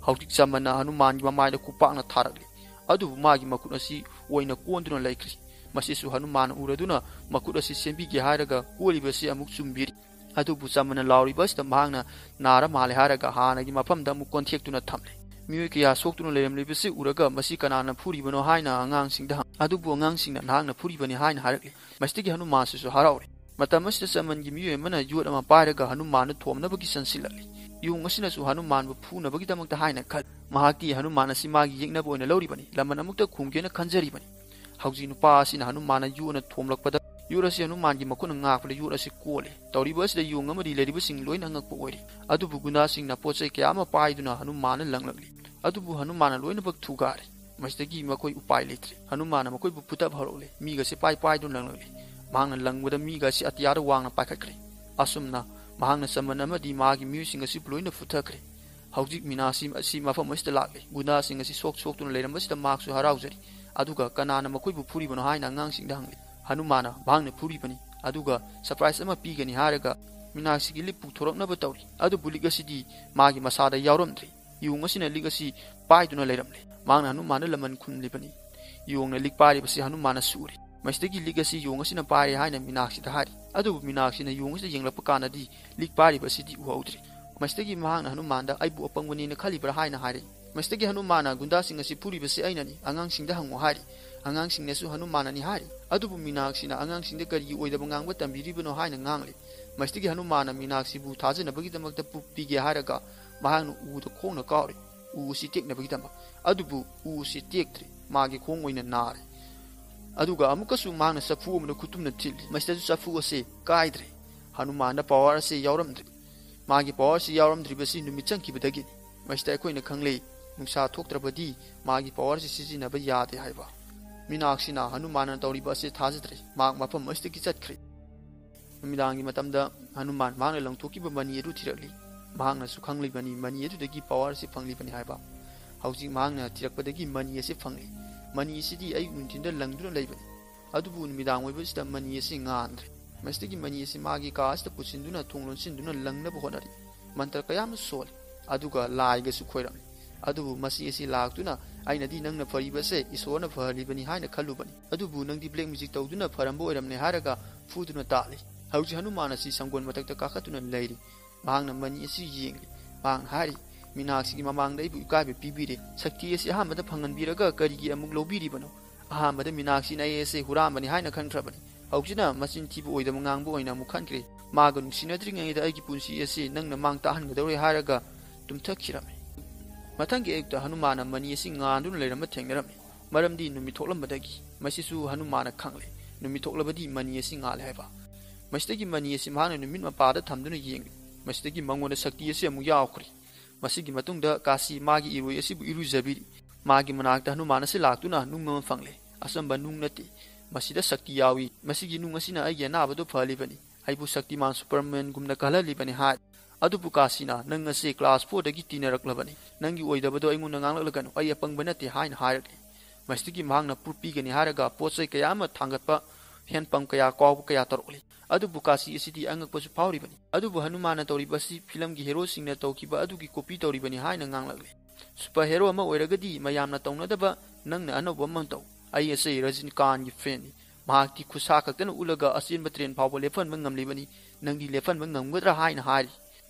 ꯍꯧꯖꯤꯛ ꯆꯃꯟꯅ ꯍꯅꯨꯃꯥꯟꯒꯤ ꯃꯃꯥꯏꯗ ꯈꯨꯄꯥꯛꯅ ꯊꯥꯔꯛꯂꯤ꯫ ꯑꯗꯨꯕꯨ ꯃꯥꯒꯤ ꯃꯈꯨꯠ ꯑꯁꯤ ꯑꯣꯏꯅ ꯀꯣꯟꯗꯨꯅ ꯂꯩꯈ꯭ꯔꯤ꯫ ꯃꯁꯤꯁꯨ ꯍꯅꯨꯃꯥꯟꯅ ꯎꯔꯗꯨꯅ ꯃꯈꯨꯠ ꯑꯁꯤ ꯁꯦꯝꯕꯤꯒꯦ ꯍꯥꯏꯔꯒ ꯀꯣꯜꯂꯤꯕꯁꯤ ꯑꯃꯨꯛ ꯆꯨꯝꯕꯤꯔꯤ꯫ ꯑꯗꯨꯕꯨ ꯆꯃꯟꯅ ꯂꯥꯎꯔꯤꯕ ꯑꯁꯤꯗ ꯃꯍꯥꯛꯅ ꯅꯥꯔ ꯃꯥꯜꯂꯦ ꯍꯥꯏꯔꯒ ꯍꯥꯟꯅꯒꯤ ꯃꯐꯝꯗ ꯑꯃꯨꯛ ꯀꯣꯟꯊꯦꯛꯇꯨꯅ ꯊꯝꯂꯦ꯫ ꯃꯤꯑꯣꯏ ꯀꯌꯥ ꯁꯣꯛꯇꯨꯅ ꯂꯩꯔꯝꯂꯤꯕꯁꯤ ꯎꯔꯒ, "ꯃꯁꯤ ꯀꯅꯥꯅ ꯐꯨꯔꯤꯕꯅꯣ?" ꯍꯥꯏꯅ ꯑꯉꯥꯡꯁꯤꯡꯗ ꯍꯪ-, ꯑꯗꯨꯕꯨ ꯑꯉꯥꯡꯁꯤꯡꯅ, "ꯅꯍꯥꯛꯅ ꯐꯨꯔꯤꯕꯅꯤ" ꯍꯥꯏꯅ ꯍꯥꯏꯔꯛꯂꯤ꯫ ꯃꯁꯤꯗꯒꯤ ꯍꯅꯨꯃꯥꯟꯁꯤꯁꯨ ꯍꯔꯥꯎꯔꯦ꯫ ꯃꯇꯝ ꯑꯁꯤꯗ ꯆꯃꯟꯒꯤ ꯃꯤꯑꯣꯏ ꯑꯃꯅ ꯌꯣꯠ ꯑꯃ ꯄꯥꯏꯔꯒ ꯍꯅꯨꯃꯥꯟꯗꯨ ꯊꯣꯝꯅꯕꯒꯤ ꯆꯪꯁꯤꯜꯂꯛꯂꯤ꯫ ꯌꯣꯡ ꯑꯁꯤꯅꯁꯨ ꯍꯅꯨꯃꯥꯟꯕꯨ ꯐꯨꯅꯕꯒꯤꯗꯃꯛꯇ ꯍꯥꯏꯅ ꯈꯜꯂꯤ꯫ ꯃꯍꯥꯛꯇꯤ ꯍꯅꯨꯃꯥꯟ ꯑꯁꯤ ꯃꯥꯒꯤ ꯌꯦꯛꯅꯕ ꯑꯣꯏꯅ ꯂꯧꯔꯤꯕꯅꯤ, ꯂꯃꯟ ꯑꯃꯨꯛꯇ ꯈꯨꯝꯒꯦꯅ ꯈꯟꯖꯔꯤꯕꯅꯤ꯫ ꯍꯧꯖꯤꯛ ꯅꯨꯄꯥ ꯑꯁꯤꯅ ꯍꯅꯨꯃꯥꯟꯅ ꯌꯣꯠꯅ ꯊꯣꯝꯂꯛꯄꯗ, ꯌꯣꯠ ꯑꯁꯤ ꯍꯅꯨꯃꯥꯟꯒꯤ ꯃꯈꯨꯠꯅ ꯉꯥꯛꯄꯗ ꯌꯣꯠ ꯑꯁꯤ ꯀꯣꯜꯂꯤ꯫ ꯇꯧꯔꯤꯕ ꯑꯁꯤꯗ ꯌꯣꯡ ꯑꯃꯗꯤ ꯂꯩꯔꯤꯕꯁꯤꯡ ꯂꯣꯏꯅ ꯑꯉꯛꯄ ꯑꯣꯏꯔꯤ꯫ ꯑꯗꯨꯕꯨ ꯒꯨꯟꯗꯥꯁꯤꯡꯅ ꯄꯣꯠ ꯆꯩ ꯀꯌꯥ ꯑꯃ ꯄꯥꯏꯗꯨꯅ ꯍꯅꯨꯃꯥꯟꯅ ꯂꯪꯂꯛꯂꯤ꯫ ꯑꯗꯨꯕꯨ ꯍꯅꯨꯃꯥꯟꯅ ꯂꯣꯏꯅꯃꯛ ꯊꯨꯒꯥꯏꯔꯦ꯫ ꯃꯁꯤꯗꯒꯤ ꯃꯈꯣꯏ ꯎꯄꯥꯏ ꯂꯩꯇ꯭ꯔꯦ꯫ ꯍꯅꯨꯃꯥꯟꯅ ꯃꯈꯣꯏꯕꯨ ꯐꯨꯊꯕ ꯍꯧꯔꯛꯂꯦ꯫ ꯃꯤꯒ ꯁꯤꯄꯥꯏ ꯄꯥꯏꯗꯨꯅ ꯂꯪꯂꯛꯂꯦ꯫ ꯃꯍꯥꯛꯅ ꯂꯪꯕꯗ ꯃꯤꯒ ꯑꯁꯤ ꯑꯇꯤꯌꯥꯗ ꯋꯥꯡꯅ ꯄꯥꯏꯈꯠꯈ꯭ꯔꯦ꯫ ꯑꯁꯨꯝꯅ ꯃꯍꯥꯛꯅ ꯆꯃꯟ ꯑꯃꯗꯤ ꯃꯥꯒꯤ ꯃꯤꯑꯣꯏꯁꯤꯡ ꯑꯁꯤꯕꯨ ꯂꯣꯏꯅ ꯐꯨꯊꯈ꯭ꯔꯦ꯫ ꯍꯧꯖꯤꯛ ꯃꯤꯅꯥꯛꯁꯤ ꯑꯁꯤ ꯃꯐꯝ ꯑꯁꯤꯗ ꯂꯥꯛꯂꯦ꯫ ꯒꯨꯟꯗꯥꯁꯤꯡ ꯑꯁꯤ ꯁꯣꯛ ꯁꯣꯛꯇꯨꯅ ꯂꯩꯔꯝꯕꯁꯤꯗ ꯃꯍꯥꯛꯁꯨ ꯍꯔꯥꯎꯖꯔꯤ꯫ ꯑꯗꯨꯒ ꯀꯅꯥꯅ ꯃꯈꯣꯏꯕꯨ ꯐꯨꯔꯤꯕꯅꯣ ꯍꯥꯏꯅ ꯑꯉꯥꯡꯁꯤꯡꯗ ꯍꯪꯂꯤ꯫ ꯍꯅꯨꯃꯥꯟꯅ ꯃꯍꯥꯛꯅ ꯐꯨꯔꯤꯕꯅꯤ, ꯑꯗꯨꯒ ꯁꯔꯄ꯭ꯔꯥꯏꯖ ꯑꯃ ꯄꯤꯒꯅꯤ ꯍꯥꯏꯔꯒ ꯃꯤꯅꯥꯛꯁꯤꯒꯤ ꯂꯤꯛ ꯄꯨꯊꯣꯔꯛꯅꯕ ꯇꯧꯔꯤ꯫ ꯑꯗꯨꯕꯨ ꯂꯤꯛ ꯑꯁꯤꯗꯤ ꯃꯥꯒꯤ ꯃꯁꯥꯗ ꯌꯥꯎꯔꯝꯗ꯭ꯔꯦ꯫ ꯌꯣꯡ ꯑꯁꯤꯅ ꯂꯤꯛ ꯑꯁꯤ ꯄꯥꯏꯗꯨꯅ ꯂꯩꯔꯝꯂꯦ꯫ ꯃꯍꯥꯛꯅ ꯍꯅꯨꯃꯥꯟꯗ ꯂꯃꯟ ꯈꯨꯝꯂꯤꯕꯅꯤ꯫ ꯌꯣꯡꯅ ꯂꯤꯛ ꯄꯥꯏꯔꯤꯕꯁꯤ ꯍꯅꯨꯃꯥꯟꯅꯁꯨ ꯎꯔꯦ꯫ ꯃꯁꯤꯗꯒꯤ ꯂꯤꯛ ꯑꯁꯤ ꯌꯣꯡ ꯑꯁꯤꯅ ꯄꯥꯏꯔꯦ ꯍꯥꯏꯅ ꯃꯤꯅꯥꯛꯁꯤꯗ ꯍꯥꯏꯔꯤ꯫ ꯑꯗꯨꯕꯨ ꯃꯤꯅꯥꯛꯁꯤꯅ ꯌꯣꯡ ꯑꯁꯤꯗ ꯌꯦꯡꯂꯛꯄ ꯀꯥꯟꯗꯗꯤ ꯂꯤꯛ ꯄꯥꯏꯔꯤꯕ ꯑꯁꯤꯗꯤ ꯎꯍꯧꯗ꯭ꯔꯦ꯫ ꯃꯁꯤꯗꯒꯤ ꯃꯍꯥꯛꯅ ꯍꯅꯨꯃꯥꯟꯗ "ꯑꯩꯕꯨ ꯑꯄꯪꯕꯅꯦꯅ ꯈꯜꯂꯤꯕ꯭ꯔꯥ?" ꯍꯥꯏꯅ ꯍꯥꯏꯔꯛꯏ꯫ ꯃꯁꯤꯗꯒꯤ ꯍꯅꯨꯃꯥꯟꯅ "ꯒꯨꯟꯗꯥꯁꯤꯡ ꯑꯁꯤ ꯐꯨꯔꯤꯕꯁꯤ ꯑꯩꯅꯅꯤ, ꯑꯉꯥꯡꯁꯤꯡꯗ ꯍꯪꯉꯨ" ꯍꯥꯏꯔꯤ꯫ ꯑꯉꯥꯡꯁꯤꯡꯅꯁꯨ ꯍꯅꯨꯃꯥꯟꯅꯅꯤ ꯍꯥꯏꯔꯤ꯫ ꯑꯗꯨꯕꯨ ꯃꯤꯅꯥꯛꯁꯤꯅ ꯑꯉꯥꯡꯁꯤꯡꯗ ꯀꯔꯤꯒꯤ ꯑꯣꯏꯗꯕ ꯉꯥꯡꯕ ꯇꯝꯕꯤꯔꯤꯕꯅꯣ ꯍꯥꯏꯅ ꯉꯥꯡꯂꯤ꯫ ꯃꯁꯤꯗꯒꯤ ꯍꯅꯨꯃꯥꯟꯅ ꯃꯤꯅꯥꯛꯁꯤꯕꯨ ꯊꯥꯖꯅꯕꯒꯤꯗꯃꯛꯇ ꯄꯨ-, ꯄꯤꯒꯦ ꯍꯥꯏꯔꯒ ꯃꯍꯥꯛꯅ ꯎꯗ ꯈꯣꯡꯅ ꯀꯥꯎꯔꯤ꯫ ꯎ ꯑꯁꯤ ꯇꯦꯛꯅꯕꯒꯤꯗꯃꯛ꯫ ꯑꯗꯨꯕꯨ ꯎ ꯑꯁꯤ ꯇꯦꯛꯇ꯭ꯔꯦ, ꯃꯥꯒꯤ ꯈꯣꯡ ꯑꯣꯏꯅ ꯅꯥꯔꯦ꯫ ꯑꯗꯨꯒ ꯑꯃꯨꯛꯀꯁꯨ ꯃꯍꯥꯛꯅ ꯆꯐꯨ ꯑꯃꯗ ꯈꯨꯇꯨꯝꯅ ꯊꯤꯜꯂꯤ꯫ ꯃꯁꯤꯗꯁꯨ ꯆꯐꯨ ꯑꯁꯤ ꯀꯥꯏꯗ꯭ꯔꯦ꯫ ꯍꯅꯨꯃꯥꯟꯗ ꯄꯋꯥꯔ ꯑꯁꯤ ꯌꯥꯎꯔꯝꯗ꯭ꯔꯦ꯫ ꯃꯥꯒꯤ ꯄꯋꯥꯔ ꯑꯁꯤ ꯌꯥꯎꯔꯝꯗ꯭ꯔꯤꯕꯁꯤ ꯅꯨꯃꯤꯠ ꯆꯪꯈꯤꯕꯗꯒꯤꯅꯤ꯫ ꯃꯁꯤꯗ ꯑꯩꯈꯣꯏꯅ ꯈꯪꯂꯦ, ꯅꯨꯡꯁꯥ ꯊꯣꯛꯇ꯭ꯔꯕꯗꯤ ꯃꯥꯒꯤ ꯄꯋꯥꯔ ꯑꯁꯤ ꯁꯤꯖꯤꯟꯅꯕ ꯌꯥꯗꯦ ꯍꯥꯏꯕ꯫ ꯃꯤꯅꯥꯛꯁꯤꯅ ꯍꯅꯨꯃꯥꯟꯅ ꯇꯧꯔꯤꯕ ꯑꯁꯤ ꯊꯥꯖꯗ꯭ꯔꯦ꯫ ꯃꯍꯥꯛ ꯃꯐꯝ ꯑꯁꯤꯗꯒꯤ ꯆꯠꯈ꯭ꯔꯦ꯫ ꯅꯨꯃꯤꯗꯥꯡꯒꯤ ꯃꯇꯝꯗ ꯍꯅꯨꯃꯥꯟ ꯃꯍꯥꯛꯅ ꯂꯪꯊꯣꯛꯈꯤꯕ ꯃꯅꯤ ꯑꯗꯨ ꯊꯤꯔꯛꯂꯤ꯫ ꯃꯍꯥꯛꯅꯁꯨ ꯈꯪꯂꯤꯕꯅꯤ ꯃꯅꯤ ꯑꯗꯨꯗꯒꯤ ꯄꯋꯥꯔ ꯑꯁꯤ ꯐꯪꯂꯤꯕꯅꯤ ꯍꯥꯏꯕ꯫ ꯍꯧꯖꯤꯛ ꯃꯍꯥꯛꯅ ꯊꯤꯔꯛꯄꯗꯒꯤ ꯃꯅꯤ ꯑꯁꯤ ꯐꯪꯂꯤ꯫ ꯃꯅꯤ ꯑꯁꯤꯗꯤ ꯑꯌꯨꯛ ꯅꯨꯡꯊꯤꯟꯗ ꯂꯪꯗꯨꯅ ꯂꯩꯕꯅꯤ꯫ ꯑꯗꯨꯕꯨ ꯅꯨꯃꯤꯗꯥꯡ ꯑꯣꯏꯕꯁꯤꯗ ꯃꯅꯤ ꯑꯁꯤ ꯉꯥꯟꯗ꯭ꯔꯦ꯫ ꯃꯁꯤꯗꯒꯤ ꯃꯅꯤ ꯑꯁꯤ ꯃꯥꯒꯤ ꯀꯥ ꯑꯁꯤꯗ ꯄꯨꯁꯤꯟꯗꯨꯅ ꯊꯣꯡ ꯂꯣꯟꯁꯤꯟꯗꯨꯅ ꯂꯪꯅꯕ ꯍꯣꯠꯅꯔꯤ꯫ ꯃꯟꯇ꯭ꯔ ꯀꯌꯥ ꯑꯃ ꯁꯣꯜꯂꯤ꯫ ꯑꯗꯨꯒ ꯂꯥꯏꯒꯁꯨ ꯈꯣꯏꯔꯝꯃꯤ꯫ ꯑꯗꯨꯕꯨ ꯃꯁꯤ ꯑꯁꯤ ꯂꯥꯛꯇꯨꯅ "ꯑꯩꯅꯗꯤ ꯅꯪꯅ ꯐꯔꯤꯕꯁꯦ ꯏꯁꯣꯔꯅ ꯐꯍꯜꯂꯤꯕꯅꯤ ꯍꯥꯏꯅ ꯈꯜꯂꯨꯕꯅꯤ, ꯑꯗꯨꯕꯨ ꯅꯪꯗꯤ ꯕ꯭ꯂꯦꯛ ꯃꯦꯖꯤꯛ ꯇꯧꯗꯨꯅ ꯐꯔꯝꯕ ꯑꯣꯏꯔꯝꯂꯦ" ꯍꯥꯏꯔꯒ ꯐꯨꯗꯨꯅ ꯇꯥꯜꯂꯤ꯫ ꯍꯧꯖꯤꯛ ꯍꯅꯨꯃꯥꯟ ꯑꯁꯤ ꯁꯪꯒꯣꯜ ꯃꯊꯛꯇ ꯀꯥꯈꯠꯇꯨꯅ ꯂꯩꯔꯤ꯫ ꯃꯍꯥꯛꯅ ꯃꯅꯤ ꯑꯁꯤ ꯌꯦꯡꯂꯤ꯫ ꯃꯍꯥꯛꯅ ꯍꯥꯏꯔꯤ, "ꯃꯤꯅꯥꯛꯁꯤꯒꯤ ꯃꯃꯥꯡꯗ ꯑꯩꯕꯨ ꯏꯀꯥꯏꯕ ꯄꯤꯕꯤꯔꯦ꯫ ꯁꯛꯇꯤ ꯑꯁꯤ ꯑꯍꯥꯟꯕꯗ ꯐꯪꯍꯟꯕꯤꯔꯒ ꯀꯔꯤꯒꯤ ꯑꯃꯨꯛ ꯂꯧꯕꯤꯔꯤꯕꯅꯣ? ꯑꯍꯥꯟꯕꯗ ꯃꯤꯅꯥꯛꯁꯤꯅ ꯑꯩ ꯑꯁꯤ ꯍꯨꯔꯥꯟꯕꯅꯤ ꯍꯥꯏꯅ ꯈꯟꯈ꯭ꯔꯕꯅꯤ꯫ ꯍꯧꯖꯤꯛꯅ ꯃꯆꯤꯟ ꯊꯤꯕ ꯑꯣꯏꯗꯕ ꯉꯥꯡꯕ ꯑꯣꯏꯅ ꯑꯃꯨꯛ ꯈꯟꯈ꯭ꯔꯦ꯫ ꯃꯥꯒ ꯅꯨꯡꯁꯤꯅꯗ꯭ꯔꯤꯉꯩꯗ ꯑꯩꯒꯤ ꯄꯨꯟꯁꯤ ꯑꯁꯤ ꯅꯪꯅ ꯃꯥꯡ ꯇꯥꯛꯍꯟꯒꯗꯧꯔꯦ" ꯍꯥꯏꯔꯒ ꯇꯨꯝꯊꯈꯤꯔꯝꯃꯤ꯫ ꯃꯊꯪꯒꯤ ꯑꯌꯨꯛꯇ ꯍꯅꯨꯃꯥꯟꯅ ꯃꯅꯤ ꯑꯁꯤ ꯉꯥꯟꯗꯨꯅ ꯂꯩꯔꯝꯕ ꯊꯦꯡꯅꯔꯝꯃꯤ꯫ ꯃꯔꯝꯗꯤ ꯅꯨꯃꯤꯠ ꯊꯣꯛꯂꯝꯕꯗꯒꯤ꯫ ꯃꯁꯤꯁꯨ ꯍꯅꯨꯃꯥꯟꯅ ꯈꯪꯂꯦ꯫ ꯅꯨꯃꯤꯠ ꯊꯣꯛꯂꯕꯗꯤ ꯃꯅꯤ ꯑꯁꯤ ꯉꯥꯜꯂꯦ ꯍꯥꯏꯕ꯫ ꯃꯁꯤꯗꯒꯤ ꯃꯅꯤ ꯑꯁꯤ ꯃꯍꯥꯛꯅ ꯅꯨꯃꯤꯠ ꯃꯄꯥꯗ ꯊꯝꯗꯨꯅ ꯌꯦꯡꯂꯤ꯫ ꯃꯁꯤꯗꯒꯤ ꯃꯉꯣꯟꯗ ꯁꯛꯇꯤ ꯑꯁꯤ ꯑꯃꯨꯛ ꯌꯥꯎꯈ꯭ꯔꯦ꯫ ꯃꯁꯤꯒꯤ ꯃꯇꯨꯡꯗ ꯀꯥꯁꯤ ꯃꯥꯒꯤ ꯏꯔꯣꯏ ꯑꯁꯤꯕꯨ ꯏꯔꯨꯖꯕꯤꯔꯤ꯫ ꯃꯥꯒꯤ ꯃꯅꯥꯛꯇ ꯍꯅꯨꯃꯥꯟ ꯑꯁꯤ ꯂꯥꯛꯇꯨꯅ ꯅꯨꯡ ꯑꯃ ꯐꯪꯂꯦ꯫ ꯑꯆꯝꯕ ꯅꯨꯡ ꯅꯠꯇꯦ꯫ ꯃꯁꯤꯗ ꯁꯛꯇꯤ ꯌꯥꯎꯏ꯫ ꯃꯁꯤꯒꯤ ꯅꯨꯡ ꯑꯁꯤꯅ ꯑꯩꯒꯤ ꯑꯅꯥꯕꯗꯨ ꯐꯍꯜꯂꯤꯕꯅꯤ꯫ ꯑꯩꯕꯨ ꯁꯛꯇꯤꯃꯥꯟ ꯁꯨꯄꯔꯃꯦꯟꯒꯨꯝꯅ ꯀꯜꯍꯜꯂꯤꯕꯅꯤ ꯍꯥꯏ꯫ ꯑꯗꯨꯕꯨ ꯀꯥꯁꯤꯅ, "ꯅꯪ ꯑꯁꯤ class fourꯗꯒꯤ ꯇꯤꯟꯅꯔꯛꯂꯕꯅꯤ꯫ ꯅꯪꯒꯤ ꯑꯣꯏꯗꯕꯗꯣ ꯑꯩꯉꯣꯟꯗ ꯉꯥꯡꯂꯛꯂꯒꯅꯨ, ꯑꯩ ꯑꯄꯪꯕ ꯅꯠꯇꯦ" ꯍꯥꯏꯅ ꯍꯥꯏꯔꯛꯂꯤ꯫ ꯃꯁꯤꯗꯒꯤ ꯃꯍꯥꯛꯅ proof ꯄꯤꯒꯅꯤ ꯍꯥꯏꯔꯒ ꯄꯣꯠ ꯆꯩ ꯀꯌꯥ ꯑꯃ ꯊꯥꯡꯒꯠꯄ handpump ꯀꯌꯥ, ꯀꯥꯎꯕ ꯀꯌꯥ ꯇꯧꯔꯛꯂꯤ꯫ ꯑꯗꯨꯕꯨ ꯀꯥꯁꯤ ꯑꯁꯤꯗꯤ ꯑꯉꯛꯄꯁꯨ ꯐꯥꯎꯔꯤꯕꯅꯤ꯫ ꯑꯗꯨꯕꯨ ꯍꯅꯨꯃꯥꯟꯅ ꯇꯧꯔꯤꯕ ꯑꯁꯤ ꯐꯤꯂꯝꯒꯤ ꯍꯦꯔꯣꯁꯤꯡꯅ ꯇꯧꯈꯤꯕ ꯑꯗꯨꯒꯤ copy ꯇꯧꯔꯤꯕꯅꯤ ꯍꯥꯏꯅ ꯉꯥꯡꯂꯛꯂꯤ꯫ Super hero ꯑꯃ ꯑꯣꯏꯔꯒꯗꯤ ꯃꯌꯥꯝꯅ ꯇꯧꯅꯗꯕ ꯅꯪꯅ ꯑꯅꯧꯕ ꯑꯃ ꯇꯧ꯫ ꯑꯩ ꯑꯁꯤ ꯔꯖꯤꯅꯤꯀꯥꯟꯒꯤ fanꯅꯤ꯫ ꯃꯍꯥꯛꯇꯤ ꯈꯨꯠꯁꯥ ꯈꯛꯇꯅ ꯎꯠꯂꯒ ꯑꯆꯦꯟꯕ train ꯐꯥꯎꯕ ꯂꯦꯞꯍꯟꯕ ꯉꯝꯂꯤꯕꯅꯤ꯫ ꯅꯪꯗꯤ ꯂꯦꯞꯍꯟꯕ ꯉꯝꯒꯗ꯭ꯔꯥ ꯍꯥꯏꯅ ꯍꯥꯏꯔꯤ꯫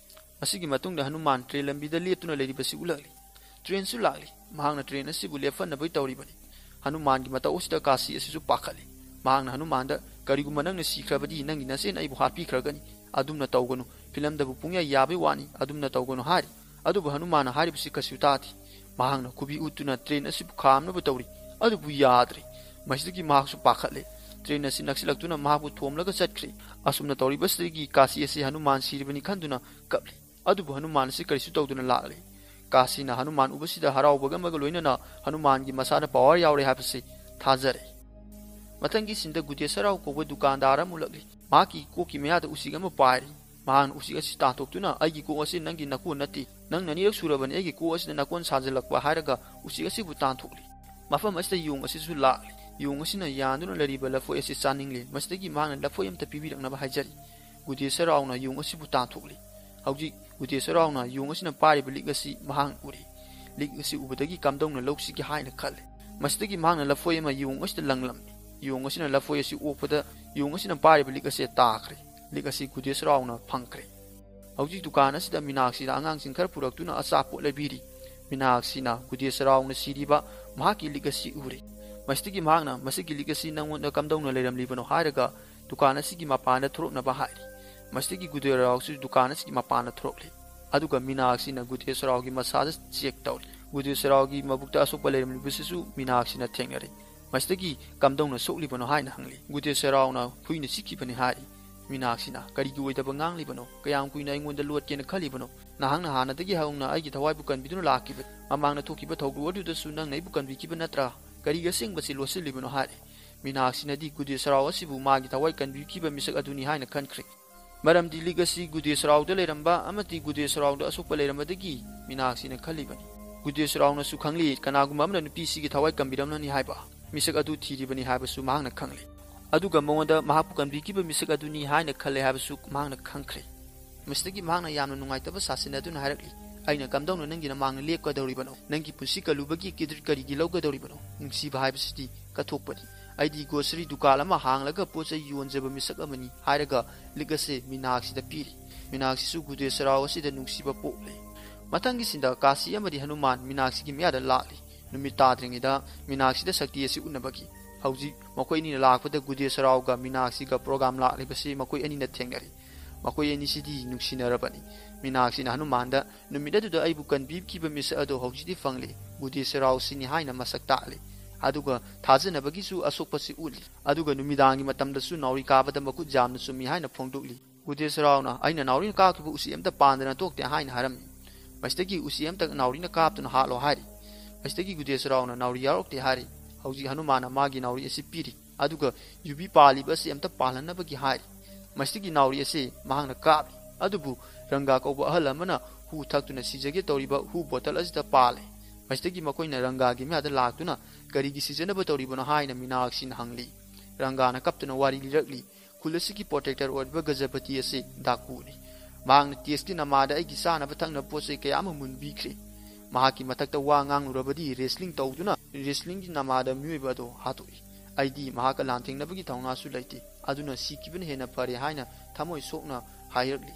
ꯃꯁꯤꯒꯤ ꯃꯇꯨꯡꯗ ꯍꯅꯨꯃꯥꯟ train ꯂꯝꯕꯤꯗ ꯂꯦꯞꯇꯨꯅ ꯂꯩꯔꯤꯕꯁꯤ ꯎꯠꯂꯛꯂꯤ꯫ Trainꯁꯨ ꯂꯥꯛꯂꯤ꯫ ꯃꯍꯥꯛꯅ train ꯑꯁꯤꯕꯨ ꯂꯦꯞꯍꯟꯅꯕꯒꯤ ꯇꯧꯔꯤꯕꯅꯤ꯫ ꯍꯅꯨꯃꯥꯟꯒꯤ ꯃꯇꯧ ꯑꯁꯤꯗ ꯀꯥꯁꯤ ꯑꯁꯤꯁꯨ ꯄꯥꯈꯠꯂꯤ꯫ ꯃꯍꯥꯛꯅ ꯍꯅꯨꯃꯥꯟꯗ, "ꯀꯔꯤꯒꯨꯝꯕ ꯅꯪꯅ ꯁꯤꯈ꯭ꯔꯕꯗꯤ ꯅꯪꯒꯤ ꯅꯆꯦꯅ ꯑꯩꯕꯨ ꯍꯥꯠꯄꯤꯈ꯭ꯔꯒꯅꯤ꯫ ꯑꯗꯨꯝꯅ ꯇꯧꯒꯅꯨ꯫ ꯐꯤꯂꯝꯗꯕꯨ ꯄꯨꯡꯌꯥ ꯌꯥꯕꯩ ꯋꯥꯅꯤ꯫ ꯑꯗꯨꯝꯅ ꯇꯧꯒꯅꯨ" ꯍꯥꯏꯔꯤ꯫ ꯑꯗꯨꯕꯨ ꯍꯅꯨꯃꯥꯟꯅ ꯍꯥꯏꯔꯤꯕꯁꯤ ꯀꯩꯁꯨ ꯇꯥꯗꯦ꯫ ꯃꯍꯥꯛꯅ ꯈꯨꯕꯤ ꯎꯠꯇꯨꯅ train ꯑꯁꯤꯕꯨ ꯈꯥꯝꯅꯕ ꯇꯧꯔꯤ꯫ ꯑꯗꯨꯕꯨ ꯌꯥꯗ꯭ꯔꯦ꯫ ꯃꯁꯤꯗꯒꯤ ꯃꯍꯥꯛꯁꯨ ꯄꯥꯈꯠꯂꯦ꯫ Train ꯑꯁꯤ ꯅꯛꯁꯤꯜꯂꯛꯇꯨꯅ ꯃꯍꯥꯛꯄꯨ ꯊꯣꯝꯂꯒ ꯆꯠꯈ꯭ꯔꯦ꯫ ꯑꯁꯨꯝꯅ ꯇꯧꯔꯤꯕꯁꯤꯗꯒꯤ ꯀꯥꯁꯤ ꯑꯁꯤ ꯍꯅꯨꯃꯥꯟ ꯁꯤꯔꯤꯕꯅꯤ ꯈꯟꯗꯨꯅ ꯀꯞꯂꯤ꯫ ꯑꯗꯨꯕꯨ ꯍꯅꯨꯃꯥꯟ ꯑꯁꯤ ꯀꯔꯤꯁꯨ ꯇꯧꯗꯨꯅ ꯂꯥꯛꯂꯤ꯫ ꯀꯥꯁꯤꯅ ꯍꯅꯨꯃꯥꯟ ꯎꯕꯁꯤꯗ ꯍꯔꯥꯎꯕꯒ ꯑꯃꯒ ꯂꯣꯏꯅꯅ ꯍꯅꯨꯃꯥꯟꯒꯤ ꯃꯁꯥꯗ power ꯌꯥꯎꯔꯦ ꯍꯥꯏꯕꯁꯤ ꯊꯥꯖꯔꯦ꯫ ꯃꯊꯪꯒꯤ sceneꯗ ꯒꯨꯗꯦꯁꯔꯥꯎ ꯀꯧꯕ ꯗꯨꯀꯥꯟꯗꯥꯔ ꯑꯃ ꯎꯠꯂꯛꯂꯤ꯫ ꯃꯍꯥꯛꯀꯤ ꯀꯣꯛꯀꯤ ꯃꯌꯥꯗ ꯎꯆꯦꯛ ꯑꯃ ꯄꯥꯏꯔꯤ꯫ ꯃꯍꯥꯛꯅ ꯎꯆꯦꯛ ꯑꯁꯤ ꯇꯥꯟꯊꯣꯛꯇꯨꯅ, "ꯑꯩꯒꯤ ꯀꯣꯛ ꯑꯁꯤ ꯅꯪꯒꯤ ꯅꯀꯣꯟ ꯅꯠꯇꯦ꯫ ꯅꯪꯅ ꯑꯅꯤꯔꯛ ꯁꯨꯔꯕꯅꯤ ꯑꯩꯒꯤ ꯀꯣꯛ ꯑꯁꯤꯗ ꯅꯀꯣꯟ ꯁꯥꯖꯤꯜꯂꯛꯄ" ꯍꯥꯏꯔꯒ ꯎꯆꯦꯛ ꯑꯁꯤꯕꯨ ꯇꯥꯟꯊꯣꯛꯂꯤ꯫ ꯃꯐꯝ ꯑꯁꯤꯗ ꯌꯣꯡ ꯑꯁꯤꯁꯨ ꯂꯥꯛꯂꯤ꯫ ꯌꯣꯡ ꯑꯁꯤꯅ ꯌꯥꯟꯗꯨꯅ ꯂꯩꯔꯤꯕ ꯂꯐꯣꯏ ꯑꯁꯤ ꯆꯥꯅꯤꯡꯂꯦ꯫ ꯃꯁꯤꯗꯒꯤ ꯃꯍꯥꯛꯅ ꯂꯐꯣꯏ ꯑꯃꯇ ꯄꯤꯕꯤꯔꯛꯅꯕ ꯍꯥꯏꯖꯔꯤ꯫ ꯒꯨꯗꯦꯁꯔꯥꯎꯅ ꯌꯣꯡ ꯑꯁꯤꯕꯨ ꯇꯥꯟꯊꯣꯛꯂꯤ꯫ ꯍꯧꯖꯤꯛ ꯒꯨꯗꯦꯁꯔꯥꯎꯅ ꯌꯣꯡ ꯑꯁꯤꯅ ꯄꯥꯏꯔꯤꯕ ꯂꯤꯛ ꯑꯁꯤ ꯃꯍꯥꯛꯅ ꯎꯔꯤ꯫ ꯂꯤꯛ ꯑꯁꯤ ꯎꯕꯗꯒꯤ ꯀꯝꯗꯧꯅ ꯂꯧꯁꯤꯒꯦ ꯍꯥꯏꯅ ꯈꯜꯂꯤ꯫ ꯃꯁꯤꯗꯒꯤ ꯃꯍꯥꯛꯅ ꯂꯐꯣꯏ ꯑꯃ ꯌꯣꯡ ꯑꯁꯤꯗ ꯂꯪꯂꯝꯃꯤ꯫ ꯌꯣꯡ ꯑꯁꯤꯅ ꯂꯐꯣꯏ ꯑꯁꯤ ꯑꯣꯛꯄꯗ ꯌꯣꯡ ꯑꯁꯤꯅ ꯄꯥꯏꯔꯤꯕ ꯂꯤꯛ ꯑꯁꯤ ꯇꯥꯈ꯭ꯔꯦ꯫ ꯂꯤꯛ ꯑꯁꯤ ꯒꯨꯗꯦꯁꯔꯥꯎꯅ ꯐꯪꯈ꯭ꯔꯦ꯫ ꯍꯧꯖꯤꯛ ꯗꯨꯀꯥꯟ ꯑꯁꯤꯗ ꯃꯤꯅꯥꯛꯁꯤꯅ ꯑꯉꯥꯡꯁꯤꯡ ꯈꯔ ꯄꯨꯔꯛꯇꯨꯅ ꯑꯆꯥꯄꯣꯠ ꯂꯩꯕꯤꯔꯤ꯫ ꯃꯤꯅꯥꯛꯁꯤꯅ ꯒꯨꯗꯦꯁꯔꯥꯎꯅ ꯁꯤꯔꯤꯕ ꯃꯍꯥꯛꯀꯤ ꯂꯤꯛ ꯑꯁꯤ ꯎꯔꯦ꯫ ꯃꯁꯤꯗꯒꯤ ꯃꯍꯥꯛꯅ, "ꯃꯁꯤꯒꯤ ꯂꯤꯛ ꯑꯁꯤ ꯅꯪꯉꯣꯟꯗ ꯀꯝꯗꯧꯅ ꯂꯩꯔꯝꯂꯤꯕꯅꯣ?" ꯍꯥꯏꯔꯒ ꯗꯨꯀꯥꯟ ꯑꯁꯤꯒꯤ ꯃꯄꯥꯟꯗ ꯊꯣꯔꯛꯅꯕ ꯍꯥꯏꯔꯤ꯫ ꯃꯁꯤꯗꯒꯤ ꯒꯨꯗꯦꯁꯔꯥꯎꯁꯨ ꯗꯨꯀꯥꯟ ꯑꯁꯤꯒꯤ ꯃꯄꯥꯟꯗ ꯊꯣꯔꯛꯂꯤ꯫ ꯑꯗꯨꯒ ꯃꯤꯅꯥꯛꯁꯤꯅ ꯒꯨꯗꯦꯁꯔꯥꯎꯒꯤ ꯃꯁꯥꯗ check ꯇꯧꯔꯤ꯫ ꯒꯨꯗꯦꯁꯔꯥꯎꯒꯤ ꯃꯕꯨꯛꯇ ꯑꯁꯣꯛꯄ ꯂꯩꯔꯝꯂꯤꯕꯁꯤꯁꯨ ꯃꯤꯅꯥꯛꯁꯤꯅ ꯊꯦꯡꯅꯔꯤ꯫ ꯃꯁꯤꯗꯒꯤ ꯀꯝꯗꯧꯅ ꯁꯣꯛꯂꯤꯕꯅꯣ ꯍꯥꯏꯅ ꯍꯪꯂꯤ꯫ ꯒꯨꯗꯦꯁꯔꯥꯎꯅ ꯍꯨꯏꯅ ꯆꯤꯛꯈꯤꯕꯅꯤ ꯍꯥꯏꯔꯤ꯫ ꯃꯤꯅꯥꯛꯁꯤꯅ, "ꯀꯔꯤꯒꯤ ꯑꯣꯏꯗꯕ ꯉꯥꯡꯂꯤꯕꯅꯣ? ꯀꯌꯥꯝ ꯀꯨꯏꯅ ꯑꯩꯉꯣꯟꯗ ꯂꯣꯠꯀꯦꯅ ꯈꯜꯂꯤꯕꯅꯣ? ꯅꯍꯥꯛꯅ ꯍꯥꯟꯅꯗꯒꯤ ꯍꯧꯅ ꯑꯩꯒꯤ ꯊꯋꯥꯏꯕꯨ ꯀꯟꯕꯤꯗꯨꯅ ꯂꯥꯛꯈꯤꯕꯅꯤ꯫ ꯃꯃꯥꯡꯗ ꯊꯣꯛꯈꯤꯕ ꯊꯧꯗꯣꯛ ꯑꯗꯨꯗꯁꯨ ꯅꯪꯅ ꯑꯩꯕꯨ ꯀꯟꯕꯤꯈꯤꯕ ꯅꯠꯇ꯭ꯔꯥ? ꯀꯔꯤꯒꯤ ꯑꯁꯦꯡꯕꯁꯤ ꯂꯣꯠꯁꯤꯜꯂꯤꯕꯅꯣ?" ꯍꯥꯏꯔꯤ꯫ ꯃꯤꯅꯥꯛꯁꯤꯅꯗꯤ ꯒꯨꯗꯦꯁꯔꯥꯎ ꯑꯁꯤꯕꯨ ꯃꯥꯒꯤ ꯊꯋꯥꯏ ꯀꯟꯕꯤꯈꯤꯕ ꯃꯤꯁꯛ ꯑꯗꯨꯅꯤ ꯍꯥꯏꯅ ꯈꯟꯈ꯭ꯔꯦ꯫ ꯃꯔꯝꯗꯤ ꯂꯤꯛ ꯑꯁꯤ ꯒꯨꯗꯦꯁꯔꯥꯎꯗ ꯂꯩꯔꯝꯕ ꯑꯃꯗꯤ ꯒꯨꯗꯦꯁꯔꯥꯎꯗ ꯑꯁꯣꯛꯄ ꯂꯩꯔꯝꯕꯗꯒꯤ ꯃꯤꯅꯥꯛꯁꯤꯅ ꯈꯜꯂꯤꯕꯅꯤ꯫ ꯒꯨꯗꯦꯁꯔꯥꯎꯅꯁꯨ ꯈꯪꯂꯤ ꯀꯅꯥꯒꯨꯝꯕ ꯑꯃꯅ ꯅꯨꯄꯤꯁꯤꯒꯤ ꯊꯋꯥꯏ ꯀꯟꯕꯤꯔꯝꯂꯅꯤ ꯍꯥꯏꯕ꯫ ꯃꯤꯁꯛ ꯑꯗꯨ ꯊꯤꯔꯤꯕꯅꯤ ꯍꯥꯏꯕꯁꯨ ꯃꯍꯥꯛꯅ ꯈꯪꯂꯤ꯫ ꯑꯗꯨꯒ ꯃꯉꯣꯟꯗ ꯃꯍꯥꯛꯄꯨ ꯀꯟꯕꯤꯈꯤꯕ ꯃꯤꯁꯛ ꯑꯗꯨꯅꯤ ꯍꯥꯏꯅ ꯈꯜꯂꯦ ꯍꯥꯏꯕꯁꯨ ꯃꯍꯥꯛꯅ ꯈꯪꯈ꯭ꯔꯦ꯫ ꯃꯁꯤꯗꯒꯤ ꯃꯍꯥꯛꯅ ꯌꯥꯝꯅ ꯅꯨꯡꯉꯥꯏꯇꯕ ꯁꯥꯁꯤꯟꯅꯗꯨꯅ ꯍꯥꯏꯔꯛꯂꯤ, "ꯑꯩꯅ ꯀꯝꯗꯧꯅ ꯅꯪꯒꯤ ꯅꯃꯥꯡꯗ ꯂꯦꯞꯀꯗꯧꯔꯤꯕꯅꯣ? ꯅꯪꯒꯤ ꯄꯨꯟꯁꯤ ꯀꯜꯂꯨꯕꯒꯤ ꯀꯤꯗ꯭ꯔꯤꯠ ꯀꯔꯤꯒꯤ ꯂꯧꯒꯗꯧꯔꯤꯕꯅꯣ? ꯅꯨꯡꯁꯤꯕ ꯍꯥꯏꯕꯁꯤꯗꯤ ꯀꯠꯊꯣꯛꯄꯅꯤ꯫ ꯑꯩꯗꯤ ꯒ꯭ꯔꯣꯁꯔꯤ ꯗꯨꯀꯥꯟ ꯑꯃ ꯍꯥꯡꯂꯒ ꯄꯣꯠ ꯆꯩ ꯌꯣꯟꯖꯕ ꯃꯤꯁꯛ ꯑꯃꯅꯤ" ꯍꯥꯏꯔꯒ ꯂꯤꯛ ꯑꯁꯤ ꯃꯤꯅꯥꯛꯁꯤꯗ ꯄꯤꯔꯤ꯫ ꯃꯤꯅꯥꯛꯁꯤꯁꯨ ꯒꯨꯗꯦꯁꯔꯥꯎ ꯑꯁꯤꯗ ꯅꯨꯡꯁꯤꯕ ꯄꯣꯛꯂꯦ꯫ ꯃꯊꯪꯒꯤ ꯁꯤꯟꯗ ꯀꯥꯁꯤ ꯑꯃꯗꯤ ꯍꯅꯨꯃꯥꯟ ꯃꯤꯅꯥꯛꯁꯤꯒꯤ ꯃꯌꯥꯗ ꯂꯥꯛꯂꯤ꯫ ꯅꯨꯃꯤꯠ ꯇꯥꯗ꯭ꯔꯤꯉꯩꯗ ꯃꯤꯅꯥꯛꯁꯤꯗ ꯁꯛꯇꯤ ꯑꯁꯤ ꯎꯠꯅꯕꯒꯤ꯫ ꯍꯧꯖꯤꯛ ꯃꯈꯣꯏ ꯑꯅꯤꯅ ꯂꯥꯛꯄꯗ ꯒꯨꯗꯦꯁꯔꯥꯎꯒ ꯃꯤꯅꯥꯛꯁꯤꯒ ꯄ꯭ꯔꯣꯒ꯭ꯔꯥꯝ ꯂꯥꯛꯂꯤꯕꯁꯤ ꯃꯈꯣꯏ ꯑꯅꯤꯅ ꯊꯦꯡꯅꯔꯤ꯫ ꯃꯈꯣꯏ ꯑꯅꯤꯁꯤꯗꯤ ꯅꯨꯡꯁꯤꯅꯔꯕꯅꯤ꯫ ꯃꯤꯅꯥꯛꯁꯤꯅ ꯍꯅꯨꯃꯥꯟꯗ, "ꯅꯨꯃꯤꯠ ꯑꯗꯨꯗ ꯑꯩꯕꯨ ꯀꯟꯕꯤꯈꯤꯕ ꯃꯤꯁꯛ ꯑꯗꯣ ꯍꯧꯖꯤꯛꯇꯤ ꯐꯪꯂꯦ, ꯒꯨꯗꯦꯁꯔꯥꯎꯁꯤꯅꯤ" ꯍꯥꯏꯅ ꯃꯁꯛ ꯇꯥꯛꯂꯤ꯫ ꯑꯗꯨꯒ ꯊꯥꯖꯅꯕꯒꯤꯁꯨ ꯑꯁꯣꯛꯄꯁꯤ ꯎꯠꯂꯤ꯫ ꯑꯗꯨꯒ ꯅꯨꯃꯤꯗꯥꯡꯒꯤ ꯃꯇꯝꯗꯁꯨ ꯅꯥꯎꯔꯤ ꯀꯥꯕꯗ ꯃꯈꯨꯠ ꯌꯥꯝꯅ ꯆꯨꯝꯃꯤ ꯍꯥꯏꯅ ꯐꯣꯡꯗꯣꯛꯂꯤ꯫ ꯒꯨꯗꯦꯁꯔꯥꯎꯅ, "ꯑꯩꯅ ꯅꯥꯎꯔꯤꯅ ꯀꯥꯞꯈꯤꯕ ꯎꯆꯤ ꯑꯝꯇ ꯄꯥꯟꯗꯅ ꯇꯣꯛꯇꯦ" ꯍꯥꯏꯅ ꯍꯥꯏꯔꯝꯃꯤ꯫ ꯃꯁꯤꯗꯒꯤ ꯎꯆꯤ ꯑꯝꯇ ꯅꯥꯎꯔꯤꯅ ꯀꯥꯞꯇꯨꯅ ꯍꯥꯠꯂꯣ ꯍꯥꯏꯔꯤ꯫ ꯃꯁꯤꯗꯒꯤ ꯒꯨꯗꯦꯁꯔꯥꯎꯅ ꯅꯥꯎꯔꯤ ꯌꯥꯎꯔꯛꯇꯦ ꯍꯥꯏꯔꯤ꯫ ꯍꯧꯖꯤꯛ ꯍꯅꯨꯃꯥꯟꯅ ꯃꯥꯒꯤ ꯅꯥꯎꯔꯤ ꯑꯁꯤ ꯄꯤꯔꯤ꯫ ꯑꯗꯨꯒ ꯌꯨꯕꯤ ꯄꯥꯜꯂꯤꯕ ꯑꯁꯤ ꯑꯝꯇ ꯄꯥꯜꯍꯟꯅꯕꯒꯤ ꯍꯥꯏꯔꯤ꯫ ꯃꯁꯤꯒꯤ ꯅꯥꯎꯔꯤ ꯑꯁꯤ ꯃꯍꯥꯛꯅ ꯀꯥꯞꯂꯤ꯫ ꯑꯗꯨꯕꯨ ꯔꯪꯒꯥ ꯀꯧꯕ ꯑꯍꯜ ꯑꯃꯅ ꯍꯨ ꯊꯛꯇꯨꯅ ꯁꯤꯖꯒꯦ ꯇꯧꯔꯤꯕ ꯍꯨ ꯕꯣꯇꯜ ꯑꯁꯤꯗ ꯄꯥꯜꯂꯦ꯫ ꯃꯁꯤꯗꯒꯤ ꯃꯈꯣꯏꯅ ꯔꯪꯒꯥꯒꯤ ꯃꯌꯥꯗ ꯂꯥꯛꯇꯨꯅ ꯀꯔꯤꯒꯤ ꯁꯤꯖꯅꯕ ꯇꯧꯔꯤꯕꯅꯣ ꯍꯥꯏꯅ ꯃꯤꯅꯥꯛꯁꯤꯅ ꯍꯪꯂꯤ꯫ ꯔꯪꯒꯥꯅ ꯀꯞꯇꯨꯅ ꯋꯥꯔꯤ ꯂꯤꯔꯛꯂꯤ꯫ "ꯈꯨꯜ ꯑꯁꯤꯒꯤ ꯄ꯭ꯔꯣꯇꯦꯛꯇꯔ ꯑꯣꯏꯔꯤꯕ ꯒꯖꯄꯇꯤ ꯑꯁꯤ ꯗꯥꯀꯨꯅꯤ꯫ ꯃꯍꯥꯛꯅ ꯇꯦꯁꯀꯤ ꯅꯃꯥꯗ ꯑꯩꯒꯤ ꯆꯥꯅꯕ ꯊꯛꯅꯕ ꯄꯣꯠ ꯆꯩ ꯀꯌꯥ ꯑꯃ ꯃꯨꯟꯕꯤꯈ꯭ꯔꯦ꯫ ꯃꯍꯥꯛꯀꯤ ꯃꯊꯛꯇ ꯋꯥ ꯉꯥꯡꯂꯨꯔꯕꯗꯤ ꯔꯦꯁꯂꯤꯡ ꯇꯧꯗꯨꯅ ꯔꯦꯁꯂꯤꯡꯒꯤ ꯅꯃꯥꯗ ꯃꯤꯑꯣꯏꯕ ꯑꯗꯣ ꯍꯥꯠꯇꯣꯛꯏ꯫ ꯑꯩꯗꯤ ꯃꯍꯥꯛꯀ ꯂꯥꯟꯊꯦꯡꯅꯕꯒꯤ ꯊꯧꯅꯥꯁꯨ ꯂꯩꯇꯦ꯫ ꯑꯗꯨꯅ ꯁꯤꯈꯤꯕꯅ ꯍꯦꯟꯅ ꯐꯔꯦ" ꯍꯥꯏꯅ ꯊꯃꯣꯏ ꯁꯣꯛꯅ ꯍꯥꯏꯔꯛꯂꯤ꯫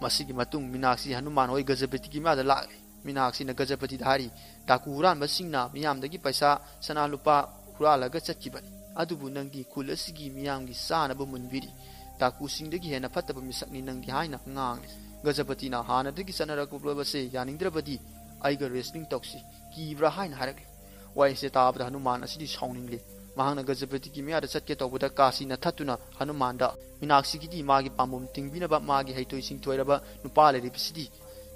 ꯃꯁꯤꯒꯤ ꯃꯇꯨꯡ ꯃꯤꯅꯥꯛꯁꯤ ꯍꯅꯨꯃꯥꯟ ꯍꯣꯏ ꯒꯖꯄꯇꯤꯒꯤ ꯃꯌꯥꯗ ꯂꯥꯛꯂꯤ꯫ ꯃꯤꯅꯥꯛꯁꯤꯅ ꯒꯖꯄꯇꯤꯗ ꯍꯥꯏꯔꯤ, "ꯗꯥꯀꯨ ꯍꯨꯔꯥꯟꯕꯁꯤꯡꯅ ꯃꯤꯌꯥꯝꯗꯒꯤ ꯄꯩꯁꯥ, ꯁꯅꯥ ꯂꯨꯄꯥ ꯍꯨꯔꯥꯜꯂꯒ ꯆꯠꯈꯤꯕꯅꯤ꯫ ꯑꯗꯨꯕꯨ ꯅꯪꯗꯤ ꯈꯨꯜ ꯑꯁꯤꯒꯤ ꯃꯤꯌꯥꯝꯒꯤ ꯆꯥꯅꯕ ꯃꯨꯟꯕꯤꯔꯤ꯫ ꯗꯥꯀꯨꯁꯤꯡꯗꯒꯤ ꯍꯦꯟꯅ ꯐꯠꯇꯕ ꯃꯤꯁꯛꯅꯤ ꯅꯪꯗꯤ" ꯍꯥꯏꯅ ꯉꯥꯡꯂꯤ꯫ ꯒꯖꯄꯇꯤꯅ ꯍꯥꯟꯅꯗꯒꯤ ꯆꯠꯅꯔꯛꯂꯕꯁꯦ ꯌꯥꯅꯤꯡꯗ꯭ꯔꯕꯗꯤ ꯑꯩꯒ ꯔꯦꯁꯂꯤꯡ ꯇꯧꯁꯤ, ꯀꯤꯕ꯭ꯔꯥ ꯍꯥꯏꯅ ꯍꯥꯏꯔꯛꯂꯤ꯫ ꯋꯥꯍꯩꯁꯦ ꯇꯥꯕꯗ ꯍꯅꯨꯃꯥꯟ ꯑꯁꯤꯗꯤ ꯁꯥꯎꯅꯤꯡꯂꯤ꯫ ꯃꯍꯥꯛꯅ ꯒꯖꯄꯇꯤꯒꯤ ꯃꯌꯥꯗ ꯆꯠꯀꯦ ꯇꯧꯕꯗ ꯀꯥꯁꯤꯅ ꯊꯠꯇꯨꯅ ꯍꯅꯨꯃꯥꯟꯗ, "ꯃꯤꯅꯥꯛꯁꯤꯒꯤꯗꯤ ꯃꯥꯒꯤ ꯄꯥꯝꯕꯣꯝ ꯇꯤꯡꯕꯤꯅꯕ ꯃꯥꯒꯤ ꯍꯩꯊꯣꯏ ꯁꯤꯡꯊꯣꯏꯔꯕ ꯅꯨꯄꯥ ꯂꯩꯔꯤꯕꯁꯤꯗꯤ꯫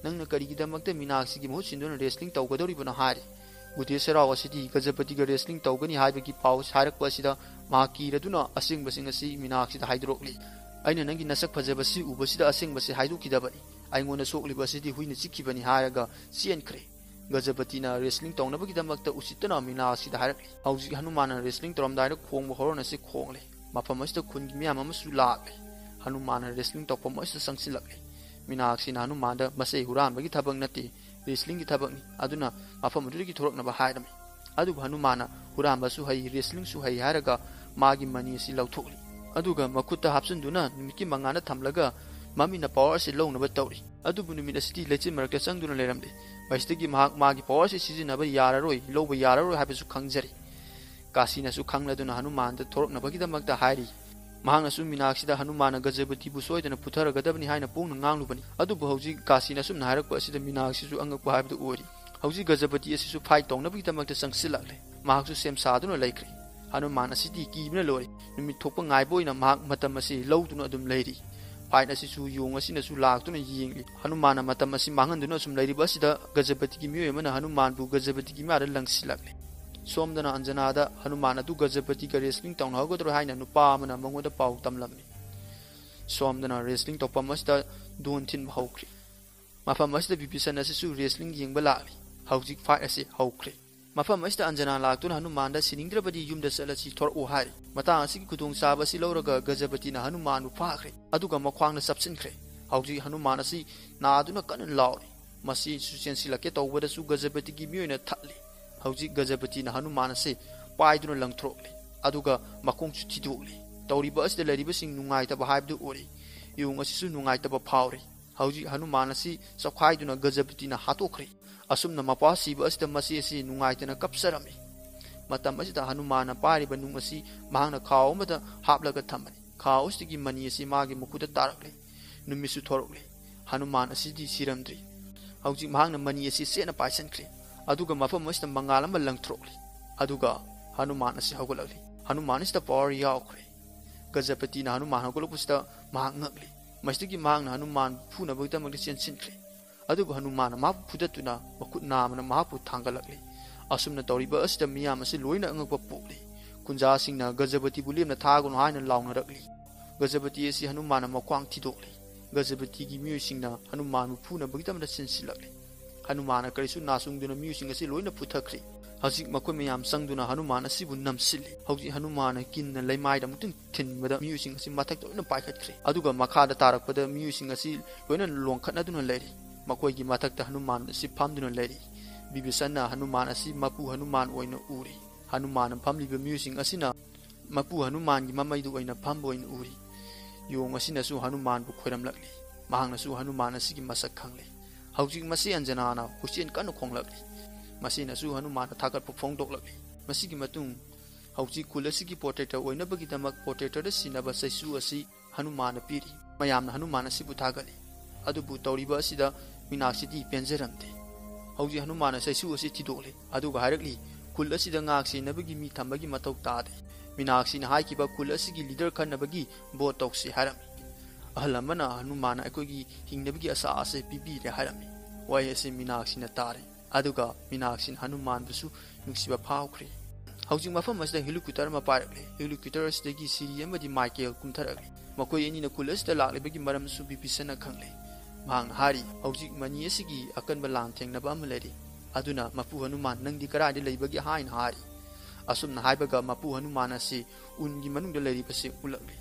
ꯅꯪꯅ ꯀꯔꯤꯒꯤꯗꯃꯛꯇ ꯃꯤꯅꯥꯛꯁꯤꯒꯤ ꯃꯍꯨꯠ ꯁꯤꯟꯗꯨꯅ ꯔꯦꯁꯂꯤꯡ ꯇꯧꯒꯗꯧꯔꯤꯕꯅꯣ?" ꯍꯥꯏꯔꯤ꯫ ꯒꯨꯗꯦꯁꯔꯥꯎ ꯑꯁꯤꯗꯤ ꯒꯖꯄꯇꯤꯒ ꯔꯦꯁꯂꯤꯡ ꯇꯧꯒꯅꯤ ꯍꯥꯏꯕꯒꯤ ꯄꯥꯎ ꯍꯥꯏꯔꯛꯄ ꯑꯁꯤꯗ ꯃꯍꯥꯛ ꯀꯤꯔꯗꯨꯅ ꯑꯁꯦꯡꯕꯁꯤꯡ ꯑꯁꯤ ꯃꯤꯅꯥꯛꯁꯤꯗ ꯍꯥꯏꯗꯣꯔꯛꯂꯤ꯫ "ꯑꯩꯅ ꯅꯪꯒꯤ ꯅꯁꯛ ꯐꯖꯕꯁꯤ ꯎꯕꯁꯤꯗ ꯑꯁꯦꯡꯕꯁꯤ ꯍꯥꯏꯗꯣꯛꯈꯤꯗꯕꯅꯤ꯫ ꯑꯩꯉꯣꯟꯗ ꯁꯣꯛꯂꯤꯕ ꯑꯁꯤꯗꯤ ꯍꯨꯏꯅ ꯆꯤꯛꯈꯤꯕꯅꯤ" ꯍꯥꯏꯔꯒ ꯆꯦꯟꯈ꯭ꯔꯦ꯫ ꯒꯖꯄꯇꯤꯅ wrestling ꯇꯧꯅꯕꯒꯤꯗꯃꯛꯇ ꯎꯁꯤꯠꯇꯅ ꯃꯤꯅꯥꯛꯁꯤꯗ ꯍꯥꯏꯔꯛꯂꯤ꯫ ꯍꯧꯖꯤꯛ ꯍꯅꯨꯃꯥꯟꯅ wrestling ꯇꯧꯔꯝꯗꯥꯏꯗ ꯈꯣꯡꯕ horn ꯑꯁꯤ ꯈꯣꯡꯂꯦ꯫ ꯃꯐꯝ ꯑꯁꯤꯗ ꯈꯨꯟꯒꯤ ꯃꯤꯌꯥꯝ ꯑꯃꯁꯨ ꯂꯥꯛꯂꯦ꯫ ꯍꯅꯨꯃꯥꯟꯅ wrestling ꯇꯧꯐꯝ ꯑꯁꯤꯗ ꯆꯪꯁꯤꯜꯂꯛꯂꯦ꯫ ꯃꯤꯅꯥꯛꯁꯤꯅ ꯍꯅꯨꯃꯥꯟꯗ "ꯃꯁꯤ ꯍꯨꯔꯥꯟꯕꯒꯤ ꯊꯕꯛ ꯅꯠꯇꯦ, wrestlingꯒꯤ ꯊꯕꯛꯅꯤ, ꯑꯗꯨꯅ ꯃꯐꯝ ꯑꯗꯨꯗꯒꯤ ꯊꯣꯔꯛꯅꯕ" ꯍꯥꯏꯔꯝꯃꯤ꯫ ꯑꯗꯨꯕꯨ ꯍꯅꯨꯃꯥꯟꯅ "ꯍꯨꯔꯥꯟꯕꯁꯨ ꯍꯩ, wrestlingꯁꯨ ꯍꯩ" ꯍꯥꯏꯔꯒ ꯃꯥꯒꯤ ꯃꯅꯤ ꯑꯁꯤ ꯂꯧꯊꯣꯛꯂꯤ꯫ ꯑꯗꯨꯒ ꯃꯈꯨꯠꯇ ꯍꯥꯞꯆꯤꯟꯗꯨꯅ ꯅꯨꯃꯤꯠꯀꯤ ꯃꯉꯥꯜꯗ ꯊꯝꯂꯒ ꯃꯃꯤꯅ power ꯑꯁꯤ ꯂꯧꯅꯕ ꯇꯧꯔꯤ꯫ ꯑꯗꯨꯕꯨ ꯅꯨꯃꯤꯠ ꯑꯁꯤꯗꯤ ꯂꯩꯆꯤꯜ ꯃꯔꯛꯇ ꯆꯪꯗꯨꯅ ꯂꯩꯔꯝꯂꯦ꯫ ꯃꯁꯤꯗꯒꯤ ꯃꯍꯥꯛ ꯃꯥꯒꯤ power ꯑꯁꯤ ꯁꯤꯖꯤꯟꯅꯕ ꯌꯥꯔꯔꯣꯏ, ꯂꯧꯕ ꯌꯥꯔꯔꯣꯏ ꯍꯥꯏꯕꯁꯨ ꯈꯪꯖꯔꯤ꯫ ꯀꯥꯁꯤꯅꯁꯨ ꯈꯪꯂꯗꯨꯅ ꯍꯅꯨꯃꯥꯟꯗ ꯊꯣꯔꯛꯅꯕꯒꯤꯗꯃꯛꯇ ꯍꯥꯏꯔꯤ꯫ ꯃꯍꯥꯛꯅꯁꯨ ꯃꯤꯅꯥꯛꯁꯤꯗ ꯍꯅꯨꯃꯥꯟꯅ ꯒꯖꯄꯇꯤꯕꯨ ꯁꯣꯏꯗꯅ ꯐꯨꯊꯔꯒꯗꯕꯅꯤ ꯍꯥꯏꯅ ꯄꯣꯡꯅ ꯉꯥꯡꯂꯨꯕꯅꯤ꯫ ꯑꯗꯨꯕꯨ ꯍꯧꯖꯤꯛ ꯀꯥꯁꯤꯅ ꯑꯁꯨꯝꯅ ꯍꯥꯏꯔꯛꯄ ꯑꯁꯤꯗ ꯃꯤꯅꯥꯛꯁꯤꯁꯨ ꯑꯉꯛꯄ ꯍꯥꯏꯕꯗꯨ ꯑꯣꯏꯔꯤ꯫ ꯍꯧꯖꯤꯛ ꯒꯖꯄꯇꯤ ꯑꯁꯤꯁꯨ fight ꯇꯧꯅꯕꯒꯤꯗꯃꯛꯇ ꯆꯪꯁꯤꯜꯂꯛꯂꯦ꯫ ꯃꯍꯥꯛꯁꯨ ꯁꯦꯝ ꯁꯥꯗꯨꯅ ꯂꯩꯈ꯭ꯔꯦ꯫ ꯍꯅꯨꯃꯥꯟ ꯑꯁꯤꯗꯤ ꯀꯤꯕꯅ ꯂꯣꯏꯔꯦ꯫ ꯅꯨꯃꯤꯠ ꯊꯣꯛꯄ ꯉꯥꯏꯕ ꯑꯣꯏꯅ ꯃꯍꯥꯛ ꯃꯇꯝ ꯑꯁꯤ ꯂꯧꯗꯨꯅ ꯑꯗꯨꯝ ꯂꯩꯔꯤ꯫ Fight ꯑꯁꯤꯁꯨ ꯌꯣꯡ ꯑꯁꯤꯅꯁꯨ ꯂꯥꯛꯇꯨꯅ ꯌꯦꯡꯂꯤ꯫ ꯍꯅꯨꯃꯥꯟꯅ ꯃꯇꯝ ꯑꯁꯤ ꯃꯥꯡꯍꯟꯗꯨꯅ ꯑꯁꯨꯝ ꯂꯩꯔꯤꯕ ꯑꯁꯤꯗ ꯒꯖꯄꯇꯤꯒꯤ ꯃꯤꯑꯣꯏ ꯑꯃꯅ ꯍꯅꯨꯃꯥꯟꯕꯨ ꯒꯖꯄꯇꯤꯒꯤ ꯃꯌꯥꯗ ꯂꯪꯁꯤꯜꯂꯛꯂꯦ꯫ ꯁꯣꯝꯗꯅ ꯑꯟꯖꯅꯥꯗ ꯍꯅꯨꯃꯥꯟ ꯑꯗꯨ ꯒꯖꯄꯇꯤꯒ wrestling ꯇꯧꯅꯍꯧꯒꯗ꯭ꯔꯣ ꯍꯥꯏꯅ ꯅꯨꯄꯥ ꯑꯃꯅ ꯃꯉꯣꯟꯗ ꯄꯥꯎ ꯇꯝꯂꯝꯃꯤ꯫ ꯁꯣꯝꯗꯅ wrestling ꯇꯧꯐꯝ ꯑꯁꯤꯗ ꯗꯣꯟ ꯊꯤꯟꯕ ꯍꯧꯈ꯭ꯔꯦ꯫ ꯃꯐꯝ ꯑꯁꯤꯗ ꯕꯤꯕꯤꯁꯟ ꯑꯁꯤꯁꯨ wrestling ꯌꯦꯡꯕ ꯂꯥꯛꯂꯤ꯫ ꯍꯧꯖꯤꯛ fight ꯑꯁꯤ ꯍꯧꯈ꯭ꯔꯦ꯫ ꯃꯐꯝ ꯑꯁꯤꯗ ꯑꯟꯖꯅꯥ ꯂꯥꯛꯇꯨꯅ ꯍꯅꯨꯃꯥꯟꯗ "ꯁꯤꯅꯤꯡꯗ꯭ꯔꯕꯗꯤ ꯌꯨꯝꯗ ꯆꯠꯂꯁꯤ, ꯊꯣꯔꯛꯑꯣ" ꯍꯥꯏꯔꯤ꯫ ꯃꯇꯥꯡ ꯑꯁꯤꯒꯤ ꯈꯨꯗꯣꯡꯆꯥꯕ ꯑꯁꯤ ꯂꯧꯔꯒ ꯒꯖꯄꯇꯤꯅ ꯍꯅꯨꯃꯥꯟꯕꯨ ꯐꯥꯈ꯭ꯔꯦ꯫ ꯑꯗꯨꯒ ꯃꯈ꯭ꯋꯥꯡꯗ ꯆꯞꯁꯤꯟꯈ꯭ꯔꯦ꯫ ꯍꯧꯖꯤꯛ ꯍꯅꯨꯃꯥꯟ ꯑꯁꯤ ꯅꯥꯗꯨꯅ ꯀꯟꯅ ꯂꯥꯎꯔꯤ꯫ ꯃꯁꯤꯁꯨ ꯆꯦꯟꯁꯤꯜꯂꯛꯀꯦ ꯇꯧꯕꯗꯁꯨ ꯒꯖꯄꯇꯤꯒꯤ ꯃꯤꯑꯣꯏꯅ ꯊꯠꯂꯤ꯫ ꯍꯧꯖꯤꯛ ꯒꯖꯄꯇꯤꯅ ꯍꯅꯨꯃꯥꯟ ꯑꯁꯤ ꯄꯥꯏꯗꯨꯅ ꯂꯪꯊꯣꯔꯛꯂꯤ꯫ ꯑꯗꯨꯒ ꯃꯈꯣꯡꯁꯨ ꯊꯤꯗꯣꯛꯂꯤ꯫ ꯇꯧꯔꯤꯕ ꯑꯁꯤꯗ ꯂꯩꯔꯤꯕꯁꯤꯡ ꯅꯨꯡꯉꯥꯏꯇꯕ ꯍꯥꯏꯕꯗꯨ ꯑꯣꯏꯔꯤ꯫ ꯌꯣꯡ ꯑꯁꯤꯁꯨ ꯅꯨꯡꯉꯥꯏꯇꯕ ꯐꯥꯎꯔꯤ꯫ ꯍꯧꯖꯤꯛ ꯍꯅꯨꯃꯥꯟ ꯑꯁꯤ ꯆꯞꯈꯥꯏꯗꯨꯅ ꯒꯖꯄꯇꯤꯅ ꯍꯥꯠꯇꯣꯛꯈ꯭ꯔꯦ꯫ ꯑꯁꯨꯝꯅ ꯃꯄꯥ ꯁꯤꯕ ꯑꯁꯤꯗ ꯃꯆꯦ ꯑꯁꯤ ꯅꯨꯡꯉꯥꯏꯇꯅ ꯀꯞꯆꯔꯝꯃꯤ꯫ ꯃꯇꯝ ꯑꯁꯤꯗ ꯍꯅꯨꯃꯥꯟꯅ ꯄꯥꯏꯔꯤꯕ ꯅꯨꯡ ꯑꯁꯤ ꯃꯍꯥꯛꯅ ꯈꯥꯎ ꯑꯃꯗ ꯍꯥꯞꯂꯒ ꯊꯝꯕꯅꯤ꯫ ꯈꯥꯎ ꯑꯁꯤꯗꯒꯤ ꯃꯅꯤ ꯑꯁꯤ ꯃꯥꯒꯤ ꯃꯈꯨꯠꯇ ꯇꯥꯔꯛꯂꯦ꯫ ꯅꯨꯃꯤꯠꯁꯨ ꯊꯣꯔꯛꯂꯦ꯫ ꯍꯅꯨꯃꯥꯟ ꯑꯁꯤꯗꯤ ꯁꯤꯔꯝꯗ꯭ꯔꯤ꯫ ꯍꯧꯖꯤꯛ ꯃꯍꯥꯛꯅ ꯃꯅꯤ ꯑꯁꯤ ꯆꯦꯠꯅ ꯄꯥꯏꯁꯟꯈ꯭ꯔꯦ꯫ ꯑꯗꯨꯒ ꯃꯐꯝ ꯑꯁꯤꯗ ꯃꯉꯥꯜ ꯑꯃ ꯂꯪꯊꯣꯔꯛꯂꯦ꯫ ꯑꯗꯨꯒ ꯍꯅꯨꯃꯥꯟ ꯑꯁꯤ ꯍꯧꯒꯠꯂꯛꯂꯦ꯫ ꯍꯅꯨꯃꯥꯟ ꯑꯁꯤꯗ power ꯌꯥꯎꯈ꯭ꯔꯦ꯫ ꯒꯖꯄꯇꯤꯅ ꯍꯅꯨꯃꯥꯟ ꯍꯧꯒꯠꯂꯛꯄꯁꯤꯗ ꯃꯍꯥꯛ ꯉꯛꯂꯤ꯫ ꯃꯁꯤꯗꯒꯤ ꯃꯍꯥꯛꯅ ꯍꯅꯨꯃꯥꯟ ꯐꯨꯅꯕꯒꯤꯗꯃꯛꯇ ꯆꯦꯟꯁꯤꯟꯈ꯭ꯔꯦ꯫ ꯑꯗꯨꯕꯨ ꯍꯅꯨꯃꯥꯟꯅ ꯃꯍꯥꯛꯄꯨ ꯐꯨꯗꯠꯇꯨꯅ ꯃꯈꯨꯠ ꯅꯥꯝꯃꯅ ꯃꯍꯥꯛꯄꯨ ꯊꯥꯡꯒꯠꯂꯛꯂꯤ꯫ ꯑꯁꯨꯝꯅ ꯇꯧꯔꯤꯕ ꯑꯁꯤꯗ ꯃꯤꯌꯥꯝ ꯑꯁꯤ ꯂꯣꯏꯅ ꯑꯉꯛꯄ ꯄꯣꯛꯂꯤ꯫ ꯀꯨꯟꯖꯥꯁꯤꯡꯅ "ꯒꯖꯄꯇꯤꯕꯨ ꯂꯦꯝꯅ ꯊꯥꯒꯅꯨ" ꯍꯥꯏꯅ ꯂꯥꯎꯅꯔꯛꯂꯤ꯫ ꯒꯖꯄꯇꯤ ꯑꯁꯤ ꯍꯅꯨꯃꯥꯟꯅ ꯃꯈ꯭ꯋꯥꯡ ꯊꯤꯗꯣꯛꯂꯤ꯫ ꯒꯖꯄꯇꯤꯒꯤ ꯃꯤꯑꯣꯏꯁꯤꯡꯅ ꯍꯅꯨꯃꯥꯟꯕꯨ ꯐꯨꯅꯕꯒꯤꯗꯃꯛꯇ ꯆꯦꯟꯁꯤꯜꯂꯛꯂꯤ꯫ ꯍꯅꯨꯃꯥꯟꯅ ꯀꯔꯤꯁꯨ ꯅꯥ ꯆꯨꯡꯗꯨꯅ ꯃꯤꯑꯣꯏꯁꯤꯡ ꯑꯁꯤ ꯂꯣꯏꯅ ꯐꯨꯊꯈ꯭ꯔꯦ꯫ ꯍꯧꯖꯤꯛ ꯃꯈꯣꯏ ꯃꯌꯥꯝ ꯆꯪꯗꯨꯅ ꯍꯅꯨꯃꯥꯟ ꯑꯁꯤꯕꯨ ꯅꯝꯁꯤꯜꯂꯤ꯫ ꯍꯧꯖꯤꯛ ꯍꯅꯨꯃꯥꯟꯅ ꯀꯤꯟꯅ ꯂꯩꯃꯥꯏꯗ ꯑꯃꯨꯛꯇꯪ ꯊꯤꯟꯕꯗ ꯃꯤꯑꯣꯏꯁꯤꯡ ꯑꯁꯤ ꯃꯊꯛꯇ ꯂꯣꯏꯅ ꯄꯥꯏꯈꯠꯈ꯭ꯔꯦ꯫ ꯑꯗꯨꯒ ꯃꯈꯥꯗ ꯇꯥꯔꯛꯄꯗ ꯃꯤꯑꯣꯏꯁꯤꯡ ꯑꯁꯤ ꯂꯣꯏꯅ ꯂꯣꯡꯈꯠꯅꯗꯨꯅ ꯂꯩꯔꯤ꯫ ꯃꯈꯣꯏꯒꯤ ꯃꯊꯛꯇ ꯍꯅꯨꯃꯥꯟ ꯑꯁꯤ ꯐꯝꯗꯨꯅ ꯂꯩꯔꯤ꯫ ꯕꯤꯕꯤꯁꯟꯅ ꯍꯅꯨꯃꯥꯟ ꯑꯁꯤ ꯃꯄꯨ ꯍꯅꯨꯃꯥꯟ ꯑꯣꯏꯅ ꯎꯔꯤ꯫ ꯍꯅꯨꯃꯥꯟꯅ ꯐꯝꯂꯤꯕ ꯃꯤꯑꯣꯏꯁꯤꯡ ꯑꯁꯤꯅ ꯃꯄꯨ ꯍꯅꯨꯃꯥꯟꯒꯤ ꯃꯃꯩꯗ ꯑꯣꯏꯅ ꯐꯝꯕ ꯑꯣꯏꯅ ꯎꯔꯤ꯫ ꯌꯣꯡ ꯑꯁꯤꯅꯁꯨ ꯍꯅꯨꯃꯥꯟꯕꯨ ꯈꯣꯏꯔꯝꯂꯛꯂꯤ꯫ ꯃꯍꯥꯛꯅꯁꯨ ꯍꯅꯨꯃꯥꯟ ꯑꯁꯤꯒꯤ ꯃꯁꯛ ꯈꯪꯂꯦ꯫ ꯍꯧꯖꯤꯛ ꯃꯁꯤ ꯑꯟꯖꯅꯥꯅ ꯍꯨꯏꯆꯦꯟ ꯀꯟꯅ ꯈꯣꯡꯂꯛꯂꯤ꯫ ꯃꯁꯤꯅꯁꯨ ꯍꯅꯨꯃꯥꯟꯗ ꯊꯥꯒꯠꯄ ꯐꯣꯡꯗꯣꯛꯂꯛꯂꯤ꯫ ꯃꯁꯤꯒꯤ ꯃꯇꯨꯡ ꯍꯧꯖꯤꯛ ꯈꯨꯜ ꯑꯁꯤꯒꯤ ꯄ꯭ꯔꯣꯇꯦꯛꯇꯔ ꯑꯣꯏꯅꯕꯒꯤꯗꯃꯛ ꯄ꯭ꯔꯣꯇꯦꯛꯇꯔꯗ ꯁꯤꯟꯅꯕ ꯆꯩꯁꯨ ꯑꯁꯤ ꯍꯅꯨꯃꯥꯟꯅ ꯄꯤꯔꯤ꯫ ꯃꯌꯥꯝꯅ ꯍꯅꯨꯃꯥꯟ ꯑꯁꯤꯕꯨ ꯊꯥꯒꯠꯂꯤ꯫ ꯑꯗꯨꯕꯨ ꯇꯧꯔꯤꯕ ꯑꯁꯤꯗ ꯃꯤꯅꯥꯛꯁꯤꯗꯤ ꯄꯦꯟꯖꯔꯝꯗꯦ꯫ ꯍꯧꯖꯤꯛ ꯍꯅꯨꯃꯥꯟꯅ ꯆꯩꯁꯨ ꯑꯁꯤ ꯊꯤꯗꯣꯛꯂꯤ꯫ ꯑꯗꯨꯒ ꯍꯥꯏꯔꯛꯂꯤ, "ꯈꯨꯜ ꯑꯁꯤꯗ ꯉꯥꯛ ꯁꯦꯟꯅꯕꯒꯤ ꯃꯤ ꯊꯝꯕꯒꯤ ꯃꯊꯧ ꯇꯥꯗꯦ꯫ ꯃꯤꯅꯥꯛꯁꯤꯅ ꯍꯥꯏꯈꯤꯕ ꯈꯨꯜ ꯑꯁꯤꯒꯤ ꯂꯤꯗꯔ ꯈꯟꯅꯕꯒꯤ ꯚꯣꯠ ꯇꯧꯁꯤ ꯍꯥꯏꯔꯝꯃꯤ꯫ ꯑꯍꯜ ꯑꯃꯅ ꯍꯅꯨꯃꯥꯟꯅ ꯑꯩꯈꯣꯏꯒꯤ ꯍꯤꯡꯅꯕꯒꯤ ꯑꯁꯥ ꯑꯁꯤ ꯄꯤꯕꯤꯔꯦ ꯍꯥꯏꯔꯝꯃꯤ꯫" ꯋꯥꯍꯩ ꯑꯁꯤ ꯃꯤꯅꯥꯛꯁꯤꯅ ꯇꯥꯔꯦ꯫ ꯑꯗꯨꯒ ꯃꯤꯅꯥꯛꯁꯤꯅ ꯍꯅꯨꯃꯥꯟꯕꯨꯁꯨ ꯅꯨꯡꯁꯤꯕ ꯐꯥꯎꯈ꯭ꯔꯦ꯫ ꯍꯧꯖꯤꯛ ꯃꯐꯝ ꯑꯁꯤꯗ ꯍꯦꯂꯤꯀꯣꯞꯇꯔ ꯑꯃ ꯄꯥꯏꯔꯛꯂꯦ꯫ ꯍꯦꯂꯤꯀꯣꯞꯇꯔ ꯑꯁꯤꯗꯒꯤ ꯁꯤꯔꯤ ꯑꯃꯗꯤ ꯃꯥꯏꯀꯦꯜ ꯀꯨꯝꯊꯔꯛꯂꯦ꯫ ꯃꯈꯣꯏ ꯑꯅꯤꯅ ꯈꯨꯜ ꯑꯁꯤꯗ ꯂꯥꯛꯂꯤꯕꯒꯤ ꯃꯔꯝꯁꯨ ꯕꯤꯕꯤꯁꯟꯅ ꯈꯪꯂꯦ꯫ ꯃꯍꯥꯛꯅ ꯍꯥꯏꯔꯤ, "ꯍꯧꯖꯤꯛ ꯃꯅꯤ ꯑꯁꯤꯒꯤ ꯑꯀꯟꯕ ꯂꯥꯟ ꯊꯦꯡꯅꯕ ꯑꯃ ꯂꯩꯔꯤ꯫ ꯑꯗꯨꯅ ꯃꯄꯨ ꯍꯅꯨꯃꯥꯟ ꯅꯪꯗꯤ ꯀꯗꯥꯏꯗ ꯂꯩꯕꯒꯦ?" ꯍꯥꯏꯅ ꯍꯥꯏꯔꯤ꯫ ꯑꯁꯨꯝꯅ ꯍꯥꯏꯕꯒ ꯃꯄꯨ ꯍꯅꯨꯃꯥꯟ ꯑꯁꯤ ꯎꯟꯒꯤ ꯃꯅꯨꯡꯗ ꯂꯩꯔꯤꯕꯁꯤ ꯎꯠꯂꯛꯂꯤ꯫